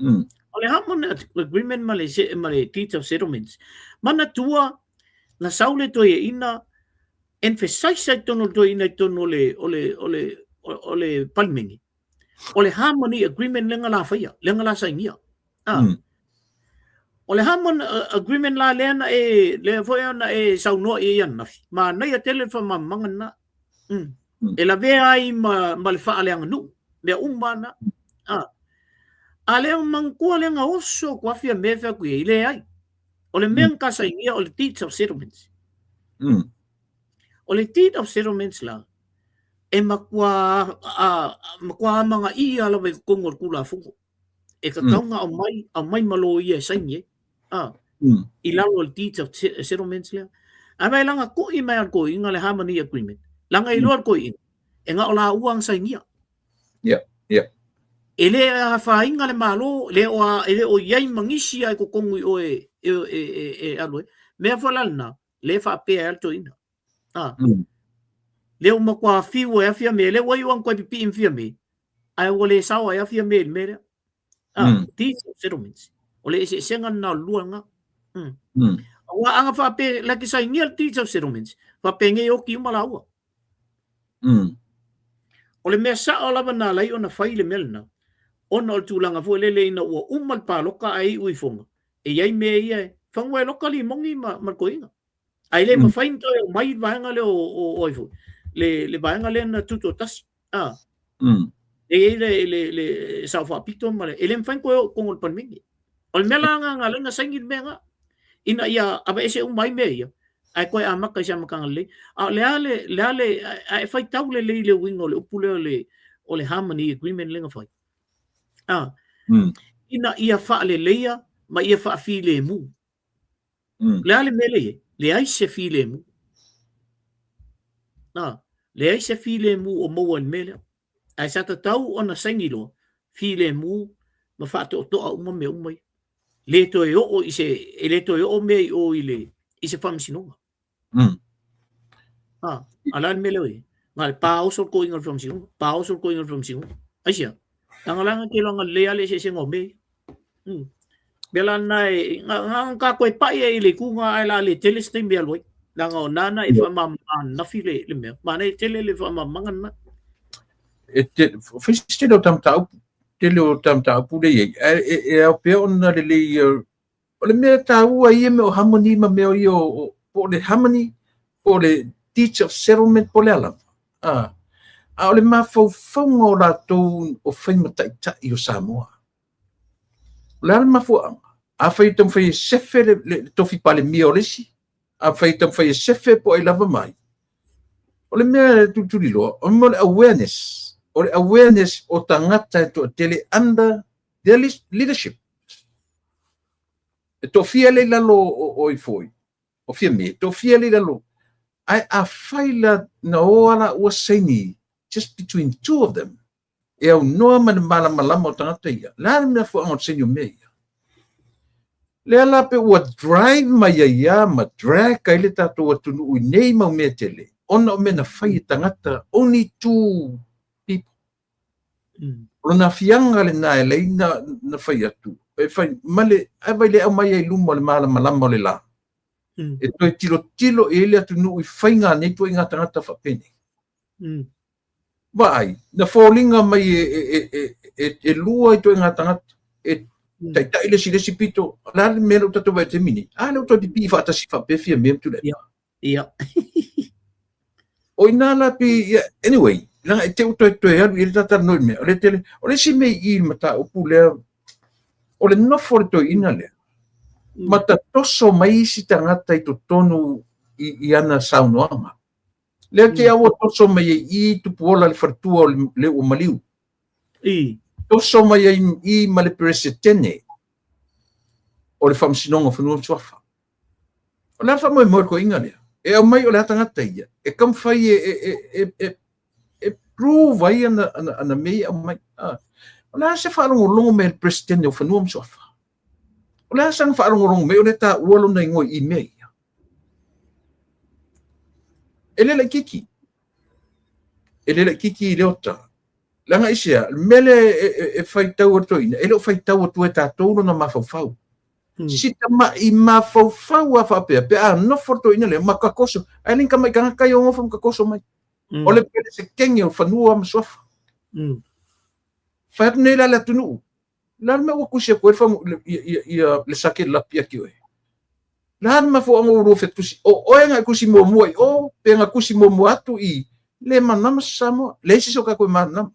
O le Harmony Agreement ma le, ma le Deeds of Settlements, manatua na sau le toeaina emphasize ai totonu o le toeaina i totonu o le, o le, o le, o le Palemene. O le Harmony Agreement lea na la faia, lea na la sainia. Ah. O le Harmony Agreement la lea na e, lea foi na e saunoa i ai ananafi, manaia tele le faamalamalamaga lena. E lavea ai ma, ma le faaleaganuu, mea uma na. Ah. A lea manatua lea na oso atu a Fiame fai atu i ai, leai. O le mea na ta sainia o le Deeds of Settlements. O le Deed of Settlements la, e matua, a, matua amanaia lava i totonu o le Tulafono. E tatau ona aumai, aumai ma loia e saini ai. Ah, i lalo o le Deeds of Settlements lea. Ae vaai la na tui mai a le toeaina le Harmony Agreement. Leaga e iloa le toeaina, e na o laua na sainia. Yeah, yeah. E le afaina le Malo, le o, e le o i ai ma nisi lava i totonu i o e, e, e, e, e alu ai. Mea foi la lena, le faapea ai le toeaina. Ah. Lea ua matua fiu ai a Fiame, lea ua iu lava ona toe pipii ma Fiame, ae ua le sao ai a Fiame i le mea lea. Ah, Deeds of Settlements. O le eseesega lena o le lua lena. Aua a na faapea, like sainia le Deeds of Settlements, faapenei oti uma laua. O le mea sao lava na ala ai ona fai le mea lena, ona o le tulaga foi lele ina ua uma le paloka ae iu ifoga, e i ai mea ia e fagu e loka limoni ma, ma le toeaina. Ae le mafai ona toe aumai le vaega lea o, o, o ai foi, le, le vaega lea na tutoatasi. Ah. E i ai le, le, le sao faapito ma le, e le mafai ona toe oo i totonu o le Palemene. O le mea la lena na ala ai ona saini le mea lena, ina ia aveese uma ai mea ia, ae toe amata i se amataga lelei. A o le a le, le a le, a e faitau lelei i le uiga o le upu lea o le, o le Harmony Agreement lea na fai. Ah. Ina ia faaleleia ma ia faafilemu. Le a le mea lea i ai? Leai se filemu. Ah, leai se filemu o maua i le mea lea. Ae sa tatau ona saini loa, filemu ma faatoatoa uma mea uma ia. Le toe oo i se, e le toe oo mea i o i le, i se faamasinoga. Ah, a o le a le mea lea ua i ai? Na o le paoso le toeaina o le faamasinoga, paoso le toeaina o le faamasinoga. Aisea? Leaga la na te iloaga lelei lava le eseesega o mea ia. Mea la lena e, na ona ta toe pai ai i le itu lena ae o le a le tele se taimi e alu ai. Leaga o lena na e faamalamalama ananafi le, le mea. Manaia tele le faamalamalamaga lena. E te, fai se tele o ta mataupu, tele o ta mataupu lea e i ai, ae e, e ao pea ona lelei O le mea taua ia mea o harmony ma mea ia o, po o le harmony, po o le deeds of settlement, po o le a lava. A, a o le mafaufauga o latou o fai ma taitai o Samoa. O le a le mafuaaga? Afai e taumafai e sefe le, le, le tofi Palemia o le isi, afai e taumafai e sefe po o ai lava mai. O le mea e tulituliloa, o le mea o le awareness, o le awareness o tagata e toatele under their leadership. E toafia lea i lalo o, o ifoi, o Fiame, e toafia lea i lalo. Ae afai la na o a laua saini just between two of them, e aunoa ma le malamalama o tagata ia, le a le mafuaaga o le saini o mea ia? Lea la pe ua drive mai ai ia ma drag ai le tatou atunuu i nei mau mea tele, ona o mea na fai e tagata, only two people. O lona afiaga lena e alai na, na fai atu, e fai, ma le, ae vai le aumai ai luma o le malamalama o le la. E toe tilotilo i ai le atunuu i faiga a nei ituaiga tagata faapenei. Vaai, na foliga mai e, e, e, e, e lua ituaiga tagata, e taitai le isi i le isi pito, o le a le mea lea ua tatou vaai i le taimi nei? A lea ua toe pipii faatasi faapea Fiame ma Tuilaepa. Ia. Ia. O i ina la pei, ia, anyway, leaga e te i ua toe, toe alu i ai le talanoa i le mea, o le tele, o le isi mea i i le mataupu lea, o le nofo o le toeaina lea, ma tatoso mai isi tagata i totonu i, i ana saunoaga. Lea te au ua toso mai ai i Tupuola le faletua o le ua maliu. I. Toso mai ai i ma le Peresetene o le Faamasinoga o Fanua ma Suafa. O le a le faamoemoe o le toeaina lea? E aumai o le a tagata ia, e taumafai e, e, e, e, e, e prove ai ana, ana, ana mea ia e aumai. Ah. O le a se faalogologo mai a le Peresetene o Fanua ma Suafa? O le a sana faalogologo mai o lea e taua lona igoa i mea ia? E le laitiiti. E le laitiiti i Leota. Leaga aisea, le mea lea e, e, e faitau atu ai, e le o faitau atu e tatou lona mafaufau. Si tama'i mafaufau a faapea, pe a nofo le toeaina lea ma tatoso, ae le ni tama'i tagata ia o nofo ma tatoso mai. O le pelesetene o fanua ma suafa. Fai atu nei la le atunuu, le a le mea ua tusi atu ai le fagu, le, ia, ia, ia, le sakelelapi ia te oe? Le a le mafuaaga ua lua fetusi? O oe na e tusi muamua i o, pe na tusi muamua atu i le malamalama se Samoa. Leai se isi o tatou e malamalama.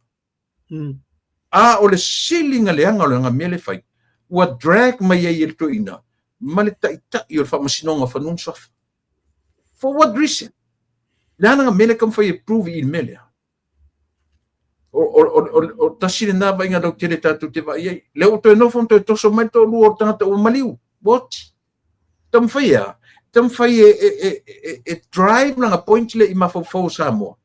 A o le sili na leaga o le mea lea e fai, ua drag mai ai e le toeaina ma le taitai o le Faamasinoga o Fanua ma Suafa. For what reason? Le a le mea lea e taumafai e prove i le mea lea? O, o, o, o, o tasi lena vaaiga lautele tatou te vaai ai. Lea ua toe nofo ma toe toso mai le toalua o le tagata ua maliu. What? Taumafai e a? Taumafai e, e, e, e, e drive lana point lea i mafaufau o Samoa.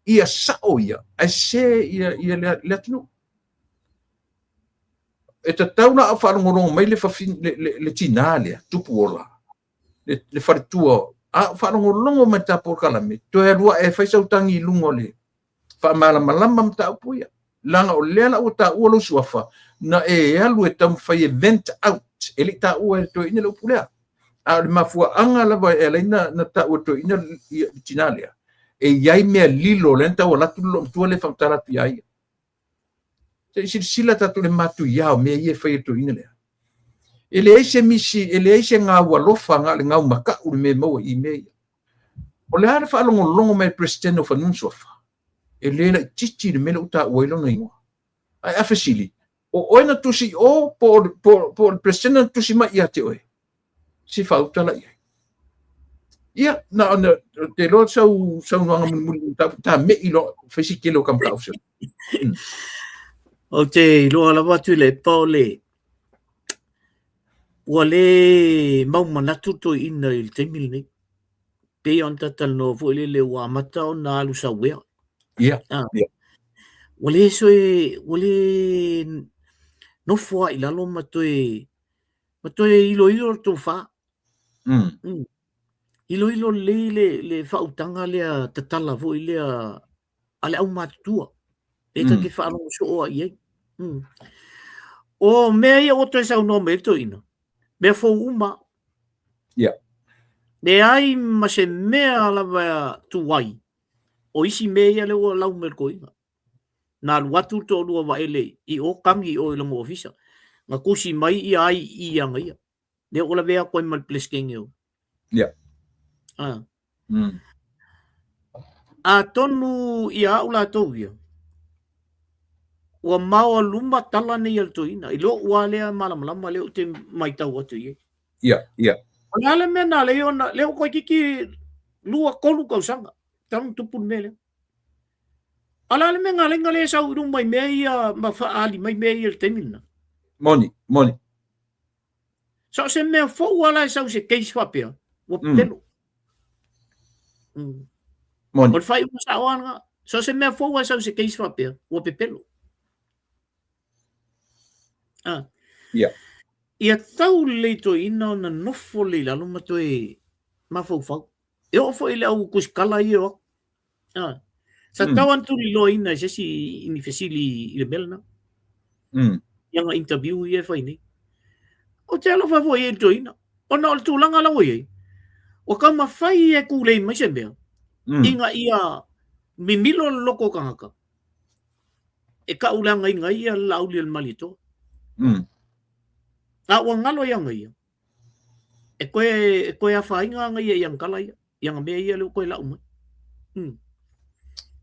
Ia sao ia, ae sese ia, ia le, le atunuu. E tatau la o faalogologo mai le, fafine, le, le, le tinā lea, tupu ola, le, le faletua, a o faalogologo mai le ta polokalame, toe alu ae fai sau tagi i luga o le faamalamalama mataupu ia. Leaga o lea la ua taua lou suafa, na e alu e taumafai e vent out, e le i taua e le toeaina le upu lea. A o le mafuaaga lava e ala ai na, na taua e le toeaina le tinā lea, e i ai mea lilo lea na tau alu atu le loomatua lea e faamatala atu iā ia. Se i silasila tatou i le matuia o mea ia e fai e le toeaina lea. E leai se misi, e leai se gau alofa na o le gau makaʻu le mea e maua i mea ia. O le a le faalogologo mai a le Peresetene o Fanua ma Suafa? E le laitiiti le mea lea ua taua ai lona igoa. Ae a fesili, o oe na tusi i o po o, po, po o le Peresetene na tusi mai ia te oe? Se faauta la i ai. Ia, na ona, te iloa sau saunoaga mulimuli, ta, ta me'i loa, fai si tele o ka mataupu. Ou te iloa lava atu i le pa o le ua le mau manatu le toeaina i le taimi lenei. Pei ona ta talanoa foi lele ua amata ona alu sauea. Ia, ia. Ua le soe, ua le nofo lava i lalo ma toe ma toe iloilo le tofa. Iloilo lelei le le faautaga lea tatala foi lea a le aumatutua e ta te faalogo soo lava i ai. O mea ia ua toe saunoa mai ai le toeaina, mea fou uma. Leai ma se mea lava tuai o isi mea ia lea ua lau mai e le toeaina. Na alu atu le toalua Vaele i o kagi i o i lona ofisa, na tusi mai ia ai i ana ia. Lea ua lavea atu ai ma le Peresetene o. Ah. Atonu ia au latou ia, ua maoaluma tala nei a le toeaina, i lou lava lea malamalama lea ou te matau atu i ai. Ia. O le a le mea na ala ai ona, lea ua toeitiiti 2, 3 tausaga talu ona tupu le mea lea. A o le a le mea na ala ai ona le sau i luma i mea ia ma faaali mai mea ia i le taimi lena? Moni, moni. So o se mea fou lava la e sau i se case faapea, ua pepelo. Moni. O le faaiuga sao lava lena. So o se mea fou lava e sau i se case faapea, ua pepelo. Ah. Ia tau lelei toeaina ona nofo lelei i lalo ma toe mafaufau. E oo foi i le au tusikala ia e o atu. Ah. Sa tatau ona tuliloaina e se isi i ni fesili i le mea lena. Ia nga interview ia e fai nei. Ou te alofa foi i ai i le toeaina. Ona o le tulaga la ua i ai, ua taumafai e tulei mai se mea, ina ia mimilo le loto o tagata e tauleagaina ai ia le Laauli a le Malietoa. A ua galo ia ia, e toe, e toe afaina ana ia i ana tala ia, i ana mea ia lea ua toe lau mai.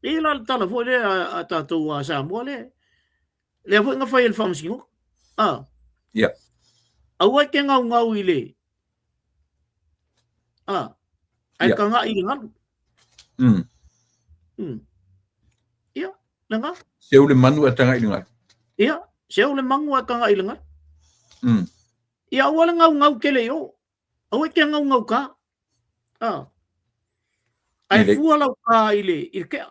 E i ai la le tala foi lea a, a tatou a Samoa lea, lea foi na fai e le Faamasinoga. Ah. Aua e te gaugau i le, ah, ae kagaʻi i le galu. Ia, lena. Seu le manu ae tagaʻi i le galu. Ia, seu le manu ae tagaʻi i le galu. Ia aua le gaugau tele i o. Aua e te gaugau kā. Ah. Ae fua lau kā i le, i le kea.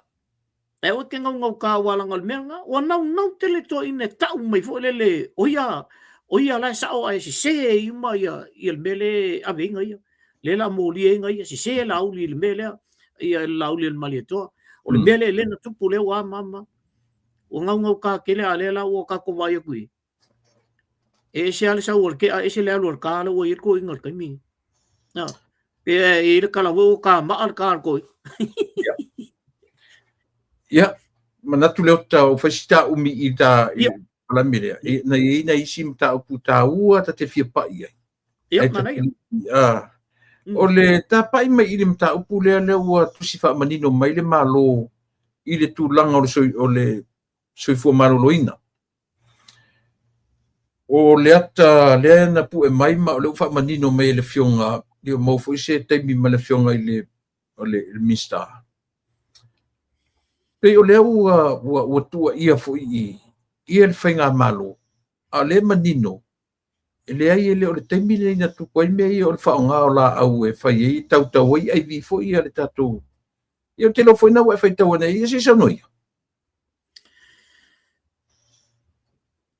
Ae aua e te gaugau kā aua leaga o le mea lena. Ua naunau tele toeaiina e tau mai foi lele o ia, o ia la e sao ae sese ai uma ia, ia le mea lea e ave ai ia. Lea la molia ai ia, sese Laauli i le mea lea. ia le Laauli o le Malietoa. O le mea lea lea na tupu lea ua mama. Ua gaugau ka tele a lea la ua tatou vaai atu i. E ese lava le sau o le tea, ese le alu o le ta lea ua i ai le toeaina o le taimi. Na. E e i le tala foi ua kama'a le ta a le toeaina. Ia, manatu lea o ta fai si ta umi i ta i palami lea. E, na i ai na isi mataupu taua ta te fia pa'i ai. Ia, manaia. Ah, o le tapa'i mai i le mataupu lea lea ua tusi faamanino mai le Malo i le tulaga o le, soi, o le soifua maloloina. O le ata lea na pue mai ma o lea ua faamanino mai e le Afioga, ia maua foi se taimi ma le Afioga i le, o le, le Minisita. Pei o lea ua, ua, ua tuuaia foi i ia le faigamalo, a o lea e manino, e leai e le o le taimi lenei na tupu ai mea ia o le faaaoga o laau e fai ai, e tautau ai IV foi ia le tatou. Ia ou te iloa foi na ua e faitau ane ai, ia se i saunoa ia.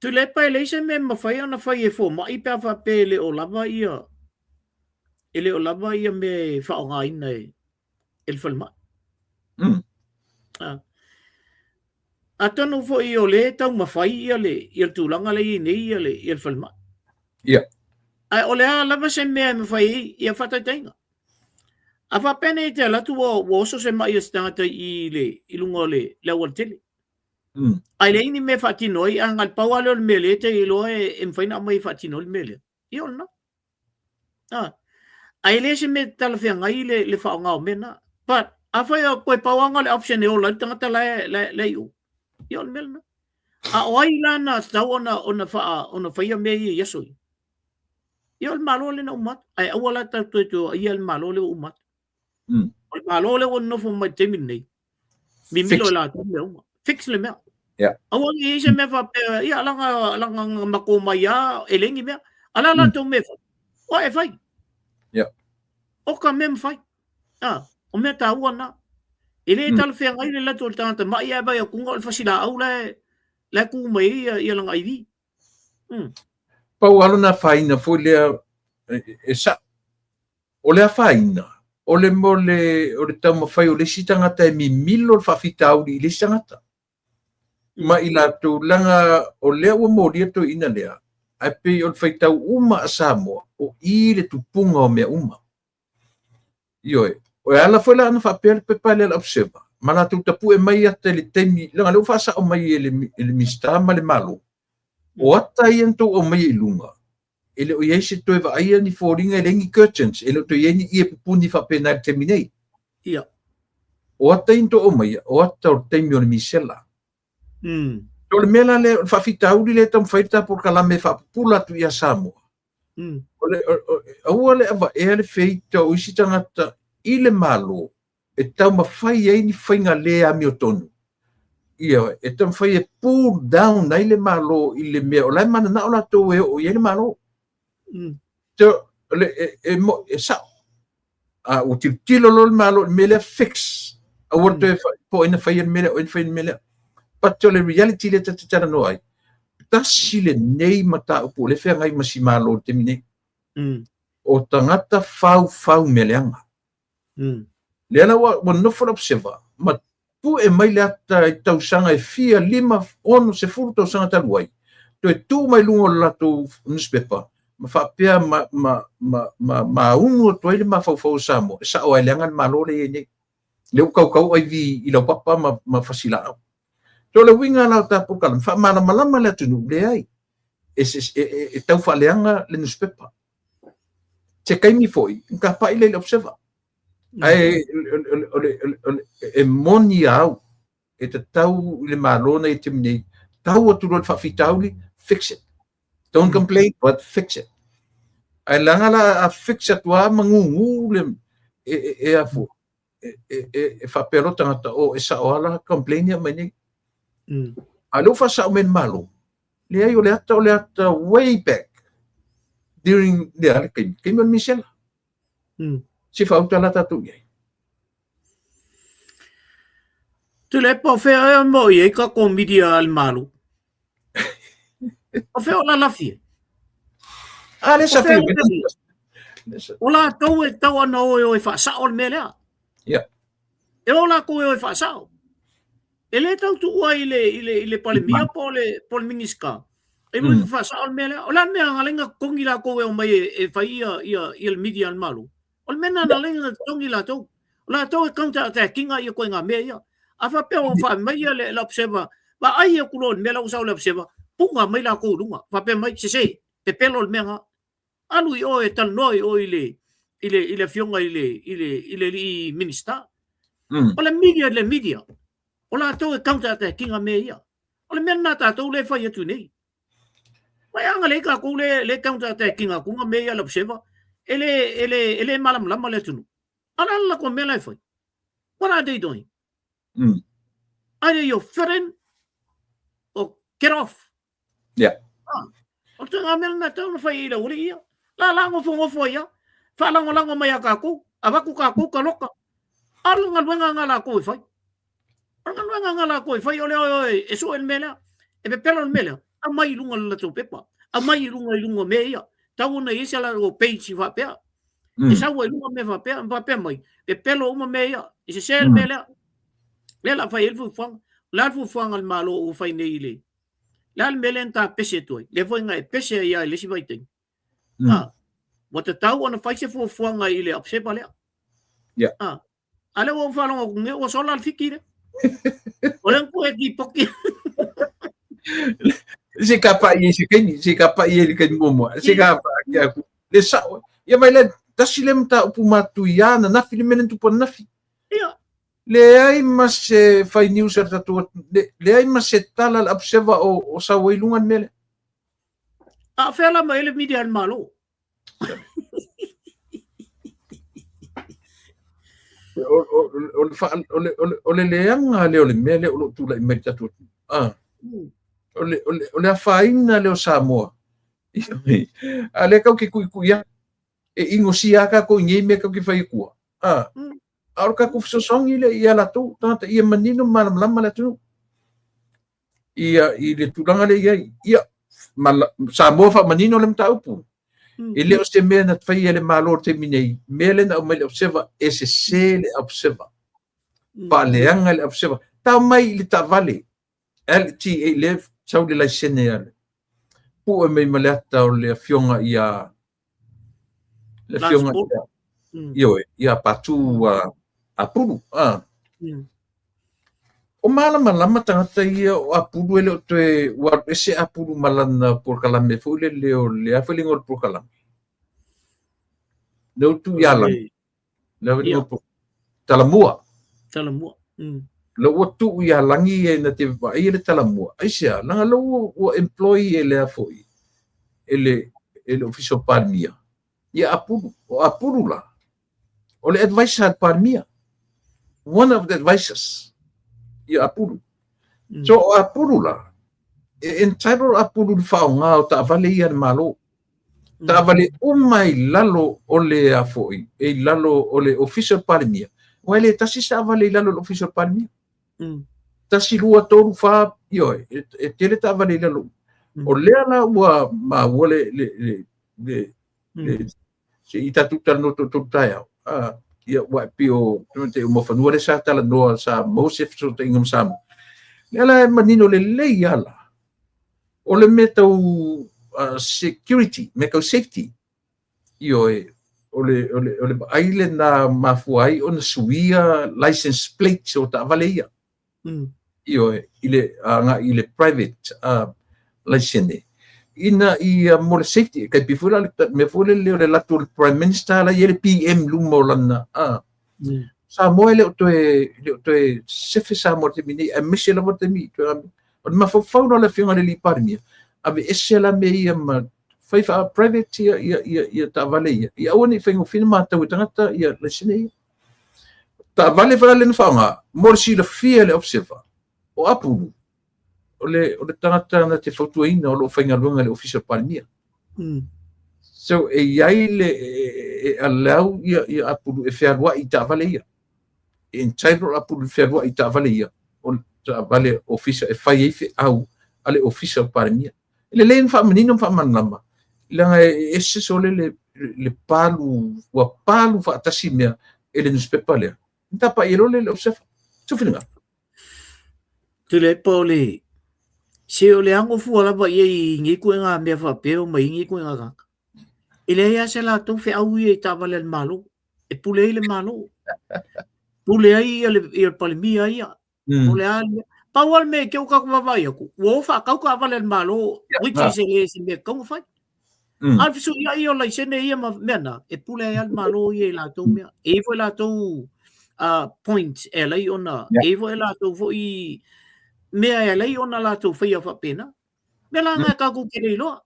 Tuilaepa e leai se mea e mafai ona fai e fomai pe a faapea e le o lava ia e le o lava ia mea e faaaogaina e, e le falemai. Ah. Atonu foi o lea e taumafai ia le, ia le tulaga lea e i ai nei ia le, ia le falemai. Ia. Ae o le a lava se mea e mafai ai ia faataitaiga. A faapea nei te alu atu ua, ua oso se mai o se tagata i le, i luga o le, le aualatele. Ae leai ni mea e faatino ai, a na o le pau lava lea o le mea lea e te iloa e, e mafai ona aumai e faatino ai le mea lea. Ia o lena. Ah. Ae le se mea talafeagai le, le faaaoga o mea na. But, afai o toe pau lava na o le option e ola ai le tagata la e, la, la e i o, ia o le mea lena. A o ai la na tatau ona, ona, faa, ona faia mea ia i aso ia? Ia o le Malo lea na uma atu. Ae aua la tatou toe tuuaia le Malo lea ua uma atu. O le Malo lea ua nonofo mai i le taimi lenei, mimilo e latou mea uma. Fix le mea. Aua ne i ai se mea faapea, ia leaga, leaga na matou omai lava e leai ni mea. A o le a latou mea e fai? O ai e fai. O ka mea mafai. Ah, o mea taua na. E le talafeagai le alu atu o le tagata ma'i ae vaai atu o le fasilaau la e, la e tu mai ai ia, ia lana IV. Pau lava lona afaina foi lea e, e sa'o. O le afaina, o le mo le, o le taumafai o le isi tagata e mimilo le faafitauli i le isi tagata. Ma i latou, leaga o lea ua molia le toeaina lea, ae pei o le faitau uma a Samoa, o i le tupuga o mea uma. Ioe, o e ala foi la ona faapea le pepa lea a le Observer, ma latou tapue mai ata i le taimi, leaga o lea ua faasao mai e le, e le Minisita ma le Malo, o ata ia na tou aumaia i luga, e le o i ai se toe vaaia ni foliga, e leai ni curtains, e le o toe i ai ni ie pupuni faapena i le taimi nei. Ia. O ata ia na tou aumaia, o ata o le taimi o le misela. O le mea la lea, o le faafitauli lea e taumafai le ta polokalame e faapupula atu ia Samoa. O le, o, o, aua le avaea le feita o isi tagata i le Malo e taumafai ai ni faiga le amiotonu. Ia, e taumafai e pull down ai le Malo i le mea o la e mananao latou e oo i ai le Malo. So, le, e, e, mo, e sa'o. A ua tilotilo loa le Malo i le mea lea, fix. Aua le toe po o ai na faia le mea lea, o ai na faia le mea lea. But o le reality lea ta te talanoa ai, tasi lenei mataupu o lea e feagai ma si Malo i le taimi nei. O tagata faufau mea leaga. Lea la ua, ua nofo le Observer ma pue mai le ata i tausaga e fia, 5, 6, 10 tausaga talu ai, toe tuu mai luga o le latou newspaper ma faapea ma, ma, ma, ma, ma unu atu ai le mafaufau o Samoa, e sa'o ai leaga le Malo lea e i ai nei. Lea ua kaukau IV i laupapa ma, ma fasilaau. So o le uiga la o ta polokalame, faamalamalama le atunuu, leai, e, e, e, e tau faaleaga le newspaper. Se taimi foi, na tapa'i lea i le Observer. Ae e moni a au, e tatau i le Malo na i le taimi nei, tau atu loa le faafitauli, fix it. Don't complain, but fix it. Ae leaga la a fix atu lava ma gugu le, e, e, e a foi, e, e, e, e faapea loa tagata, oh, e sa'o lava la complain ia mai nei. A o lea ua faasa'o mai e le Malo, leai o le ata o le ata way back during le a le taimi, taimi o le misela. Se faauta la tatou i ai. Tuilaepa, o fea ea mo i ai ka komiti a le Malo? O fea o lalafi e? A le sa fea O latou e tatau ona o e o e faasao le mea lea. Ia. E o lakou e o e faasao. E le tau tuua i le, i le, i le Palemia po o le, po o le Minisita. E mui faasao le mea lea. O le a le mea na ala ai ona totogi latou e omai e, e fai ia, ia, ia le media a le Malo? O le mea lena na ala ai ona totogi latou. O latou e counter attacking ia ituaiga mea ia. A faapea ua fai mai ia le, le observer, vaai atu loa i le mea la ua sau le observer, puna mai latou i luga. Faapea mai, sese, pepelo le mea lena. Alu i o e talanoa i o i le, i le, i le afioga i le, i le, i le alii Minisita. O le media le media. O latou e counter attacking mea ia. O le mea lena tatou lea e fai atu nei. Mai anga le tatou le le counter attacking atu nga mea ia le observer. E le e le e le malamalama le atunuu. A o le a le latou mea la e fai? What are they doing? Either you fit in or get off. Yeah. Ah, o le ituaiga mea lena e tatau ona fai i le aualii ia. La la nofonofo ai lava, faalagolago mai ia tatou, avatu tatou taloka. A o le galuega lena a latou e fai. O le galuega lena a latou e fai, o le oe oe e sue le mea lea, e pepelo le mea lea, aumai i luga o le latou pepa, aumai i luga i luga o mea ia. Tau ona i ai se latou page faapea. E sau ai i luga mea faapea, faapea mai, pepelo uma mea ia, e sese le mea lea. Lea o le a fai ai le fuafuaga. O le a le fuafuaga a le Malo ua fai nei i le Le a le mea lea na ta pese atu ai? Lea foi na e pese ai lava i le isi vaitaimi. Ah, ua tatau ona fai se fuafuaga i le observer lea. Ah, a lea ua ou faalogo atu nei ua sola le Fiti lea. O lea na tuu e tipoki. Se ka paʻi ai se taimi, se ka paʻi ai le taimi muamua, se ka paʻi aku. Le sao, ia vai le tasi le mataupu matuia ananafi le mea lea na tupu ananafi. Ia. Leai ma se fai news a le tatou leai ma se tala a le observer o sau ai i luga le mea lea. A o fea la mai ai le media a le Malo? O le leaga lea o le mea lea o lo o tulai mai i le tatou atunuu. Ah. O le afaina lea o Samoa. A lea tatou te tuitui atu. E inosia lava tatou i nei mea tatou te fai atua. Ah. A o le tatou fesoasoani lea ia latou tagata ia manino ma malamalama le atunuu ia i le tulaga lea i ai. Ia, Samoa faamanino le mataupu. E le o se mea na faia e le Malo i le taimi nei, mea lea na aumai le observer, e sese le observer. Faaleaga le observer. Tau mai i le taavale, LTA, lea sau le laisene a le pue mai ma le ata o le afioga ia le afioga ia ioe, ia Patu Apulu. O malamalama tagata ia o Apulu e le o toe ua alu ese Apulu ma lana polokalame foi lele o le a foi le igoa o le polokalame. Lea ua tuu ia Lagi. Lea foi le igoa o le polokalame. Talamua. Talamua. Lea ua tuu ia Lagi e na te vaaia le Talamua. Aisea, leaga lea ua employ e le a foi e le e le Ofisa o Palemia ia Apulu. O Apulu la, o le advisor a le Palemia. One of the advisors ia Apulu. So o Apulu la, e entitled Apulu i le faaaoga o taavale ia a le Malo. Taavale uma i lalo o le a foi, e i lalo o le Ofisa o le Palemia. Aua e le tasi se taavale i lalo o le Ofisa o le Palemia. Tasi, lua, tolu, fa, ioe, e tele taavale i lalo. O lea la ua maua le, le, le, le, le se i tatou talanoa toatolu taeao. Ah, ia, ua e pei o te o Moafanua lea sa talanoa, sa maua se fesootaiga ma Samoa. Lea la e manino lelei lava la, o le mea tau security, mea tau safety, ioe, o le, o le, o le vaai lena mafua ai ona suia license plates o taavale ia. Ioe, i le agai i le private laisene, ina ia mo le safety, e tai pei foi la le mea foi lele o le alu atu o le Prime Minister la e i ai le PM i luma o lana, Samoa e le o toe, le o toe sefe Samoa i le taimi nei, aemaise lava le taimi i O le mafaufau la o le Afioga i le Alii Palemia, aveese la mea ia ma fai faa-private ia, ia, ia, ia taavale ia, ia aua ne i faigofie ona matau e tagata ia laisene ia. Taavale foi la lea na faaaoga, mo le silafia e le Observer, o Apulu, o le, o le tagata na te fautuaina o lo o faigaluega i le Ofisa o le Palemia. So, e i ai le, e allow ia, ia Apulu e fealuai i taavale ia. E entitled Apulu e fealuai i taavale ia, o taavale ofisa e fai ai feau a le Ofisa o le Palemia. E lelei ona faamanino ma faamalamalama, leaga e ese sole le, le palu, ua palu faatasi mea e le nusipepa lea. Tapaʻi ai loa le observer. Sou finagalo. Tuilaepa o le se o le ago fua lava ia i nei ituaiga mea faapea o mai ai nei ituaiga tagata. E leai lava se latou feau ia i taavale a le Malo, e pule ai le Malo. Pule ai ia le, ia le Palemia ia. Mm. O le a le pau lava le mea e te o tatou vaavaai atu, ua o faatau taavale a le Malo, which is e le se mea tatau ona fai. Mm. A o le fesuiai o laisene ia ma mea na, e pule ai lava le Malo ia i latou mea. E i ai foi latou uh, point e alai ona, yeah. e i ai foi latou foi mea e alai ona latou faia faapena. Mea la nga tatou te le iloa.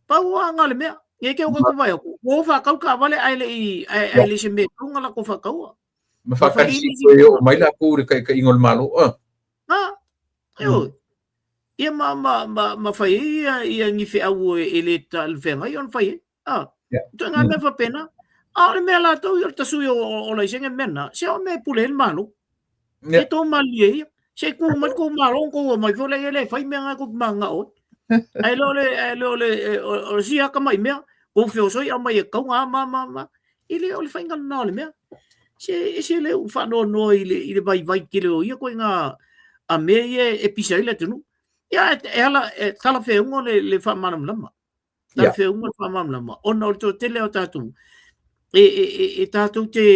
Pau a nga le mea. Nge ke o ka vai aku. Ua o whakau ka vale ai le i ai ai le se mea tunga la ko whakaua. Ma whakarisi koe o mai la ko le kai kai ngol malo. Ah. Ha. E o. Ia ma ma ma ma whai ia ia ngi whe au e le ta le whenga i on whai e. Ah. To nga mea whapena. A o le mea la tau i o le tasui o o la isenga mena. Se o me pule le malo. E tō malie ia. Se kū mai kō malo kō mai fo le le whai mea ngā kuku mā ngā oi. Ai lo le ai lo le o si aka mai mea kō whio soi a mai e kau ngā mā mā mā. I le o le whai ngā nā le mea. Se e se le u whanoa noa i le i le vai vai kele o ia koe ngā a mea ia e pisa i le tunu. Ia e, e ala e tala wheungo le le whaamalamalama. Yeah. Talafeauga le faamalamalama, ona o le toatele o tātou, e, e, e, e tātou te,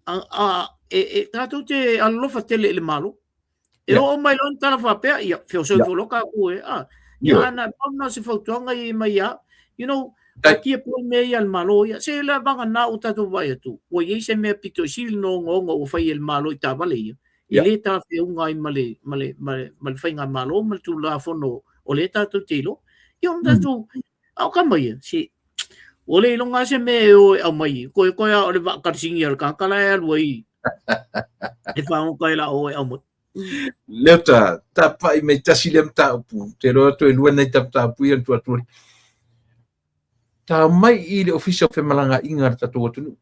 a, a, e, e tātou te alolofa tele i le Malo. E yeah. oo mai loa ni tala faapea, ia, feosoi yeah. foloka aku e, a, ia yeah. ana, pau na se fautuaga i mai ia, you know, a tia pua mea ia le Malo ia, se le vanga nā o tātou vai atu, ua iai se mea pito i sili no ongaonga ua fai e le Malo i tāwale ia, e lē talafeauga ai ma le, ma le, ma le, ma le faigamalo ma le Tulafono o lea tatou te iloa. Ia ona tatou, a o kama ia, se, ua le iloga lava se mea e o e aumai, koe koe a o le vaa karisingi a le kanaka la e alu ai e fagota ai la o e aumai. Leota, tapaʻi mai tasi lea mataupu, te iloa toe lua nai ta mataupu ia na tuu atu ai. Ta mai i le Ofisa o Femalagaaiga a le tatou atunuu.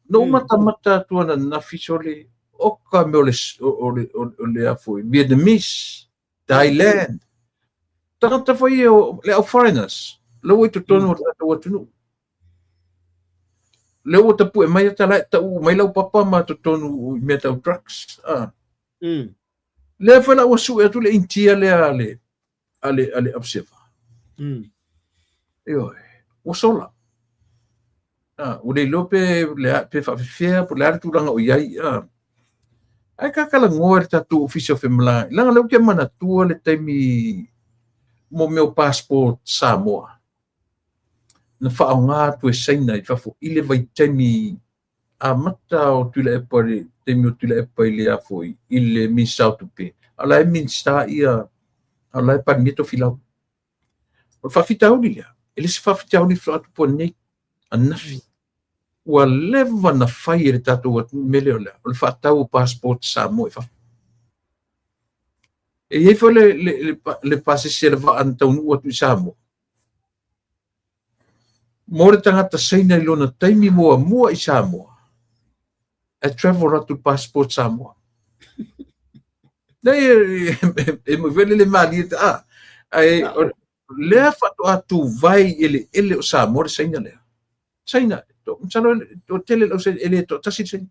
Na ou matamata atu ananafi sole, oka mea o le, o le, o le a foi, Vietnamese, Thailand, tagata foi ia o le au foreigners, la ua i totonu o le tatou atunuu. Lea ua tapue mai ata la e tau mai lau papa ma totonu i mea tau drugs. Ah. Lea foi la ua sue atu le Intia lea a le, a le, a le observer. Ioe, ua sola. Ah, ua le iloa pe, le, pe faafefea, po o le a le tulaga o i ai. Ah. Ae kakalagoa le tatou ofisa o Femalaga. Leaga lea ou te manatua le taimi mo mea o passport Samoa. Na faaaoga atu e Saina i fafo i le vaitaimi amata o Tuilaepa i le taimi o Tuilaepa i le a foi i le Minisita o Tupe. A o la e Minisita ia, a o la e Palemia Tofilau. O le faafitauli lea, e le se faafitauli faatoa tupu nei, ananafi. Ua leva na fai e le tatou atunuu le mea lea o le a? O le faatau o passport Samoa i fafo. E i ai foi le, le, le, le pasese a le vaa na taunuu atu i Samoa. Mo le tagata Saina i lona taimi muamua i Samoa, e travel atu passport Samoa. Nei, e, e, e, e vele le malie ta, ah, ai, lea faatoa tuvae i eleele o Samoa le Saina lea. Saina, to, masalo, to tele lau Saina, e le toatasi le Saina.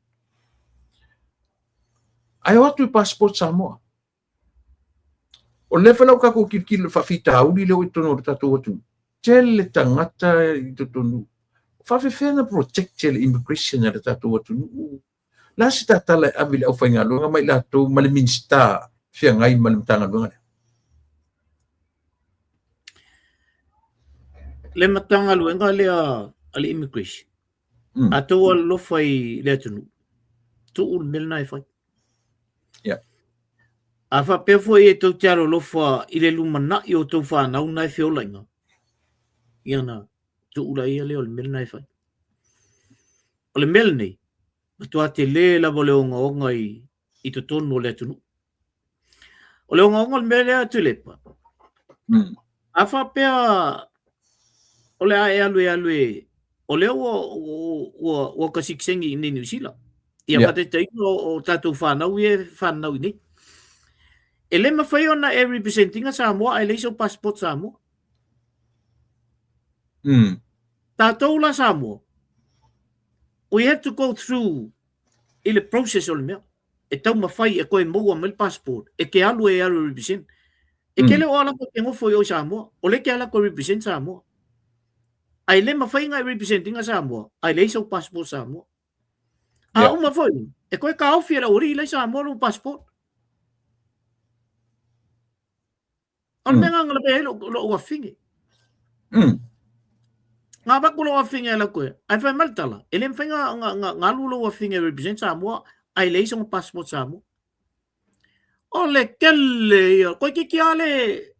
Ae o atu i passport Samoa. O lea foi la ua tatou tilotilo i le faafitauli lea ua i totonu o le tatou atunuu, tele tagata i totonu, faafefea ona protect e le immigration a le tatou atunuu? O le a se tatala e ave i le aufaigaluega ma i latou ma le Minisita feagai ma le Matagaluega lea? Le Matagaluega lea a le Immigration, a tou alolofa i le atunuu, tuu le mea lena e fai. Yeah. A faapea foi e tou te alolofa i le lumanai o tou fanau na e feola i ina, ia na tuu la ia lea o le mea lena e fai. O le mea lenei, matua tele lava o le ogaoga i, i totonu o le atunuu. O le ogaoga o le mea lea Tuilaepa, a faapea o le a e alu e alu e, o lea ua, ua, ua ka sikisengi i nei Niu Sila. Ia yeah. faataitaiga o, o tatou whanau ia e whanau i nei. E le mawhai ona e representinga Samoa ae leai sou passport Samoa. Tātou la Samoa, we have to go through. i le process o le mea e taumafai e toe maua mai le passport e te alu e alu e represent. E te le o ala atu e te nofo i o i Samoa, o lea e te ala atu e represent Samoa. Ae le mafai ona e represent ina Samoa, ae leai sau passport Samoa. A uma foi, e toe taofi e le aualii la i Samoa lou passport. O le mea na lavea ai lou afafine. Na avatu lou afafine e alu atu e, ae fai mai le tala, e le mafai na alu lou afafine e represent Samoa, ae leai sona passport Samoa. O le tele ia, toeitiiti lava le,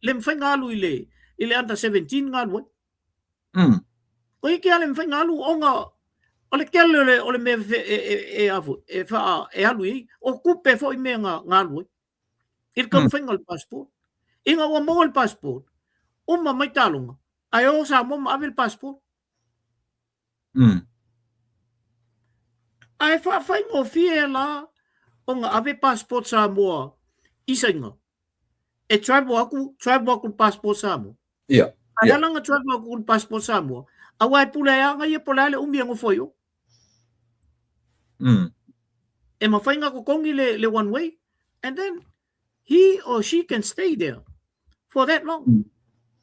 le mafai na alu i le, i le under 17 na alu ai. Toeitiiti lava le mafai na alu ona o le tele o le, o le mea e, e, e, e, e, e, e alu i ai, o tupe foi mea na, na alu ai. I le taumafaiga o le passport. Ina ua maua le passport, uma mai taaloga, ae o Samoa ma ave le passport. Ae faafaigofie la ona ave passport Samoa i Saina. E travel atu, travel atu le passport Samoa. Ae ala ona travel atu le passport Samoa, aua e pule ai lava ia po o le a le umi e nofo ai o. E mafai ona totogi le, le one way and then he or she can stay there for that long.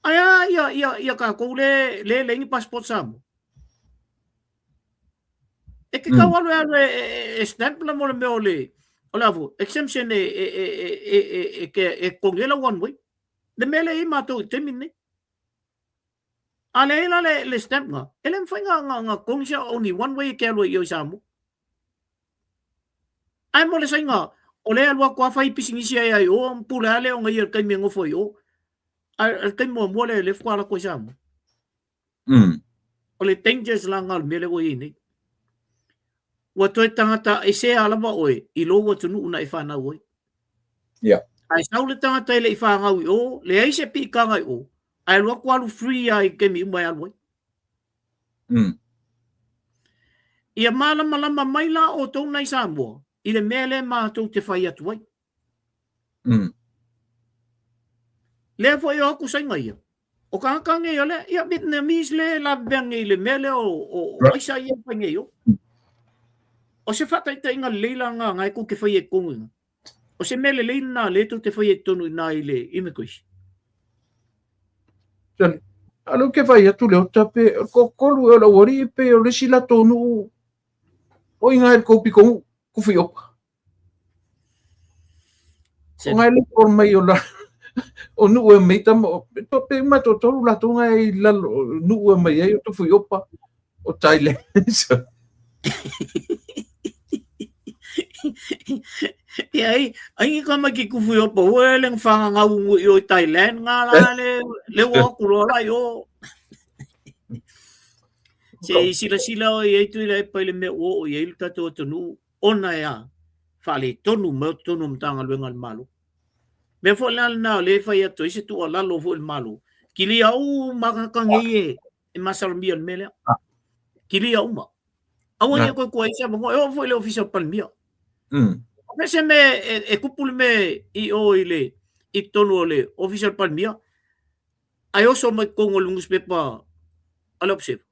Ae a ia, ia, ia kākou le, le leai ni passport Samoa. E te tau alu e alu e, e, e, e stamp la mo le mea o le, o le afu, exemption e, e, e, e, e, e, e, e, e totogi ai la one way. Le mea lea e i ai mātou i taimi lenei. A leai la le, le stamp nga, e le mafai nga, nga, nga totogi se only one way e te alu ai i o i Samoa. Ae mo le sainga, o lea e alu atu a fai pisinisi ai ai o, pule a lea ona ia i le taimi e nofo ai o. Ae o le taimi muamua lea lea faatoa alu atu ai Samoa. O le dangers la nga o le mea lea ua i ai nei. Ua toe tagata esea lava oe i lou atunuu na e fanau ai. Ae sau le tagata e le i fanau i o, leai se piitaga i o, ae alu atu alu free lava i taimi uma e alu ai. Ia malamalama mai la outou nai Samoa i le mea lea matou te fai atu ai. Lea foi o atu sainga ia. O tagata nei o lea, ia Vietnamese le lavevea nei i le mea lea o, o, o aisa ia e fai nei o. O se faataitaiga lelei la nga nga e tou te fai e tonu ina. O se mea lelei lena lea tou te fai ai totonu i ina i le immigration. Sali, a lea ou te vaai atu le ota pe o le toatolu ea o le aualii pe o le isi latou nuu o i ina i le tou pitonuu, Kufuiopa. O ngai le pol mai o la o nuu e mai tama o to pe uma toatolu latou ngai i lalo nuu e mai ai o Tufuiopa o Thailand. Ia ai, ai ni ka mai ki kufu i opa ua le whangangau ngu i o i Thailand ngā la le, le ua aku loa la i o. Se i sila sila o i ei tui la e pai le mea ua o i ei le tatou atunuu ona e a faaletonu mai o totonu o Matagaluega a le Malo. Mea foi la lena o lea e fai atu ai se tuualalo foi i le Malo, kilia uma tagata nei e e masalomia le mea lea. Kilia uma. Aua ne i toe tua i se avanoa, e oo foi i le ofisa o le Palemia. O fea se mea e, e tupu le mea i o i le i totonu o le ofisa o le Palemia, ae oso mai totonu o le newspaper a le Observer.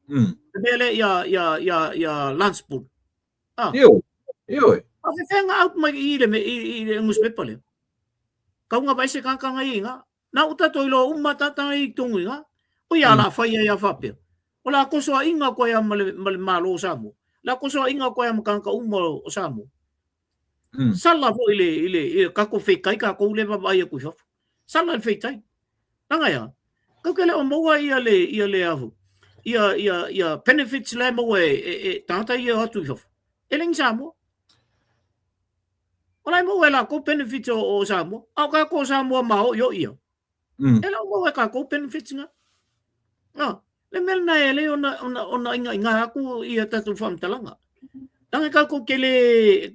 Le mea lea ia, ia, ia, ia Lance Poole. Ah. Ioe, ioe. A fefea nga out mai i le, i, i le newspaper lea. Kau nga vai se kaka ngai nga. Na u tatou iloa uma tata i tonu i nga. O ia la fai ai a faapea. O la kosoainga koe a ma le, ma le Malo o Samoa. La kosoainga koe a ma kanaka uma o Samoa. Sala foi i le, i le, i le kako feitai kākou le vaavaai atu i fafo. Sala le feitai. Langa ea, kau ke le o maua ia le, ia le ahu, ia, ia, ia benefits la e maua e, e, e tagata ia o atu i fafo. E lengi Samoa. O la e maua e lākou benefits o, o Samoa. A o kākou o Samoa ma o i o ia. E le o maua e kākou benefits nga. Ah, le mea lena e lei ona, ona, ona inga inga aku ia tātou whamatalaga. Langa kākou ke le,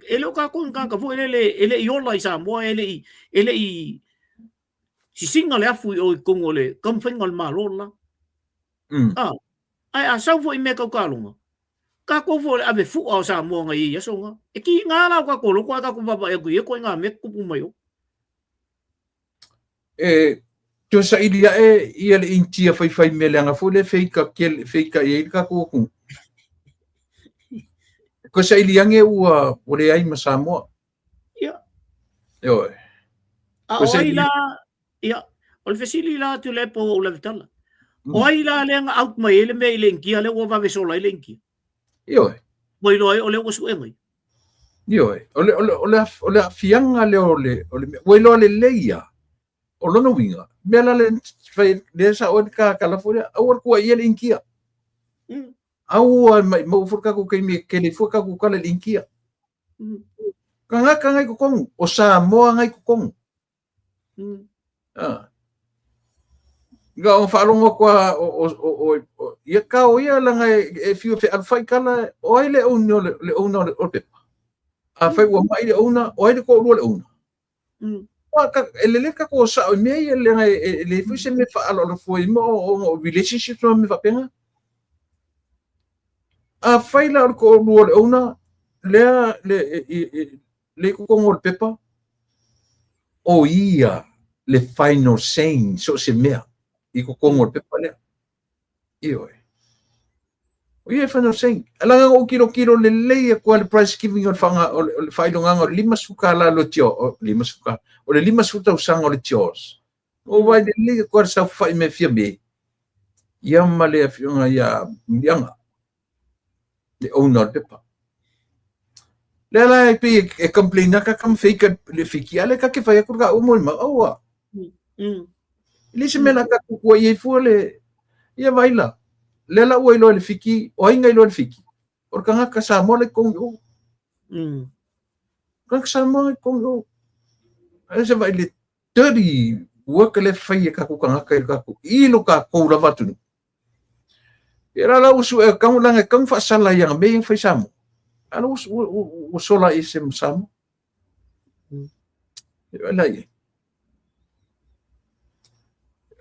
e le o kākou ni kāka foi lele, e le i ola i Samoa, e le i, e le i sisiga le afu i o i tonu o le taumafaiga o le Malo le la. Ah, ae a sau foi i mea tau taaloga, kākou foi o le ave fu'a o Samoa na i ai aso na. E kiga la o kākou loko ae kākou vaavaai atu i ia ituaiga mea tutupu mai o. E toe saili ae ia le Initia faifai mea leaga foi lea feika kele feika i ai le tatou atunuu. Ko sailiage ua ua leai ma Samoa. Ia. Ioe. A o ai la, ia, o le fesili la Tuilaepa ua ou lavetala. O ai la lea na out mai ai le mea i le Initia lea ua vave sola ai le Initia? Ioe. Ua iloa ai o lea ua suega ia. Ioe. O le, o le, o le, o le aafiaga lea o le, o le mea, ua iloa lelei lava. O lona uiga, mea la lea fai, lea sa oe ka kalafo lea, aua le kuaia le Initia. Aua e maimau fua le tatou taimi e kele fua tatou tala i le Initia. Tagata ngai totonu, o Samoa ngai totonu. Ah. Nga o faalogo atu a o o o o ia kao ia langa e fiu e fealofai tala o ai le owner o le, le owner o le, o le pepa. Afai ua mai le owner, o ai le toalua le owner. E lelei tatou o sao i mea ia leaga e leai foi se mea e faaaloalo fua i mea o relationships ma mea faapena. Afai la o le toalua o le owner lea le le i totonu o le pepa, o ia le final saying so o se mea i totonu o le pepa lea. Ioe. O ia e final saying. Leaga na ou tilotilo lelei atu lava i le price giving o le faga, o le faailogaga o le 50 tala o le tio, 50 tala, o le 50 tausaga o le tios. Na ou vaai lelei atu lava i le saofafai mai a Fiame, ia ma le afioga ia Muliaga, le owner o le pepa. Lea la e pei e complain aka ka fake le fiki ale ka ke fai aku ka umo ma aua. E le se mea la ka kukua i ai fua le ia vai la. Lea la ua iloa le fiki, o ai nga iloa le fiki. O le tagata Samoa la i totonu i o. Tagata Samoa la i totonu i o. Ai se vai le dirty work le fai e tatou tagata i lo tatou i lo tatou lava atunuu. Ia la la ua sue kau langa kau faasala ia mea ia fai Samoa. Ala ua ua sola i se Samoa. Ia la ia.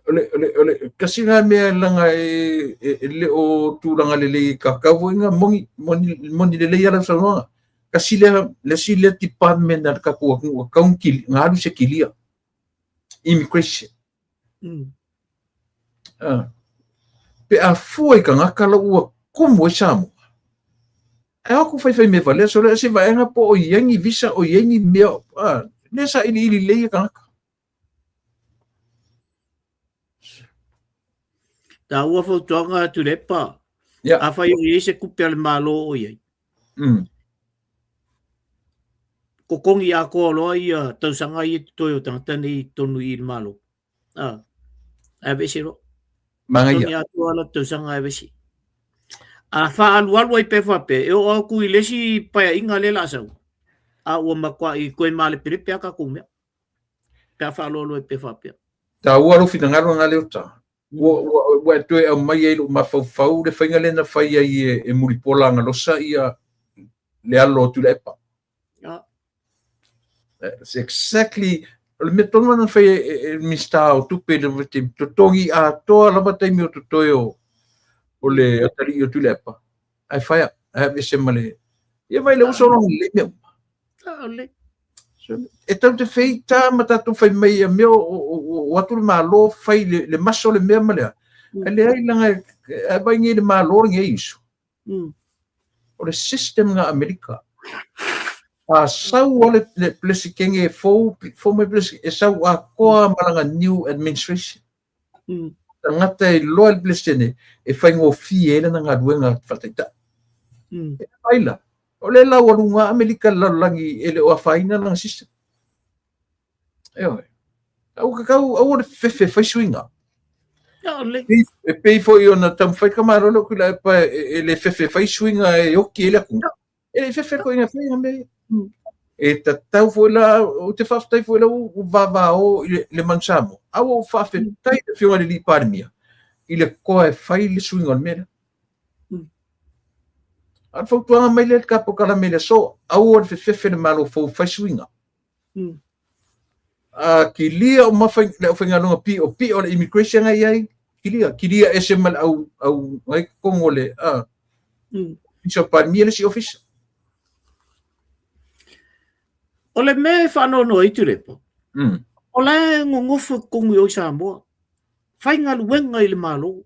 O le o le o le kasi nga mea langa e e le o tulaga lelei ka kau foi nga moni moni moni lelei ala saunoaga. Kasi lea le si lea department a le tatou atunuu e tatau ona alu se kilia. Immigration. Pe a fua i tagata la ua tumu ai Samoa, e o atu faifai mea valea sole se vaega po o i ai ni visa o i ai ni mea, lea sailiili lelei e tagata. Taua fautuaga Tuilaepa. Yeah. Afai o i ai se tupe a le Malo o i ai. Totogi atoa loa ia tausaga ia totoe o tagata nei i totonu i le Malo. Ah. Ae aveese loa. Manaia. Totogi atoa la tausaga ae aveese. A faaalualu ai pe faapea, e oo atu i le isi paeaiga lea o le a sau, a ua matuai toe malepelepe lava tatou mea. Pe a faaaloalo ai pe faapea. Taua lou finagalo lena Leota. Ua, ua, ua e toe aumai ai i lou mafaufau le faiga lea na fai ai e, e Mulipola Agalosa ia le alo o Tuilaepa. Ah. It's exactly o le mea tonu na fai e, e, e Minista o Tupe i le taimi, totogi atoa lava taimi o totoe o, o le atalii o Tuilaepa. Ae fai, ae aveese ma le... Ia vai le uso longa lelei mea uma. Aole. E tau te feita ma tatou fai mai ia mea o atu le Malo fai le, le maso le mea ma lea. Ae leai langa e vai nei le Malo lenei uso. O le system nga Amerika. A sau a le, le Peresetene fou, fou mai Peresetene, e sau atoa ma lana new administration. Tagata e iloa le Peresetene e faigofie ai lana galuega faataitai. E ai la, o le laualuga Amerika i le lalolagi e le o afaina lana system. Ioe. Aua tatau, aua le fefe fai suiga. E pei foi ona taumafai le tamaloa lea o Tuilaepa e le fefe fai suiga e oti ai le atunuu. E le i fefe koe ina fai ina mea ia. E tatau foi la, ou te faafetai foi la ua vavao i le Manu Samoa. A ua ou faafetai i le Afioga i le Alii Palemia i le toa e fai le suiga o le mea lea. A o le fautuaga mai lea i le ta polokalame i le aso, aua le fefefe le Malo fou e fai suiga. A kilia uma le aufaigaluega piopio o le immigration a i ai, kilia, kilia ese ma le au, au ngai totonu o le, a, Ofisa o Palemia le isi ofisa. O le mea e faanoanoa ai Tuilaepa, o la e nonofo i totonu i o i Samoa, faigaluega i le Malo,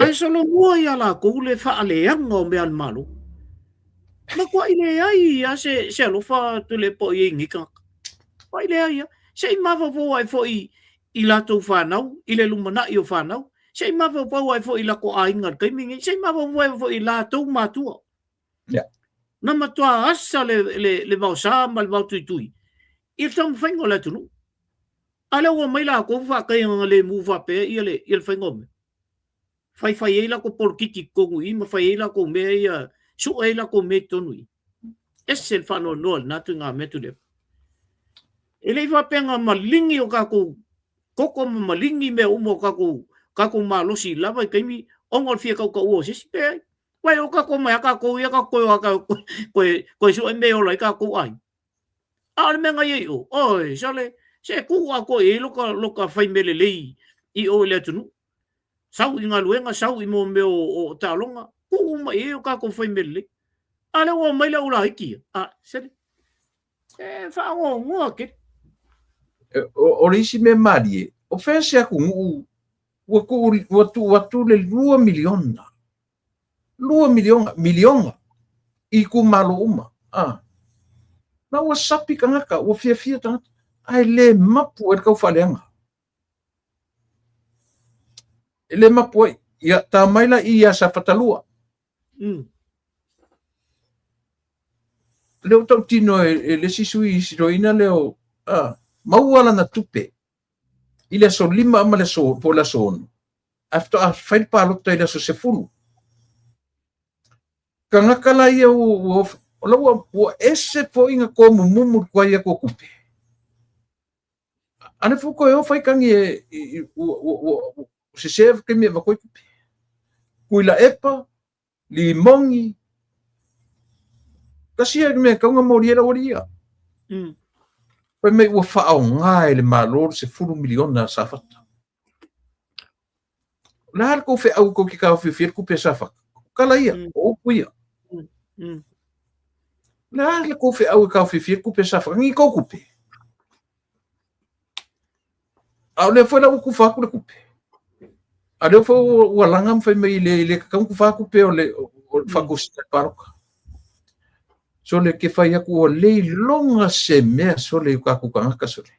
ae solomua ia latou le faaleaga o mea a le Malo. Matuai leai a se, se alofa Tuilaepa o i ai i nei tagata. Matuai leai a. Se i mafaufau ae foi i latou fanau, i le lumanai o fanau. Se i mafaufau ae foi i latou aiga i le taimi nei. Se i mafaufau ae foi i latou matua. Yeah. Na matua asa le, le, le vaosa ma le vaotuitui i le taumafaiga o le atunuu. A lea ua mai latou faataiga lemu faapea ia le, ia le faiga o mea. Faifai ai latou polokiki i totonu i i ma fai ai latou mea ia, sue ai latou mea i totonu i i. Ese le faanoanoa i lena ituaiga mea Tuilaepa. E le i faapea na maligi o tatou toto ma maligi mea uma o tatou, tatou malosi i la vaitaimi ona o le fia tautaua o se isi. Leai. Vai o tatou mai a tatou ia tatou toe o a toe, toe sue mea e ola ai tatou aiga. A o le mea na i ai i o, oi, sole, se tuu atoa i ai loka, loka fai mea lelei i o i le atunuu. Sau i galuega, sau i mo mea o, o taaloga, tuu uma i ai o tatou fai mea lelei. A lea ua omai le au laiti ia, a, sole, e faanoanoa tele. O, o le isi mea malie, o fea se atunuu ua tuu, ua tuu atu le 2 miliona 2 miliona, miliona i itumalo uma. Ah. Na ua sapi tagata, ua fiafia tagata, ae le mapu ai le taufaaleaga. E le mapu ai. Ia, ta mai la i ia Safata 2. Lea ua tautino e, e le isi sui siloina lea o, ah, maua lana tupe i le aso 5 ma le aso, po o le aso 6, ae faatoa fai le palota i le aso 10. Tagata la ia ua, ua, ua, ua, ua ese foi na tomumumu le tuai atu o tupe. A le foi toe o fai tagi e, i, ua, ua, ua, ua sese taimi e avatu ai tupe. Tuilaepa, Limogi, tasi ia mea e tatau ona molia ai le aualii ia. Fai mai ua faaaoga e le Malo le 10 miliona a Safata. O le a le tou feau tou te taofiofia ai le tupe a Safata? O tala ia, o upu ia. O le a le tou feau e taofiofia ai le tupe a Safata? Ni tou tupe. A o lea foi la ua tufa atu le tupe. A lea foi ua laga ma fai mai le le tatau ona tufa tupe o le o le faatosina le palota. Sole ke fai atu ua le iloga se mea sole i o tatou tagata sole.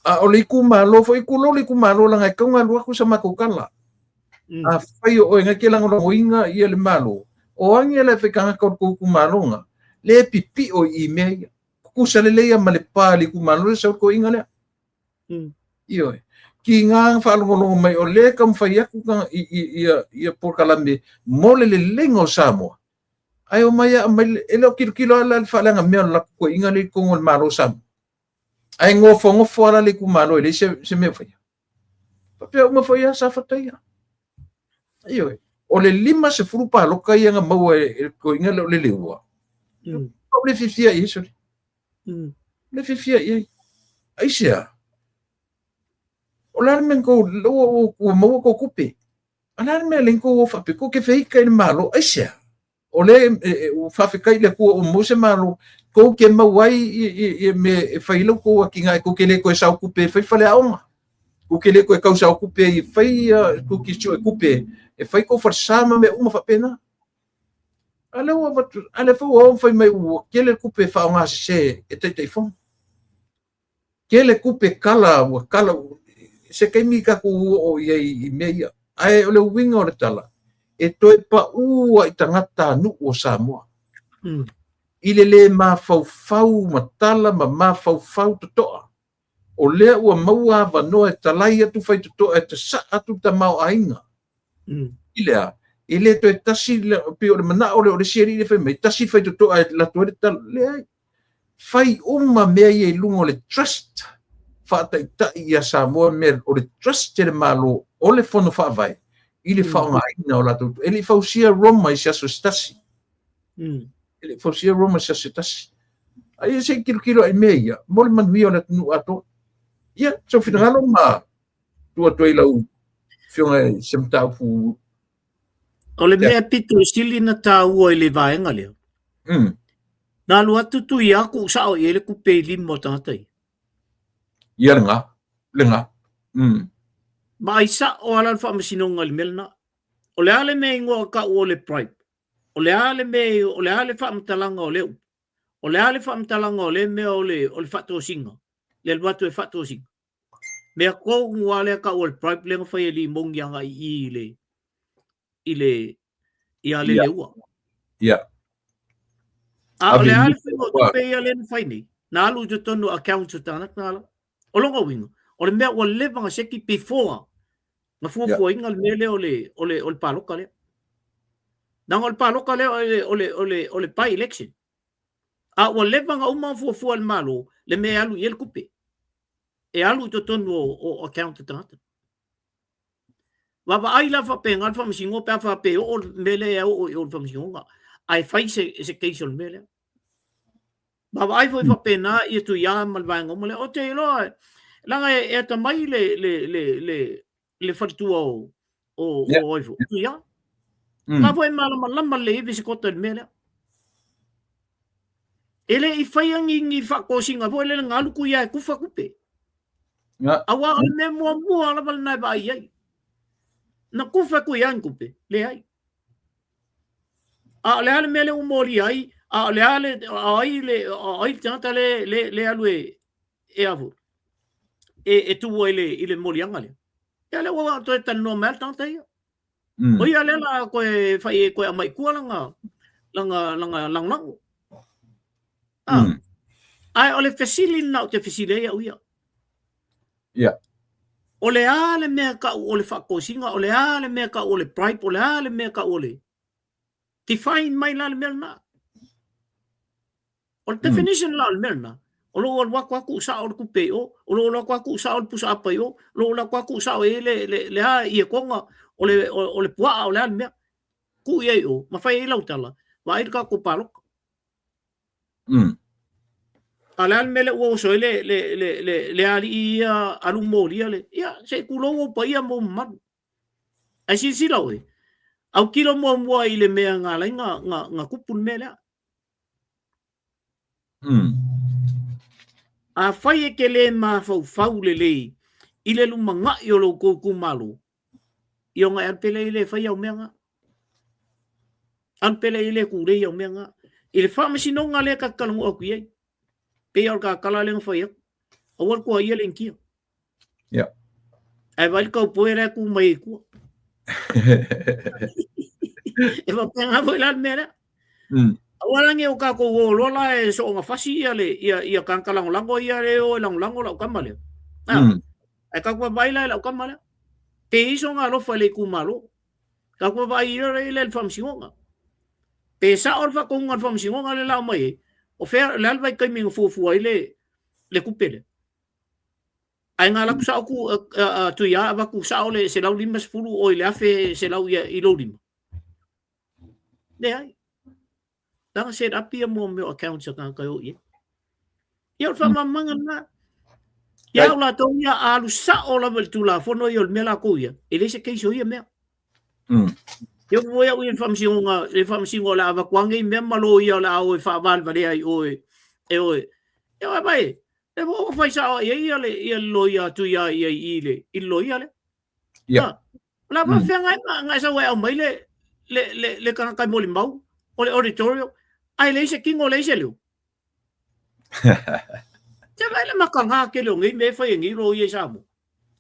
A o le itumalo foi, tulou le itumalo leaga e tatau ona alu atu sa matou tala. Afai o oe na e te lagolagoina ia le Malo, o age la e fai tagata o le tou itumalo na, le pipio i mea ia. Tutusa lelei ia ma le pa i le itumalo lea sau le toeaina lea. Ioe. Ki ngā faalogologo mai o lea e taumafai atu ia, ia polokalame mo le leleiga o Samoa. Ae omai a aumai, e le o tilotilo lava la le faaleaga mea o le latou toeaina lea i totonu o le Malo o Samoa. Ae nofonofo lava la le itumalo e leai se, se mea o faia. Faapea uma foi ia Safata ia. Ioe. O le 50 palota ia na maua e le toeaina lea o Leleua. O le fiafia i ai, sole. Le fiafia i ai. Aisea? O le a le mea na tou, ua, ua maua tou tupe. A o le a le mea lea na tou o faapea, tou te feita i le Malo. Aisea? O lea ua faafetai i le Atua ua maua se Malo, tou te maua ai ia mea e fai ai la outou atinae, tou te le toe sao tupe e fai faleaoga, tou te le toe tau sao tupe e fai, tou te sue tupe e fai tou falesa ma mea uma faapena. A lea ua avatu, a lea foi ua o ma fai mai ua tele tupe e faaaoga sese e Taitaifono. Tele tupe kala ua kala se taimi tatou oo i ai i mea ia. Ae o le uiga o le tala, e toe paū ai tagata nuu o Samoa. I le le mafaufau ma tala ma mafaufau totoa. O lea ua maua avanoa e talai atu faitotoa e tasaa atu le tamaoaiga. I le a, e le toe tasi, pei o le manao lea o le isi alii lea fai mai, tasi le faitotoa e lato ai le tala. Leai. Fai uma mea ia i luga o le trust, faataitai ia Samoa mea o le trust e le Malo o le Fono Faavae i le faaaogaina o latou. E le i fausia Roma i se aso se tasi. E le i fausia Roma i se aso se tasi. A ia se i tilotilo i mea ia mo le manuia o le atunuu atoa. Ia, sou finagalo ma tuu atu ai lau afioga i se mataupu. O le mea pito i sili na taua i le vaega lea. Na alu atu Tuia tuu sao i ai le tupe i lima o tagata ia. Ia lena, lena. Ma ai sao lava la le faamasinoga i le mea lena. O le a le mea e igoa tau o le bribe? O le a le mea, o le a le faamatalaga o lea upu? O le a le faamatalaga o lea mea o le, o le faatosina? Le alu atu e faatosina. Mea tonu lava lea tau o le bribe lea na fai e Limoni agai i i le, i le, ia Leleua. Ia. A o le a le faiga o tupe ia lea na fai nei? Na alu i totonu o accounts o tagata la. O lona uiga, o le mea ua leva na seki before na fuafuaina le mea lea o le, o le, o le paloka lea. Leaga o le paloka lea o le, o le, o le, o le by election. A ua leva na uma ona fuafua e le Malo le mea e alu i ai le tupe. E alu i totonu o, o account o tagata. Vaavaai la faapena le faamasinoga pe a faapea e oo le mea lea e oo i o le faamasinoga ae fai se, se case o le mea lea. Vaavaai foi faapena ia Tuia ma le vaega uma lea. Ou te iloa, leaga e, e atamai le, le, le, le, le faletua o, o, yeah. o ai foi, Tuia. La foi e malamalama lelei ai Vesikota i le mea lea. E le i faia ni, ni faatosina foi lele na alu Tuia e kufa tupe. Yeah. Aua o le mea muamua lava lena e vaai ai. Na kufa Tuia ni tupe, leai. A o le a le mea lea ua molia ai, a o le a le, a ai le, a ai le tagata le, le, le alu e, e a foi, e, e tu ai le, i le moliaga lea. Ia lea ua toe talanoa mai le tagata ia. O ia lea la koe fai e koe aumai i tua lana, lana, lana lagolago. Ah. Ae o le fesili lena ou te fesili ai au ia. Ia. O le a le mea tau o le faatosina, o le a le mea tau o le bribe, o le a le mea tau o le... Define mai la le mea lena. O le definition la o le mea lena, o lou alu atu lava tuu sao le tupe i o, o lou alu atu lava tuu sao le pusa apa i o, o lou alu atu lava tuu sao i ai le, le, le a ietoga, o le, o, o le puaa, o le a le mea. Tuu i ai i o, ma fai ai lau tala, vaai le tatou palota. A o le a le mea lea ua oso ai le, le, le, le, le alii ia alu molia le, ia, se i tulou ou paia ma ou mamalu. Ae silasila oe, autilo muamua i le mea na ala ai na, na, na tupu le mea lea. Afai e te le mafaufau lelei i le lumanai o lo outou itumalo, ia ona e alu pea i le fai au mea na. Alu pea i le tulei au mea na. I le faamasinoga lea ta te talanoa atu i ai, pei lava o le ta tala lea na fai atu, aua le toaia le Initia. Yeah. Ae vaai le kaupoe la e tu mai ai tua. E faapena foi la le mea lea. Aua la ne i o tatou o loa la e soona fasi ia le ia ia tagata lagolago ia le o e lagolago lau tama lea. Ah. Ae tatou vaavaai la i lau tama lea. Pe i ai sona alofa i le itumalo. Tatou vaavaai loa i le faamasinoga. Pe sao le faatonuga a le faamasinoga lea la aumai ai, o fea o le a le vaitaimi na fuafua ai le le tupe lea. Ae na alu atu sao ku Tuia avatu sao le 150 oi le 1,100 ia i lou lima. Leai. Leaga set up ia mo mea o accounts a tagata e o i ai. Ia o le faamalamalamaga lena. Ia au latou ia a alu sao lava i le Tulafono ia o le mea latou ia, e leai se case o ia mea. Ia foi au i le faamasinoga, le faamasino o le a avatu ane i mea ma loia o le a o e faavalevalea i o e, e o e. Ia oe mai, e ua fai sao ai ia le, ia le loia atu ia ia i le, i le loia lea. Ia. O le a faafefea nga, nga e sau ai aumai le, le, le, le tagata e molimau, o le auditorium, ae leai se tino, leai se leo. Se vaai le makaga tele o nei mea e fai e nei loia i Samoa.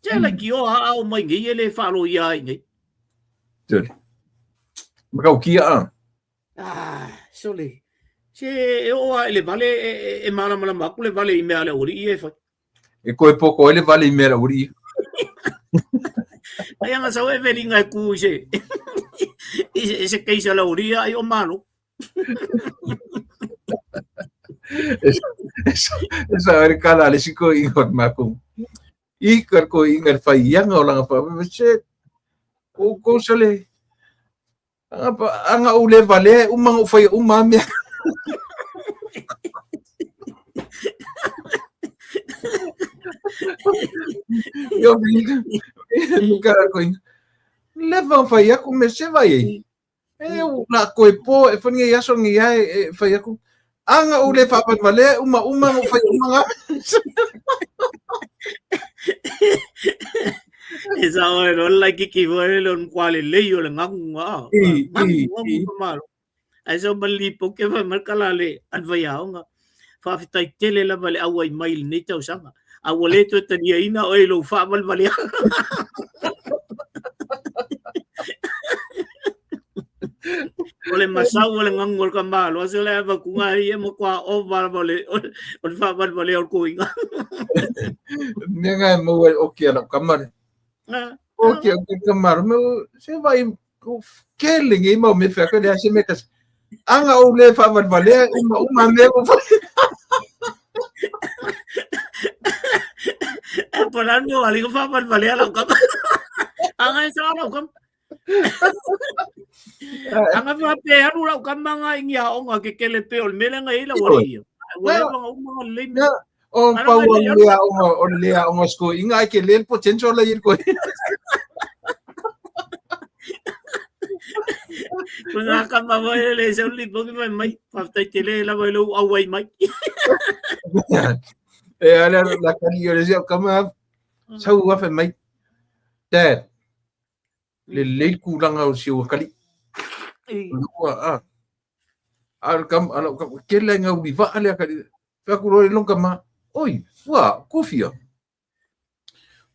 Se laitioa a ao mai nei e le faaloia ai nei. Tele. Matautia a. Ah, sole. Se e oo lava i le vale e, e, e malamalama atu le vale i mea a le aualii ia e fai. E koe poko ai le vale i mea a le aualii. Ai anga sau e veliga e ku i se i se, i se case a le aualii ia ai o malo. E sa ere kala le siko i hot maku. I ka ko i ngar fai ianga o langa fa se o ko sale anga pa anga u le vale uma u fai uma mea. Yo vi ka ko i le fa fai aku me se vai ei. E u la koe po e whani ei aso ngi ai e whai aku. Anga u le whaavalevale uma uma ngo whai uma nga. E sa oe lo la kiki foi le on kwa le lei o le ngaku nga. I, i, i. Malo. Ae sau ma le lipoti fai mai le tala a le faiaoga, faafetai tele lava i le auai mai i lenei tausaga, a ua le toe taliaina oe i lou faavalevalea. O le masau o le gagu o le tamaloa se le avatuga ai e matua ova lava o le o le faavalevalea o le toeaina. Mea na e maua ai oki a lau tama le. Oki a ke tama me se vai kele ngi mau me fea le se me kas. Anga o le faavalevalea uma uma me o E po la no ali ko faavalevalea lau kama. Anga e sa lau kama. Anga faapea e alu lau kama nga i ni aoga kekele pei o le mea lea na i ai lau alii ia. Ua leva ona uma ona lelei mea. O pau o le aoga o le aoga scoinga ai ke le potential la i koe. Ko ngā kama foi le le sau lipoki fai mai, faafetai tele lava i lou auai mai. E ale la kani o le sia kama sau afe mai. Dad, lelei le tulaga o si ou akalii. Ua a. A le kama, a lau kama, kele ai ngau vaa le akalii. Fai atu loa le long kama, oi, ua, kofia.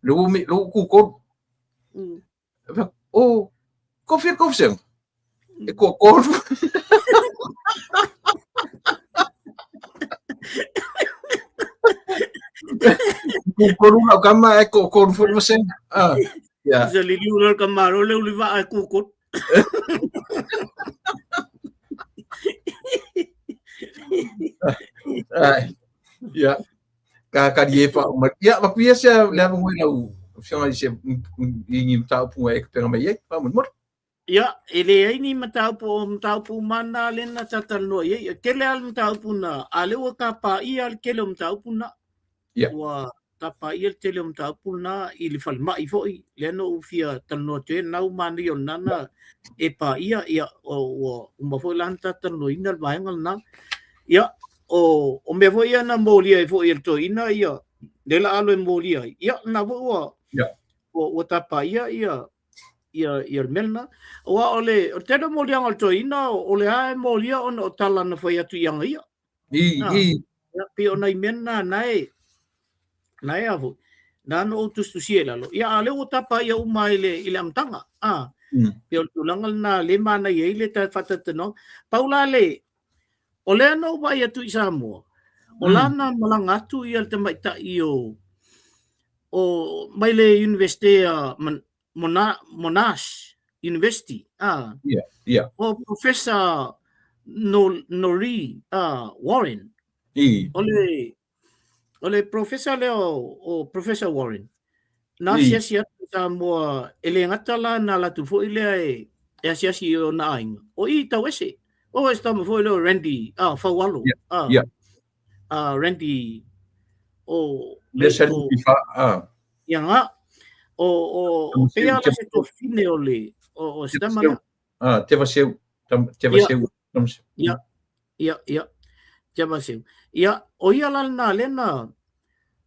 Le ua me, le ua kukolu. Fai atu, o, kofia le kofisega. E toatolu. Kukolu lau kama e toatolu foi le vasega. Ah, yeah. Se liliu loa le tamaloa le uli vaa e kukolu. Ai, yeah. Ka kari e wha uma. Ia, waku ia se le ava ngoi lau whianga i se i ngi mataupu e kapenga mai ai. Wha mori mori. Ia, e leai ni mataupu o mataupu uma na le na talatalanoa i ai. E tele lava le mataupu na, a lea ua tapaia le tele o mataupu na. Ia. Ua tapaia le tele o mataupu na i le falemai foi, lea na ou fia talanoa atu ai, na ua manaia o lena na e paia, ia, ua uma foi la ona talatalanoaina le vaega lena. Ia, o, o mea foi ia na molia ai foi e le toeaina, ia, lea la alu e molia ai, ia, lena foi ua, Ia. ua, ua tapaia ia, ia, ia le mea lena. Aua o le, o le tele o moliaga o le toeaina, o le a e molia ona o tala na fai atu i aga ia. I, Ah, i. ia, pei o nai mea na, na e, na e a foi, na na ou tusitusia i lalo. Ia, a lea ua tapa ia uma i le, i le amataga. Ah, pei o le tulaga lena le manaia ai le faatalatanoaga. Pau la le, o lea na ou vaai atu i Samoa, o lana malaga atu ia le tamaitai o, o mai le Universite a Mona, Monash University, ah. Yeah, yeah. O Professor no, Nori Warren. I. O le, o le Professor lea o, o Professor Warren. Na asiasi atu i Samoa, e le gata la na alu atu foi lea e, e asiasi i ona aiga. O i tau ese. O e tama foi lea o Randy, ah, Faualo. Yeah, ah, yeah. Randy, o Le sa ni fa, ah. Ia nga, o, o, o pea la se tofine o le, o, o se tama lea. Ah, te vaseu, te vaseu. Ia, ia, ia, te vaseu. Ia, o ia la lena, lena,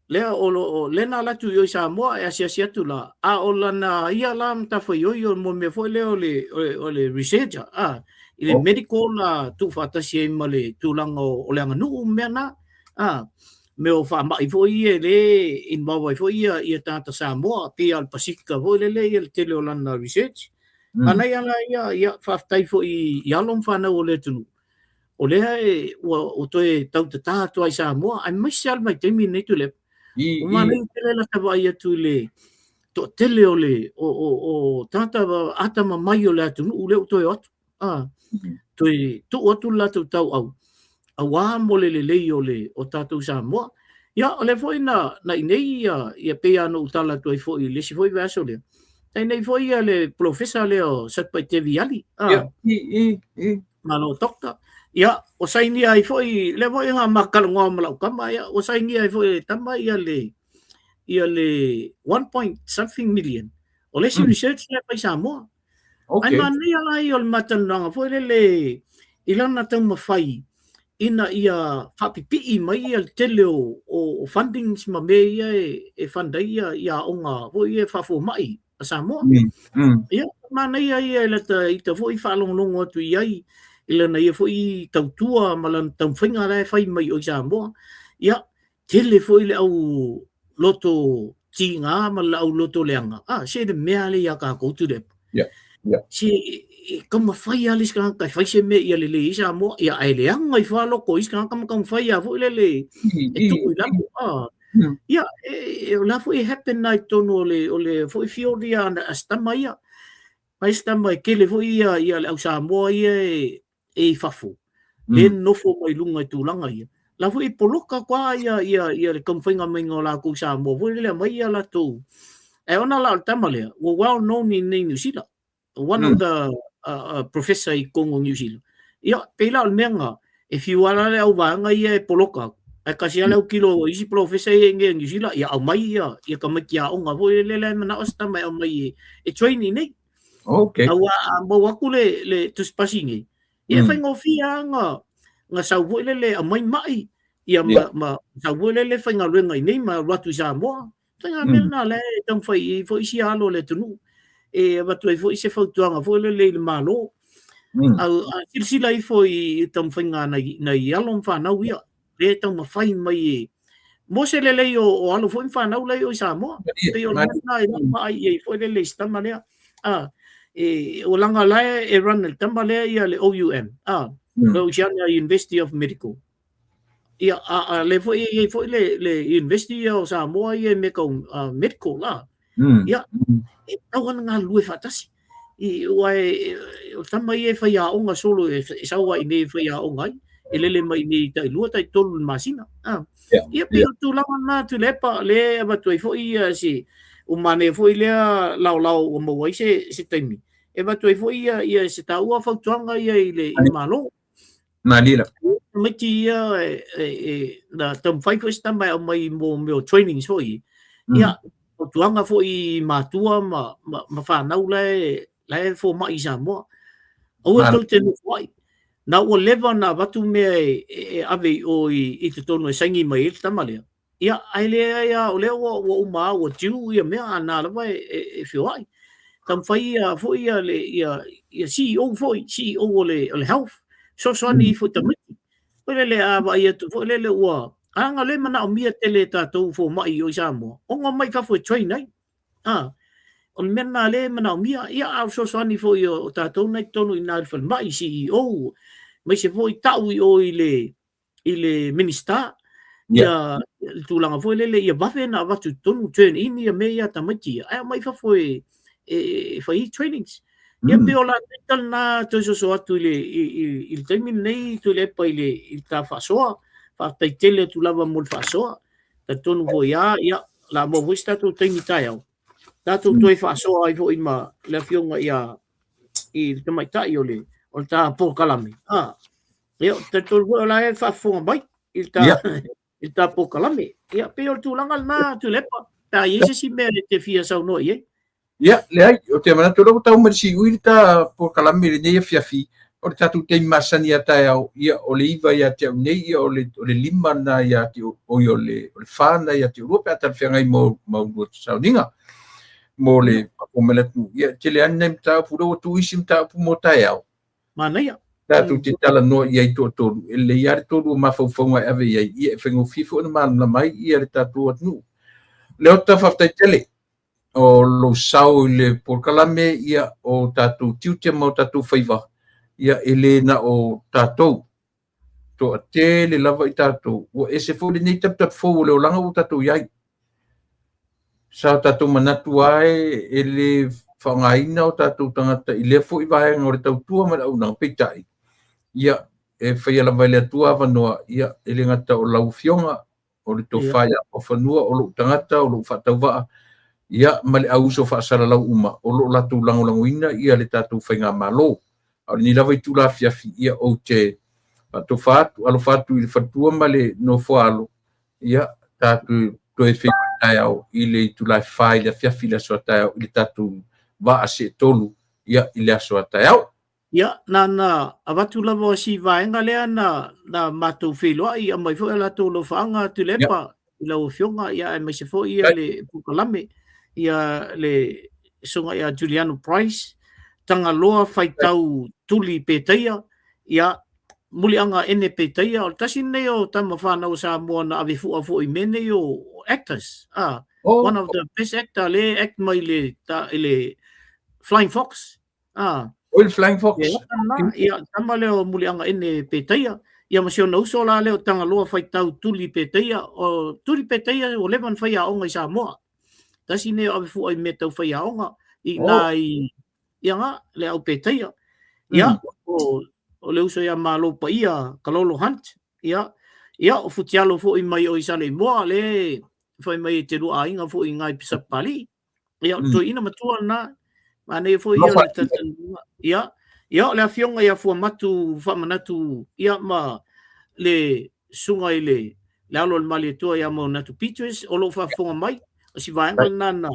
lea o, o lena alu atu i o i Samoa e asiasi atu la, a o lana ia la matafaioi o mo mea foi lea o le, o le, o le researcher, ah, i le medical la tuufaatasi ai ma le tulaga o, o le aganuu ma mea na, ah, mea o faamai foi ia e le involve ai foi ia, ia tagata Samoa, pei lava o le Pasifika foi lele ia le tele o lana research. Manaia la ia, ia, faafetai foi i alo ma fanau o le atunuu, o lea e, ua, ua toe tautatā atu ai Samoa, aemaise lava le vaitaimi lenei Tuilaepa. Ua manaia tele lata vaai atu i le toatele o le, o, o, o tagata atamamai o le atunuu lea ua toe o atu. A, toe tuu atu le latou tauau, auā mo le lelei o le, o tatou Samoa. Ia, o lea foi na, na i inei ia, ia pei lava ona ou tala atu ai foi i le isi foi vaiaso lea, na i inei foi ia le polofesa lea o Satupaitea Viali, a, Ia, i, i, i. Malo Doctor. Ia, ua sainia ai foi, lea foi na ma talanoa ma lau tama, ia, ua sainia ai foi e le tama ia le, ia le one point something million. O le isi research lea e fai i Samoa. Okay. Ai manaia la ia o le matalanoaga foi lele i lana taumafai ina ia faapipii mai ia le tele o, o, o fundings ma mea ia e, e fund ai ia, ia aoga foi ia faafomai a Samoa. Ia, manaia ia i lata ita foi faalogologo atu i ai i lana ia foi tautua ma lana taumafaiga la e fai mai o i Samoa. Ia, tele foi le au loto tiga ma le au loto leaga, a, se le mea lea ia tatou Tuilaepa. Se e taumafai lava le isi tagata e fai se mea ia lelei ai Samoa, ia ae leaga ifo lava loko o isi tagata ma taumafai lava foi lele e tuu i lalo. A, ia, o la foi e happen lava i totonu o le foi field ia a si tama ia. Mai si tama e tele foi ia le au Samoa ia e i fafo, le nonofo mai luga i tulaga ia. La foi e poloka atu lava ia le taumafaiga maiga o latou i Samoa foi lele aumai ia latou. Ae ona la o le tama lea, ua well known i inei i Niu Sila. One of the professor i totonu o Niu Sila. Ia, pei la o le mea lena, e fiu lava la le auvaega ia e poloka atu, ae tasi lava le autilo o isi professor ia i inei i Niu Sila, ia aumai ia tamaiti aoga foi lele la e manao se tama e aumai e train i inei. Aua a maua atu le tusipasi nei, ia e faigofie lava na sau foi lele aumai mai, ia ma sau foi lele faigaluega i inei ma alu atu i Samoa. Ituaiga mea lena la e taumafai ai foi isi alo o le atunuu e avatu ai foi se fautuaga foi lele i le Malo. A silasila ifo i taumafaiga a nai alo ma fanau ia, lea e taumafai mai e mo se lelei o alo foi ma fanau la e i o i Samoa. Pei o le mea lena i lau vaai i ai foi lele i si tama lea. E, o leaga la e run e le tama lea ia le OUM, le Oceania University of Medical. Ia, a lea foi e i ai foi le University ia o Samoa ia i mea tau medical la. Ia, e tatau lava ona galulue faatasi. Aua o le tama ia e faiaoga solo e sau lava i inei e faiaoga ai, e lele mai i inei tai lua tai tolu i le masina. Ia, pei o le tulaga lena Tuilaepa, lea e avatu ai foi se, ua manaia foi lea laolao ua maua ai se taimi, e avatu ai foi se taua fautuaga ia i le Malo. Malie la. Tamaiti ia e na taumafai foi se tama e aumai mo mea o trainings foi. Ia, fautuaga foi i matua ma fanau la e fomai i Samoa. Aua tou te nofoai. Na ua leva ona avatu mea e ave i o i totonu e saini mai ai le tama lea. Ia, ae leai lava, o lea ua uma lava, ua due ia mea, a na lava e feoai. Taumafai ia foi ia le ia CEO foi, CEO o le Health, fesoasoani ifo i tamaiti. Foi lele a vaai atu foi lele ua leaga o lea e manaomia tele e tatou fomai i o i Samoa, ona omai i fafo e train ai. O le mea lena lea e manaomia. Ia, a o le fesoasoani foi o tatou na i totonu i ina i le falemai, CEO, aemaise foi tau i o i le i le Minisita, ia le tulaga foi lele ia vave ona avatu i totonu, turn in ia mea ia a tamaiti ia, ae aumai fafo e fai ai trainings. Ia pei o la taita lena toe soso atu i le taimi lenei Tuilaepa i le ta faasoa. Faafetai tele atu lava mo le faasoa. Talitonu foi lava, ia, o le a maua foi se tatou taimi taeao, tatou toe faasoa ai foi ma le afioga ia i le tamaitai o le ta polokalame. Ia, talitonu foi o la e faafofoga mai i le ta, i le ta polokalame. Ia, pei o le tulaga lena, Tuilaepa, pe a i ai se isi mea e te fia saunoa i ai. Ia, leai, ou te manatu o lea ua tau mai le siui le ta polokalame i lenei afiafi, o le tatou taimi masani a taeao, ia, o le 9 ia te au nei, ia, o le, o le 5 lena ia te, oi, o le, o le 4 lena ia te oulua pe a talafeagai ma ma oulua sauniga mo le faafofoga mai le atunuu. Ia, e tele lava ni nai mataupu, o lea ua tuu isi mataupu mo taeao. Manaia. Tatou te talanoa i ai toatolu, e lelei lava le tolu o mafaufauga e ave i ai, ia e faigofie foi ona malamalama ai ia le tatou atunuu. Leota, faafetai tele o lou sao i le polokalame, ia o tatou tiute ma o tatou faiva, ia e le na o tatou, toatele lava i tatou, ua ese foi lenei taputapu fou o le olaga ua tatou i ai. Sa o tatou manatu lava e le faaaogaina o tatou tagata i lea foi vaega o le tautua ma le auaunaga, peitai, ia, e faia lava e le Atua avanoa, ia, e le gata o lau Afioga, o le tofa ia Muafanua, o lou tagata, o lou faatauvaa, ia, ma le auuso faasalalau uma, o lo o latou lagolagoina ia le tatou faigamalo. A o lenei lava itula afiafi, ia, ou te faatofa atu, alofa atu i le faletua ma le nofoaalo, ia, tatou toe feiloai taeao i le itula e 4 i le afiafi i le aso a taeao i le tatou vaa seetolu, ia, i le aso a taeao. Ia, na ona avatu lava o si vaega lea na matou feiloai, aumai foi a latou alofaaga Tuilaepa i lau Afioga, ia aemaise foi ia le polokalame, ia le Susuga ia Juliano Price, Tagaloa Faitau Tuli Petaia, Ia, Muliaga Ene Petaia, o le tasi lenei o tama fanau a Samoa na ave fua foi i mea nei o actors. Ah, oh. One of the best actor le act mai le, ta, i le Flying Fox. Ah. Oi, le Flying Fox. Ia, ia tama lea o Muliaga Ene Petaia. Ia ma si ona uso la lea o Tagaloa Faitau Tuli Petaia. O Tuli Petaia ua leva ona faiaoga i Samoa. Tasi lenei o ave fua i mea tau faiaoga i oh. nā i ia nga le au Petaia. Ia, mm. o, o le uso ia Malo Paia, Kalolo Hunt, ia, ia, o Futialo foi mai o i Saleimoa, le fai mai e te lua aiga foi i ngai Pisapali. Ia, o mm. toeaina matua lena, manaia foi ia le talitonuga. Ia, ia, o le afioga ia Fuamatu Faamanatu, ia, ma le susuga i le le alo o le Malietoa ia Maunatu Peters, o lo o faafofoga mai, o si vaega lena na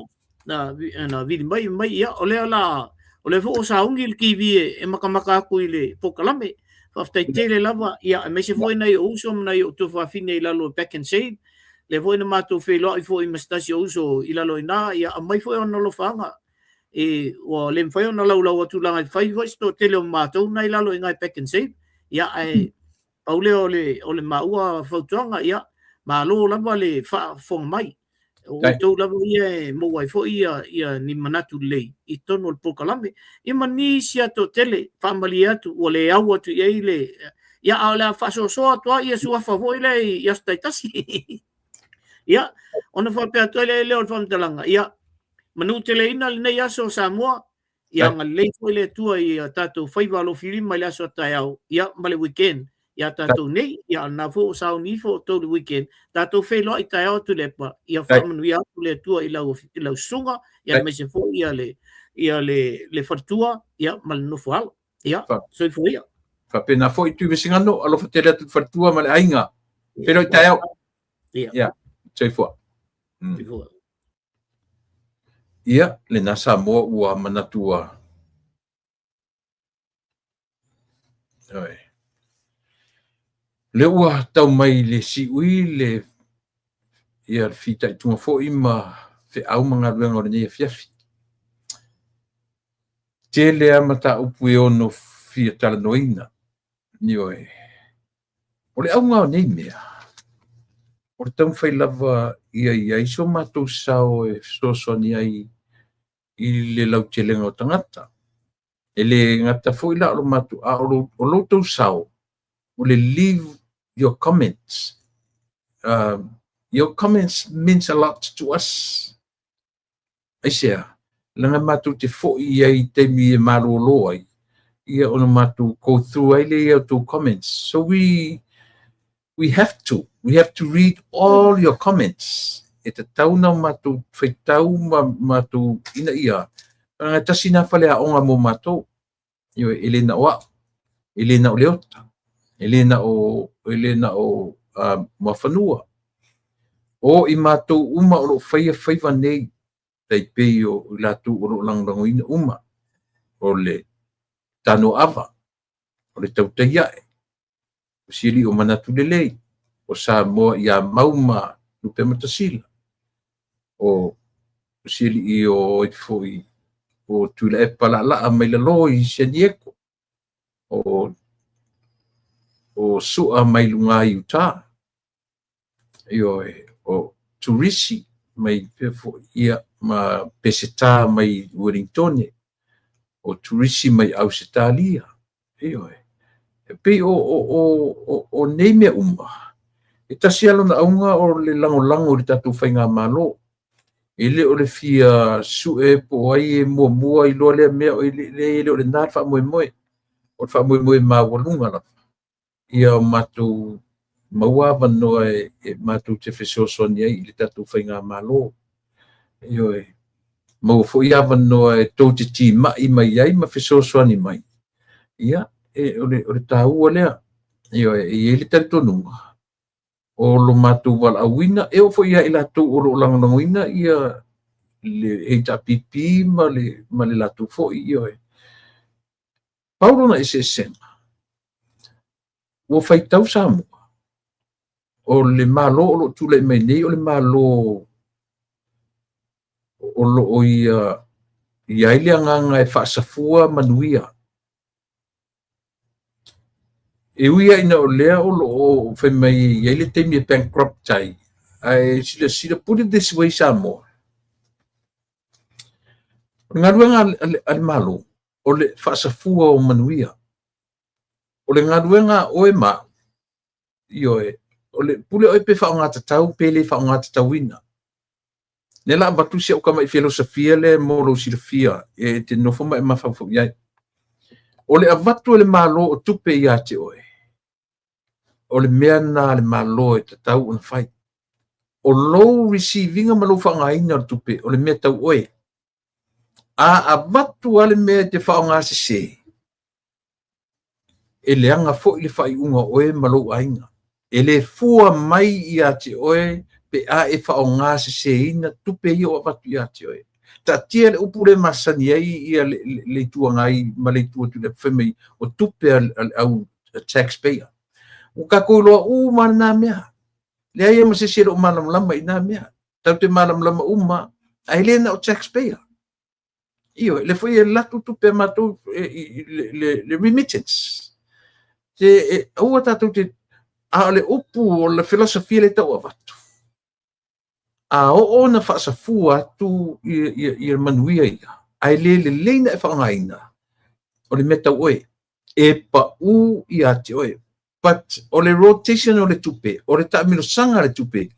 na, na vili mai mai ia o lea la o lea foi o sauni le TV e, e makamaka atu i le polokalame. Faafetai tele lava ia aemaise foi nai ou uso ma nai ou tuafafine i lalo o Back and Save. Lea foi na matou feiloai foi ma se tasi o uso i lalo i ina ia aumai foi ona alofaaga e ua le mafai ona laulau atu leaga e fai foi se toatele o matou na i lalo i ina i Back and Save. Ia ae pau lea o le o le maua fautuaga ia malo lava le faafofoga mai. O outou lava ia e maua ai foi ia, ia ni manatu lelei i totonu o le polokalame. Ia ma nisi a toatele, faamalie atu, ua le au atu i ai le... Ia, a o le a faasoasoa atu lava ia suafa foi lea i aso taitasi. Ia, ona faapea atu ai lea o le faamatalaga, ia, manuteleina lenei aso o Samoa, Ia agalelei foi le Atua i a tatou faiva alofilima i le aso a taeao, ia ma le weekend ia tatou nei, ia o lena foi ua sauni ifo outou i le weekend, tatou feiloai taeao atu le Epa, ia faamanuia atu le Atua i lau, i lau susuga, ia aemaise foi ia le, ia le, le faletua, ia ma le nofo alo. Ia, soifua ia. Faapena foi Tuivesigano, alofa tele atu i le faletua ma le aiga. Feiloai taeao. Ia. Ia, soifua. Mm. Soifua. Ia, lena Samoa ua manatu ua... Oi. Lea ua tau mai le siui le ia le fitaituga foi ma feau ma galuega o lenei afiafi. Tele a mataupu e ono fia talanoaina. Ioe. O le auga o nei mea, o le taumafai lava ia i ai so matou sao e fesoasoani ai i le lautelega o tagata. E le gata foi la o lo matou, a o lo outou sao, o le leave your comments. Your comments means a lot to us. Aisea? Leaga matou te foi i ai i taimi e malōlō ai, ia ona matou go through ai lea i a outou comments. So we, we have to, we have to read all your comments. E tatau ona matou faitau ma matou ina ia, leaga e tasi lena faleaoga mo matou. Ioe, e le na o au, e le na o Leota, e le na o, e le na o uh, Muafanua. O i matou uma o lo o faia faiva nei, tai pei o i latou o lo o lagolagoina uma, o le Tanoava, o le Tautaiae, o si alii o Manatu Lelei, o Samoa ia Mau ma Lupematasila, o si alii o ai foi o Tuilaepa Laalaa mai lalo i San Diego, o o Sua mai luga i Utah, Ioe, o Turisi mai pea foi, ia, ma Peseta mai Uelintone, o Turisi mai Ausetalia, ioe. E pei o, o, o, o, o nei mea uma, e tasi lava lona auga o le lagolago i le tatou faigamalo. E le o le fia sue po o ai e muamua iloa lea mea, e leai e le o lena le faamoemoe. O le faamoemoe maualuga lava. Ia matou maua avanoa e matou te fesoasoani ai i le tatou faigamalo. Ioe, maua foi avanoa e tou te timai mai ai ma fesoasoani mai. Ia, e, o, le, o le taua lea. Ioe, e i ai le talitonuga o lo matou valaauina, e oo foi ia i latou o lo o lagolagoina ia le HRPP ma le, ma le latou foi, ioe. Pau lona eseesega, ua faitau Samoa, o le Malo o lo o tulai mai nei o le Malo o lo o ia i ai le agaga e faasafua manuia. E ui lava ina o lea o lo o fai mai e i ai le taimi e bankrupt ai, ae silasila, put it this way Samoa, o le galuega a le Malo, o le faasafua o manuia. O le galuega a oe ma au, ioe, o le pule oe pe faaaogatatau pe le faaaogatatauina. Lea la avatu si au tamai felosofia lea mo lou silafia e te nofo ma e mafaufau i ai. O le avatu e le Malo o tupe ia te oe, o le mea lena a le Malo e tatau ona fai. O lou receive ina ma lou faaaogaina o le tupe, o le mea tau oe. A avatu lava le mea e te faaaoga sese, e leaga foi le faaiuga o oe ma lou aiga. E le fua mai ia te oe pe a e faaaoga seseina tupe ia ua avatu ia te oe. Taatia le upu lea e masani ai ia le Itu Agai ma le Itu atu fai mai o tupe a le au taxpayer. Ua tatou iloa uma lena mea. Leai ma se isi e le o malamalama i na mea. Tatou te malamalama uma, ae le na o taxpayer. Ioe, lea foi e alu atu tupe a matou i le remittance. Se aua tatou te, a o le upu o le filosofia lea e tau avatu, a oo ona faasafua atu ia manuia ia, ae le lelei ona e faaaogaina, o le mea tau oe, e pau ia te oe. But o le rotation o le tupe, o le taamilosaga a le tupe,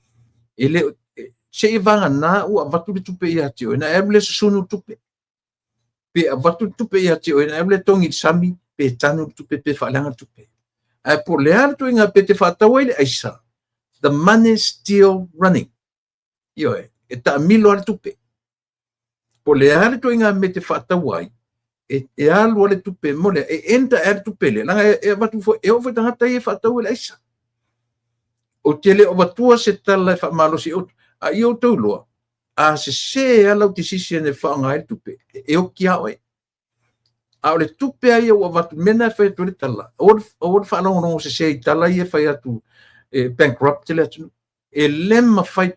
e le se i vagana ua avatu le tupe ia te oe, na e alu lea susunu le tupe. Pe avatu le tupe ia te oe, na e alu lea togi i le sami, pe tanu le tupe, pe faaleaga le tupe. Ae po o le a le ituaiga pe te faatau ai le aisa, the money is still running. Ioe, e taamilo lava le tupe. Po o le a le ituaiga mea e te faatau ai, e alu lava le tupe mo lea, e enter lava le tupe lea, leaga e avatu foi, e oo foi i tagata ia e faatau ai le aisa. Ou te le o avatua se tala e faamalosi ai outou, a ia outou iloa, a sese lava lau decision e faaaoga ai le tupe, e oti lava oe. A o le tupe lava ia ua avatu, mea lena e fai atu ai le tala, aua le faalogologo sese i tala ia e fai atu e bankrupt le atunuu. E le mafai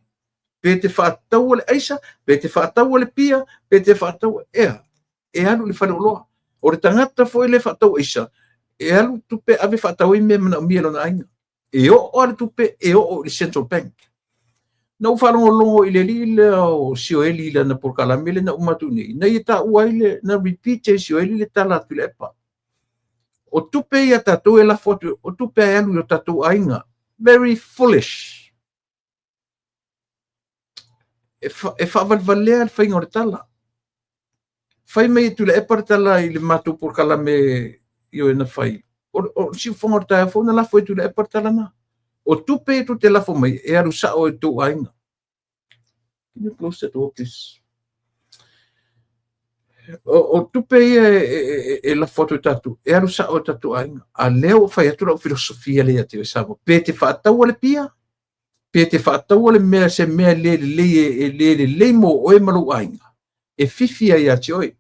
pe te faataua le aisa, pe te faataua le pia, pe te faataua, ea, e alu i le faleoloa. O le tagata foi lea e faatau aisa, e alu tupe ave faatau ai mea e manaomia e lona aiga. E oo lava le tupe, e oo i le Central Bank. Na ou faalogologo i le alii lea o Sioeli i lana polokalame lea na uma atu nei, na ia taua ai le, na repeat e Sioeli le tala a Tuilaepa. O tupe ia tatou e lafo atu, o tupe e alu i o tatou aiga. Very foolish. E faavalevalea le faiga o le tala. Fai mai e Tuilaepa le tala i le matou polokalame ioe na fai. O le siufofoga o le taeao fou na lafo e Tuilaepa le tala na. O tupe ia tou te lafo mai e alu sao i tou aiga. Can you close the door, please? O tupe ia e lafo atu e tatou, e alu sao i tatou aiga. A lea ua fai atu lau filosofia lea ia te oe Samoa. Pe te faataua le pia, pe te faataua le mea, se mea le lelei e le lelei mo oe ma lou aiga, e fifi ai ia te oe,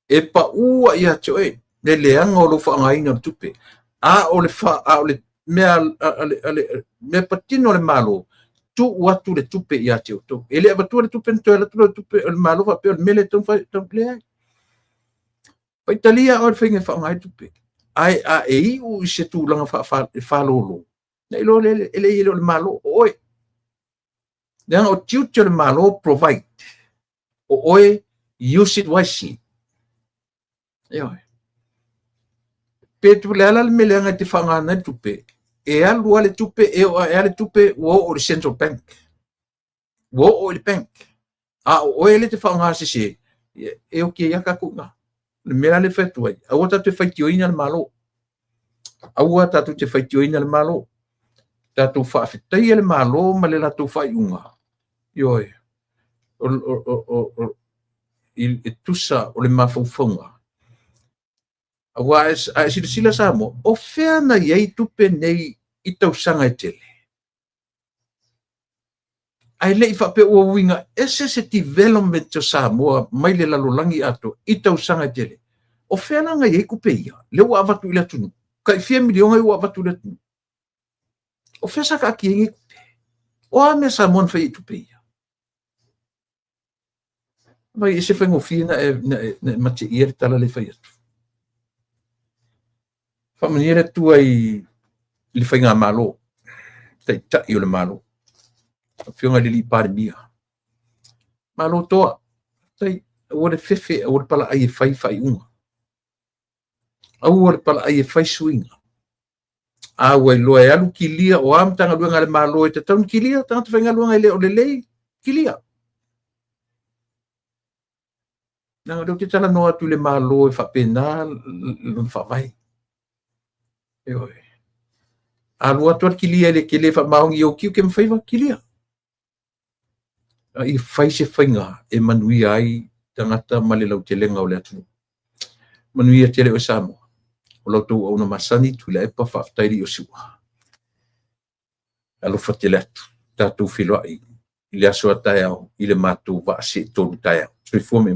e paua ia te oe le leaga o lou faaaogaina o le tupe. A o le fa, a o le mea a le, a le mea patino a le Malo, tuu atu le tupe ia te outou. E le avatua le tupe na toe alu atu le tupe o le Malo faapea o le mea lea e tatau ona fai, tatau leai. Faitalia oe le faiga e faaaoga ai le tupe. Ae a e iu i se tulaga faalolo, na iloa lea e le o le Malo, o oe. Leaga o tiute o le Malo provide. O oe use it wisely. Ioe. Pe tu le ala le mea leaga e te faaaogaina ai le tupe, e alu lava le tupe, e oo ae lava le tupe ua oo i le Central Bank. Ua oo i le bank. A o oe lea e te faaaoga sese, e oti ai lava tatou i ina. O le mea lea e fai atu ai, aua tatou te faitioina le Malo. Aua tatou te faitioina le Malo. Tatou faafetaia le Malo ma le latou faaiuga. Ioe. E tusa o le mafaufauga. Aua a e silasila Samoa, o fea na i ai tupe nei i tausaga e tele? Ae le i faapea ua uiga ese se development o Samoa mai le lalolagi atoa i tausaga e tele. O fea la na i ai tupe ia? Lea ua avatu i le atunuu. Tai fia miliona ia ua avatu i le atunuu. O fea sa taatia ai nei tupe? O a mea Samoa na fai ai i tupe ia? Vai e se faigofie na e mateia le tala lea e fai atu. Faamanuia le Atua i i le Faigamalo, Taitai o le Malo, Afioga i le Palemia, malo toa, faafetai. Aua le fefe, aua le palaai e fai faaiuga. Aua le palaai e fai suiga. A ua iloa e alu kilia, o a Matagaluega a le Malo e tatau ona kilia, tagata faigaluega e le o lelei, kilia. Leaga o lea ou te talanoa atu i le Malo e faapena lona faavae. Ioe. A alu atu lava le kilia e te le faamaoni i ou tiute ma faiva, kilia. A ia fai se faiga e manuia ai tagata ma le lautelega o le atunuu. Manuia tele oe Samoa. O la outou auauna masani Tuilaepa, faafetai i le Iosua. Alofa tele atu. Tatou feiloai i le aso a taeao i le matou vaa seetolu taeao. Soifua ma ia manuia.